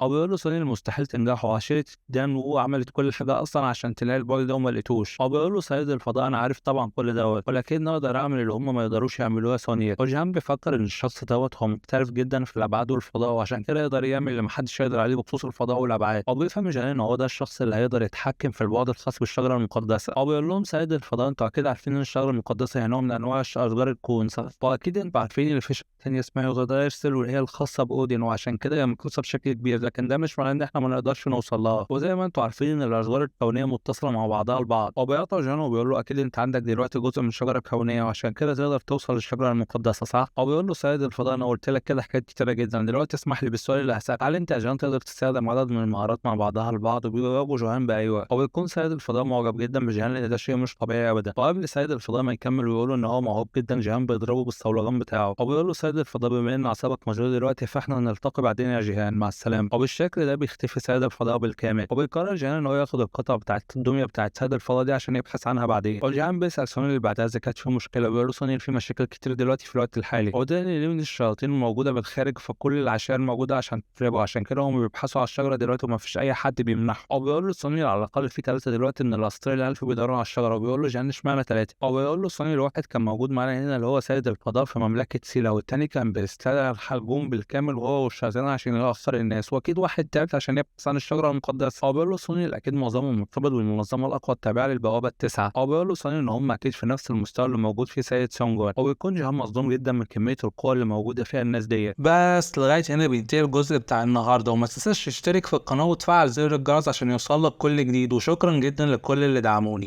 او بيقول له سوني المستحيل تنجحوا، عشيره دان وهو عملت كل حاجة اصلا عشان تلاقي البعد ده وما لقيتوش. او بيقول له سيد الفضاء انا عارف طبعا كل دوت، ولكن اقدر اعمل اللي هم ما يقدروش يعملوه يا سوني. وجان بيفكر ان الشخص دوت هو محترف جدا في الابعاد والفضاء، وعشان كده يقدر يعمل اللي محدش يقدر عليه بخصوص الفضاء والابعاد. او بيفهم جان ان هو ده الشخص اللي هيقدر يتحكم في البعد الخاص بالشجرة المقدسة. او بيقول لهم سيد الفضاء انتوا اكيد عارفين ان الشجرة المقدسة هي نوع من انواع اشجار الكون صح؟ واكيد انتوا عارفين ان في شجرة ثانية اسمها يوغدرايرسل وهي الخاصة باودين، وعشان كده هي مقصوصة بشكل كبير، لكن ده مش معناه ان احنا ما نقدرش نوصل لها. وزي ما انتوا عارفين ان الاشجار الكونية متصلة مع بعضها البعض. وبيقطع جان وبيقول له اكيد انت عندك دلوقتي جزء من الشجرة الكونية وعشان كده تقدر توصل للشجره المقدسة صح؟ او بيقول له سيد الفضاء انا قلت لك كده حاجات كتيرة جدا، دلوقتي اسمح لي بالسؤال اللي هسألك، هل انت يا جان تقدر تستخدم عدد من المهارات مع بعضها البعض؟ وبيجاوبه جوهان بايوه. او بيكون سيد الفضاء معجب جدا بجهان لان ده شيء مش طبيعي ابدا. وقبل سيد الفضاء ما يكمل ويقول ان هو موهوب جدا، جهان بيضربه بالصولجان بتاعه. او بيقول له سيد الفضاء بما ان اعصابك مشغولة دلوقتي فاحنا هنلتقي بعدين يا جهان، مع السلامة. وبالشكل ده بيختفي سيد الفضاء بالكامل. وبيقرر جهان ان هو ياخد القطع بتاعت الدمية بتاعت سيد الفضاء دي عشان يبحث عنها بعدين. وجهان بيسال سوني اللي بعدها اذا كانت في مشكلة، بيقول له سوني في مشاكل كتير دلوقتي في الوقت الحالي، وده لان من الشياطين موجودة بالخارج فكل العشائر موجودة عشان تتربوا، عشان كده هم بيبحثوا على الشجرة دلوقتي وما فيش اي حد بيمنعهم. او بيقول له سوني على الاقل في 3 دلوقتي من الاساطير الالف بيدوروا على الشجرة. وبيقول له جهان اشمعنى 3؟ او بيقول له سوني الواحد كان موجود معانا هنا اللي هو سيد الفضاء في مملكة سيلا، والتاني كان بيستدعي الحجوم بالكامل وهو والشياطين عشان يأخر الناس، واكيد واحد تالت عشان يبحث عن الشجرة المقدسة. او بيقول له سوني اكيد معظمهم مرتبط بالمنظمه الاقوى التابعة للبوابه التسعة. او بيقول له سوني ان هم اكيد في نفس المستوى اللي موجود فيه سيد سونجوان. وبيكون جهان مصدوم جدا من كمية القوة اللي موجودة فيها الناس ديت.
بس لغاية هنا بينتهي الجزء بتاع النهارده، وما تنساش تشترك في القناة وتفعل زر الجرس عشان يوصلك كل جديد، وشكرا جدا لكل اللي دعموني.